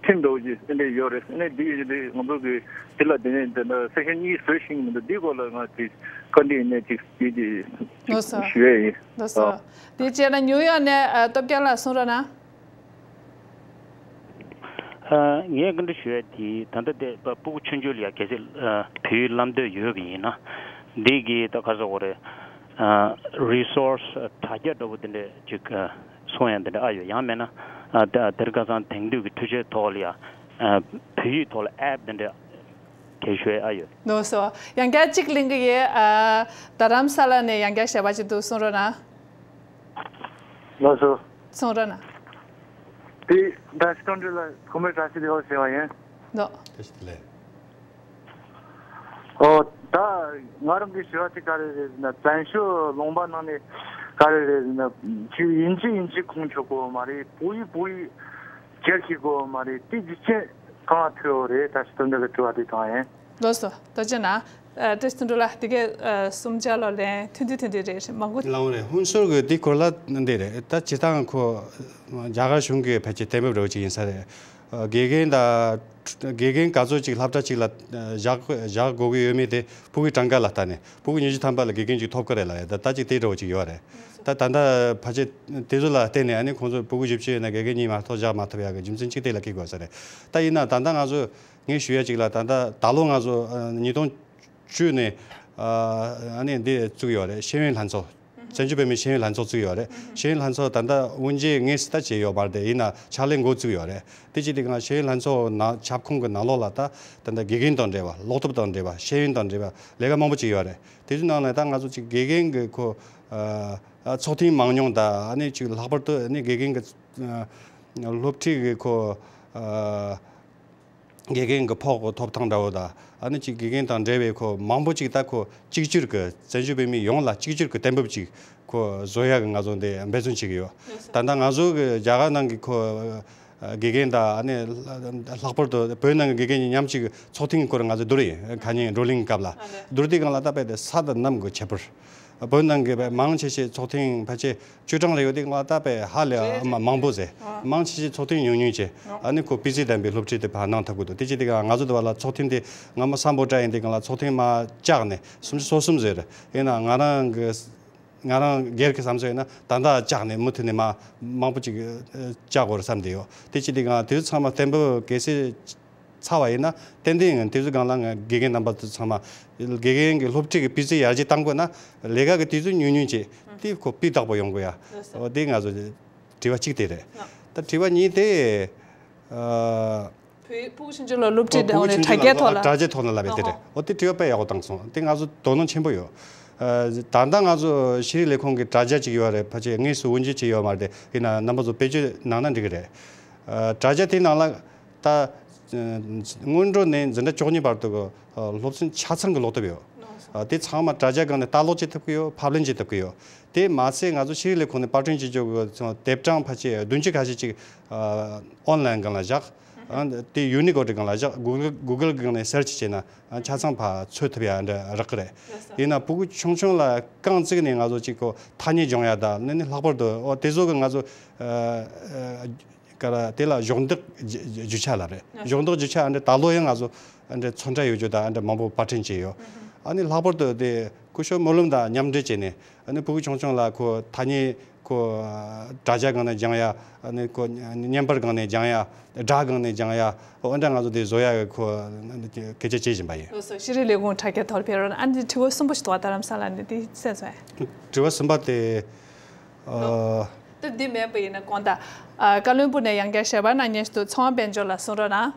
ཁྲིམས་འདྲ་བོ་ཅིག་དེ་འདྲ་ཡོད་རེད། ཨ་ནི་འདི་ཡོད་དུས་ང་ཚོ་གི་དེ་ལ་དེ་ནས་དེ་འདྲ་སེག་ཤན་གཉིས་བཟོས་ཤིང་མི་འདུག་འདིའི་སྐོར་ལ་ང་ཅིག་བཀའ་འདྲི་ཡིན་ནས་ཅིག་དེ་དེ་ལགས་སོ། ཞུ་ཡས་ཡིན། ལགས་སོ། ཨ། དེ་བྱས་ན་ནིའུ་ཡོག་ནས་ཨ་སྟོབས་རྒྱལ་ལགས་གསུང་རོགས་གནང་། ཨ། ངས་བཀའ་འདྲི་ཞུ་ཡས་དེ་ད་ལྟ་དེ་སྤུ་གུ་ཆུང་ཆུང་ལ་ཡ་གལ་སྲིད་ཨ་བོད་ཡིག་བསླབ་འདོད་ཡོད་པ་ཡིན་ན་འདི་གི་ད་ག་ཟེར་དགོས་རེད། ཨ། རི་སོར་སི་དྲ་རྒྱ་འདྲ་བོ་དེ་འདྲས་ཅིག་ཨ། གསུང་ཡ་འདི་འདྲ་ཨ་ཡོད། ཡང་མེད་ན་ཨ་ད་དེར་ཁ་སང་དེང་དུས་ཀྱི་འཕྲུལ་ཆས་ཐོག་ལ་ཡ་ཨ་བོད་ཡིག་ཐོག་ལ་ཨེབ་འདི་འདྲ་གལ་ཤོས་ཨ་ཡོད། ལགས་སོ། ཡང་བསྐྱར་གཅིག་གླེང་གི་ཡོད། ཨ་རྡ་རམ་ས་ལ་ནས་ཡང་བསྐྱར་ཞལ་པར་ཅིག་འདུག་གསུང་རོགས་གནང་། ལགས་སོ། གསུང་རོགས་གནང་། དེ་བཀྲ་ཤིས་དོན་གྲུབ་ལ་དགོང་མོའི་བཀྲ་ཤིས་བདེ་ལེགས་ཞུ་བ་ཡིན། ལགས། བཀྲ་ཤིས་བདེ་ལེགས། ཨོ། ད་ང་རང་གི་ཞུ་བ་དེ་ག་རེ་རེད་ཟེར་ན་བཙན་བྱོལ་ལུང་པ་ནང་ནས་ག་རེ་རེད་ཟེར་ན་ཅིག་དབྱིན་ཇི་དབྱིན་ཇི་ཁུངས་འཁྱོལ་དགོས་མ་རེད། བོད་ཡིག་བོད་ཡིག་སྦྱར་ཤེས་དགོས་མ་རེད། དེ་རྒྱུ་རྐྱེན་གང་ལ་ཐུག་ཡོད་རེད། བཀྲ་ཤིས་དོན་གྲུབ་ལ་དྲི་བ་དེ་དང་ཡིན། ལགས་སོ། ཐུགས་རྗེ་གནང་། ཨ། བཀྲ་ཤིས་དོན་གྲུབ་ལགས། དེ་གའི་ཨ་གསུམ་ཆ་ལོ་ལན་ཐུང་ཐུང་ཐུང་ཐུང་རེད། མང་པོ། ལའང་རེད། ཧུན་སུར་གི་དེ་སྐོར་ལ་འདི་རེད། ད་སྤྱིར་བཏང་ཁོ་རྒྱ་གར་གཞུང་གི་ཕལ་ཆེར་གཏན་འབེབས་རེད་ཅིག་ཡིན་ས་རེད། ཨ། དགེ་རྒན་དང་དགེ་རྒན་ག་ཚོད་ཅིག་སློབ་གྲྭ་གཅིག་ལ་ཨ་བཞག་བཞག་དགོས་ཀྱི་ཡོད་མེད་དེ་ཕྲུ་གུའི་གྲངས་ཀ་ལ་ལྟ་ནས་ཕྲུ་གུ་ཉི་ཤུ་ཐམ་པ་ལ་དགེ་རྒན་གཅིག་ཐོབ་ཀྱི་རེད་ལབ་ཡ། ད་ད་ཅིག་དེ་འདྲ་བོ་ཅིག་ཡོད་རེད། ད་ད་ལྟ་ཕལ་ཆེར་དེ་ཚོ་ལ་བརྟེན་ནས་ཨ་ནི་ཁོང་ཚོ་ཕྲུ་གུ་བཞི་བཅུ་ཡོད་ན་དགེ་རྒན་གཉིས་མ་གཏོགས་བཞག་མ་ཐུབ་ཡ་གི་རྒྱུ་མཚན་གཅིག་དེ་ལ་འཁེལ་དགོས་ས་རེད། ད་ཡིན་ན་ད་ལྟ་ང་ཚོ་ངས་ཞུ་ཡ་གཅིག་ལ། ད་ལྟ་ད་ལོ་ང་ཚོ་ཨ་ཉིས་སྟོང་བཅུ་ནས་ཨ་ཨ་ནི་འདི་བཙུགས་ཡོད་རེད། ཤེས་ཡོན་ལྷན་ཚོགས། བཙན་བྱོལ་བོད་མིའི་ཤེས་ཡོན་ལྷན་ཚོགས་བཙུགས་ཡོད་རེད། ཤེས་ཡོན་ལྷན་ཚོགས་ད་ལྟ་དབུ་འབྱེད་དངོས་སུ་ད་བྱས་ཡོད་མ་རེད་དེ། ཡིན་ན་ཕྱག་ལས་འགོ་བཙུགས་ཡོད་རེད། དེ་བྱས་དུས་ང་ཤེས་ཡོན་ལྷན་ཚོགས་ནང་ཁྱབ་ཁོངས་ཀྱི་ནང་ལོགས་ལ་ད་ད་ལྟ་དགེ་རྒན་དང་འབྲེལ་བ། སློབ་ཐབས་དང་འབྲེལ་བ། ཤེས་ཡོན་དང་འབྲེལ་བ་ལས་ཀ་མང་པོ་ཅིག་ཡོད་རེད། དེ་ཚོའི་ནང་ནས་ད་ང་ཚོ་ཅིག་དགེ་རྒན་གྱི་ཁོ་ཨ་ཚོགས་ཐེངས་མང་ཉུང་དང་། ཨ་ནི་ཅིག་ལྷག་པར་དུ་ཨ་ནི་དགེ་རྒན་གྱི་ཨ་སློབ་ཁྲིད་ཀྱི་ཁོ་ཨ་དགེ་རྒན་གྱི་ཕོགས་ཐོབ་ཐང་འདྲ་བོ་དང་། ཨ་ནི་ཅིག་དགེ་རྒན་དང་འབྲེལ་བའི་ཁོ་མང་པོ་ཅིག་ད་ཁོ་གཅིག་གྱུར་གྱི་བཙན་བྱོལ་བོད་མི་ཡོངས་ལ་གཅིག་གྱུར་གྱི་གཏན་འབེབས་ཅིག་ཁོ་བཟོ་ཡ་གི་ང་ཚོ་འདི་འབད་བརྩོན་བྱེད་ཀྱི་ཡོད། ད་ལྟ་ང་ཚོ་གི་རྒྱ་གར་ནང་གི་ཁོ་ཨ་དགེ་རྒན་དང་། ཨ་ནི་ལྷག་པར་དུ་བོད་ནང་གི་དགེ་རྒན་གཉིས་མཉམ་གཅིག་གི་ཚོགས་ཐེངས་སྐོར་ང་ཚོ་བསྡུར་ཡིན། ཁ་ཉིན་བགྲོ་གླེང་སྐབས་ལ་བསྡུར་དུས་སྒང་ལ་ད་དཔེ་དེ་ས་དང་གནམ་གྱི་ཁྱད་པར། བོད་ནང་གི་དཔེ་མང་ཆེ་ཤོས་ཚོགས་ཐེངས་ཕལ་ཆེར་བཅུ་གྲངས་རེ་ཡོད་དེ་ང་ད་དཔེ་ཧ་ལས་རེད། མ་མང་པོ་ཟེར། ཨ། མང་ཆེ་ཤོས་ཚོགས་ཐེངས་ཉུང་ཉུང་བྱས། ཨ་ནི་ཁོ་སྤུས་ཚད་ལྡན་པའི་སློབ་ཁྲིད་དེ་ཕར་གནང་ཐུབ་ཀྱི་འདུག་དེ་བྱས་དུས་སྒང་ང་ཚོ་དེ་བ་ལ་ཚོགས་ཐེངས་དེ་སྔ་མོ་སམ་བྷོ་ཊ་ཡིན་དུས་སྒང་ལ་ཚོགས་ཐེངས་མར་བཅག་ནས་སུམ་ཅུ་སོ་གསུམ་ཟེར། ཡིན་ན་ང་རང་གི་ང་རང་སྒེར་གྱི་བསམ་ཚུལ་ཡིན་ན་ད་ལྟ་བཅག་ནས་མུ་མཐུད་ནས་མ་མང་པོ་ཅིག་བཅག་དགོས་རེད་བསམ་བསྡད་ཡོད། དེ་བྱས་དུས་སྒང་དེ་ཚོ་ཚང་མ་གཏན་འབེབས་གལ་སྲིད་ཚར་བ་ཡིན་ན་ཏན་ཏན་ཡང་དེ་ཚོའི་སྒང་ལ་ང་དགེ་རྒན་རྣམ་པ་ཚོ་ཚང་མ་དགེ་རྒན་གྱི་སློབ་ཁྲིད་ཀྱི་སྤུས་ཚད་ཡར་རྒྱས་གཏང་དགོས་ན་ལས་ཀ་གི་དུས་ཚོད་ཉུང་ཉུང་བྱས་དེ་ཁོ་སྤུས་དག་པོ་ཡོང་དགོས་ཡ། འོ་དེ་ང་ཚོ་དྲི་བ་གཅིག་དེ་རེད། ད་དྲི་བ་གཉིས་དེ་ཨ། བོད་ཕྲུ་གུ་ཆུང་ཆུང་ལ་སློབ་ཁྲིད་ཨོ་ཕྲུ་གུ་ཆུང་ཆུང་ལ་དྲ་རྒྱའི་ཐོག་ལ། དྲ་རྒྱའི་ཐོག་ལ་ལབ་པའི་དེ་རེད། ཨོ་དེ་དྲི་བ་དཔེ་ཡག་པོ་བཏང་སོང་། དེ་ང་ཚོ་དོ་སྣང་ཆེན་པོ་ཡོད། ཨ། ད་ལྟ་ང་ཚོ་ཤེས་རིག་ལས་ཁུངས་ཀྱི་དྲ་རྒྱ་ཅིག་ཡོད་རེད། ཕལ་ཆེར་དངོས་སུ་དབུ་འབྱེད་བྱས་ཡོད་མ་རེད། ཡིན་ན་རྣམ་པ་ཚོ་བེད་སྤྱོད་གནང་ན་འགྲིག་གི་རེད། ཨ། དྲ་རྒྱ་དེའི་ནང་ལ་ད་སྔོན་འགྲོ་ནས་འཛིན་གྲྭ་བཅུ་གཉིས་བར་དུ་གི་སློབ་ཚན་ཆ་ཚང་གི་ཀློག་དེབ་ཡོད། ཨ། དེ་ཚང་མ་དྲ་རྒྱ་སྒང་ནས་ལྟ་ཀློག་བྱེད་ཐུབ་ཀྱི་ཡོད། ཕབ་ལེན་བྱེད་ཐུབ་ཀྱི་ཡོད། དེ་མ་ཚད་ང་ཚོ་ཤེས་རིག་ལས་ཁུངས་ནས་པར་སྐྲུན་བྱེད་ཆོག་གི་དེབ་གྲངས་ཕལ་ཆེར་བདུན་ཅུ་ཁ་ཤས་ཅིག་ཨ་ཨོན་ལན་སྒང་ལ་བཞག་ཨ། དེ་ཡུ་ནི་ཀོཌ་སྒང་ལ་བཞག Google Google སྒང་ནས་སར་ཆི་བྱས་ན་ཨ་ཆ་ཚང་ཕར་འཚོལ་ཐུབ་ཡ་འདྲ་རག་གི་རེད། ཡིན་ན་ཕྲུ་གུ་ཆུང་ཆུང་ལ་རྐང་བཙུགས་ནས་ང་ཚོ་ཅིག་གོ་ཐ་སྙད་སྦྱོང་ཡ་དང་ནི་ནི་ལྷག་པར་དུ་ཨོ་དེ་ཚོ་གི་ང་ཚོ་ཨ་ཨ་ག་ར་དེ་ལ་གཞོགས་འདེགས་རྒྱུ་ཆ་ལ་རེད། གཞོགས་འདེགས་རྒྱུ་ཆ་ཨ་འདྲ་ད་ལོ་ཡང་ང་ཚོ་ཨ་འདྲ་ཚོན་ཁྲ་ཡོད་རྒྱུ་དང་ཨ་འདྲ་མང་པོ་པར་སྐྲུན་བྱས་ཡོད། ཨ་ནི་ལྷག་པར་དུ་དེ་སྐུ་ཞབས་སྨོན་ལམ་དང་མཉམ་འབྲེལ་བྱས་ནས་ཨ་ནི་ཕྲུ་གུ་ཆུང་ཆུང་ལ་ཁོ་ཐ་སྙད་ཁོ་དྲ་རྒྱ་སྒང་ནས་སྦྱང་ཡ། ཨ་ནི་ཁོ་བརྙན་པར་སྒང་ནས་སྦྱང་ཡ། སྒྲ་སྒང་ནས་སྦྱང་ཡ། འོ་འདྲ་ང་ཚོ་དེ་བཟོ་ཡ་གི་ཁོ་སྐད་ཆ་བྱེད་བཞིན་པ་ཡིན། ལགས་སོ། ཤེས་རིག་ལས་ཁུངས་དྲ་རྒྱ་ཐོག་ཕེབས་རོགས་གནང་། ཨ་ནི་དྲི་བ་གསུམ་པ་ཞིག་འདུག་པ། རྡ་རམ་ས་ལ་ནས་དེ་གསན་སོང་ཨེ། དྲི་བ་གསུམ་པ་དེ། ཨ། ད་འདི་མེད་པ་ཡིན་ན་དགོངས་དག་ཨ། བཀའ་བློན་སྦུག་ནས་ཡང་བསྐྱར་ཞལ་པར་གནང་མཁན་ཞིག་འདུག་ཚོང་དཔལ་འབྱོར་ལགས་གསུང་རོགས་གནང་།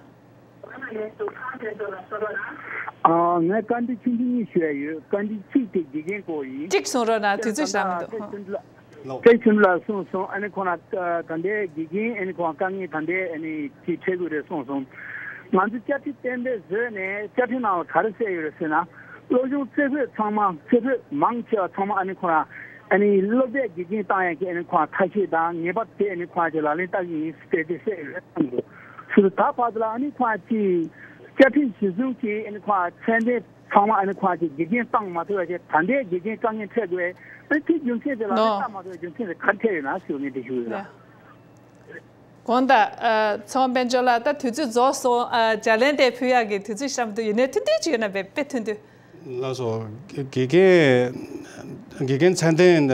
ཨ། ངས་བཀའ་འདྲི་ཆུང་ཆུང་གཉིས་ཞུ་ཡ་ཡོད། བཀའ་འདྲི་གཅིག་དེ་དགེ་རྒན་སྐོར་ཡིན། གཅིག་གསུང་རོགས་གནང་། དུས་ཚོད་ཞེ་དྲག་མི་འདུག་བཀྲ་ཤིས་ལགས་གསུངས་སོང་། ཨ་ནི་ཁོང་ལ་ད་ལྟའི་དགེ་རྒན་ཨ་ནི་ཁོང་དཀའ་ངལ་ད་ལྟའི་ཨ་ནི་ཅིག་འཕྲད་དགོས་རེད་གསུངས་སོང་། ང་ཚོ་བཅའ་ཁྲིམས་གཏན་འབེབས་བཟོས་ནས་བཅའ་ཁྲིམས་ནང་ལ་ག་རེ་གསལ་ཡོད་རེད་ཟེར་ན། སློབ་སྦྱོང་རྩེ་ཕུད་ཚང་མ་རྩེ་ཕུད་མང་ཆེ་བ་ཚང་མ་ཨ་ནི་ཁོང་ལ་ཨ་ནི་སློབ་གྲྭའི་དགེ་རྒན་བཏང་ཡག་གི་ཨ་ནི་ཁོང་ལ་ཐབས་ཤེས་དང་ངེས་པར་དེ་ཨ་ནི་ཁོང་ལ་ལག་ལེན་བསྟར་གྱི་ཡིན་ཟེར་དེ་གསལ་ཡོད་རེད་གསུངས་འདུག་ཟེར་ད་བར་དུ་ལ་ཨ་ནི་ཁོང་ལ་ཅིག་བཅའ་ཁྲིམས་གཞི་བཟུང་གིས་ཨ་ནི་ཁོང་ལ་ཚད་ལྡན། ཚང་མ་ཨ་ནི་ཁོང་ཅིག་དགེ་རྒན་བཏང་མ་ཐུབ་པ་བྱས་ད་ལྟའི་དགེ་རྒན་དཀའ་ངལ་འཕྲད་དགོས། ཨ་ནི་དེ་རྒྱུ་མཚན་དེ་ལ་ནི་ལྟ་མ་ཐུབ་པའི་རྒྱུ་མཚན་དེ་ག་རེ་འཕྲད་ཡོད་ན་ཞུ་ངས་འདི་ཞུ་ཡོད་ལ། དགོངས་དག་ཨ། ཚོང་དཔལ་འབྱོར་ལགས། ད་དུས་ཚོད་རྫོགས་སོང་། ཨ། ལྗགས་ལན་དེ་ཕུལ་ཡག་གི་དུས་ཚོད་ཞེ་དྲག་མི་འདུག་ཡིན་ནའི་ཐུང་ཐུང་ཅིག་ཡོད་ན་དཔེ་དཔེ་ཐུང་ཐུང་། ལགས་སོ། དགེ་རྒན་དགེ་རྒན་ཚད་ལྡན་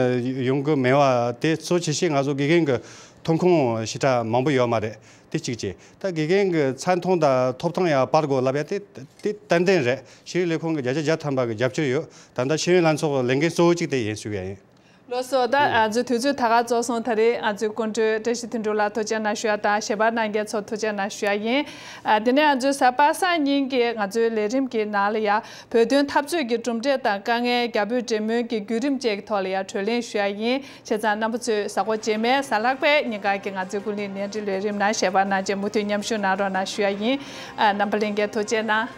ཡོང་གི་མེད་པ་དེ་གཙོ་ཆེ་ཤོས་ང་ཚོ་དགེ་རྒན་གྱི་ཐོན་ཁུངས་ཞེ་དྲག་མང་པོ་ཡོད་མ་རེད། དེ་གཅིག་བྱས། ད་དགེ་རྒན་གྱི་ཚད་མཐོང་དང་ཐོབ་ཐང་ཡར་སྤར་དགོས་ལབ་ཡ་དེ་དེ་ཏན་ཏན་རེད། ཤེས་རིག་ལས་ཁུངས་ཀྱི་བརྒྱ་ཆ་བརྒྱ་ཐམ་པ་གི་རྒྱབ་སྐྱོར་ཡོད། ད་ལྟ་ཤེས་ཡོན་ལྷན་ཚོགས་ཀྱི་ལས་འགན་གཙོ་བོ་གཅིག་དེ་ཡིན་ཞུ་ཡ་ཡིན། ལགས་སོ། ད་ང་ཚོའི་དུས་ཚོད་ད་ག་རྫོགས་སོང་། ད་རེས་ང་ཚོའི་སྐུ་མགྲོན་བཀྲ་ཤིས་དོན་གྲུབ་ལགས་ཐུགས་རྗེ་གནང་ཞུ་ཡ་དང་ཞལ་པར་གནང་མཁན་ཚོ་ཐུགས་རྗེ་གནང་ཞུ་ཡ་ཡིན། ཨ། དེ་ནས་ང་ཚོའི་གཟའ་པ་སངས་ཉིན་གྱི་ང་ཚོའི་ལས་རིམ་གྱི་ནང་ལ་ཡ། བོད་དོན་འཐབ་རྩོད་ཀྱི་གྲུབ་འབྲས་དང་དཀའ་ངལ། རྒྱ་བོད་འབྲེལ་མོལ་གྱི་བརྒྱུད་རིམ་བཅས་ཀྱི་ཐོག་ལ་ཡང་གྲོས་གླེང་ཞུ་ཡ་ཡིན། བྱས་ཙང་རྣམ་པ་ཚོས་གཟའ་འཁོར་རྗེས་མའི་གཟའ་ལྷག་པའི་ཉིན་ག་གི་ང་ཚོའི་ཀུན་གླེང་གནས་འདྲི་ལས་རིམ་ནང་ཞལ་པར་གནང་རྗེས་མུ་མཐུད་མཉམ་ཞུགས་གནང་རོགས་གནང་ཞུ་ཡ་ཡིན། ཨ། རྣམ་པ་ལྷན་རྒྱས་ཐུགས་རྗེ་གནང་།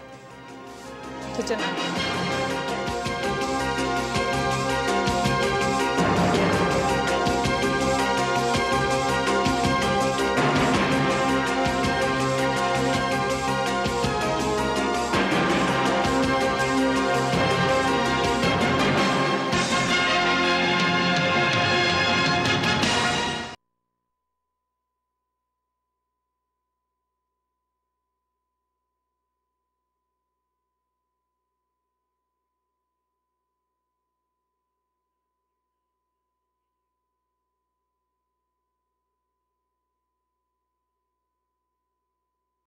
ཐུགས་རྗེ་གནང་།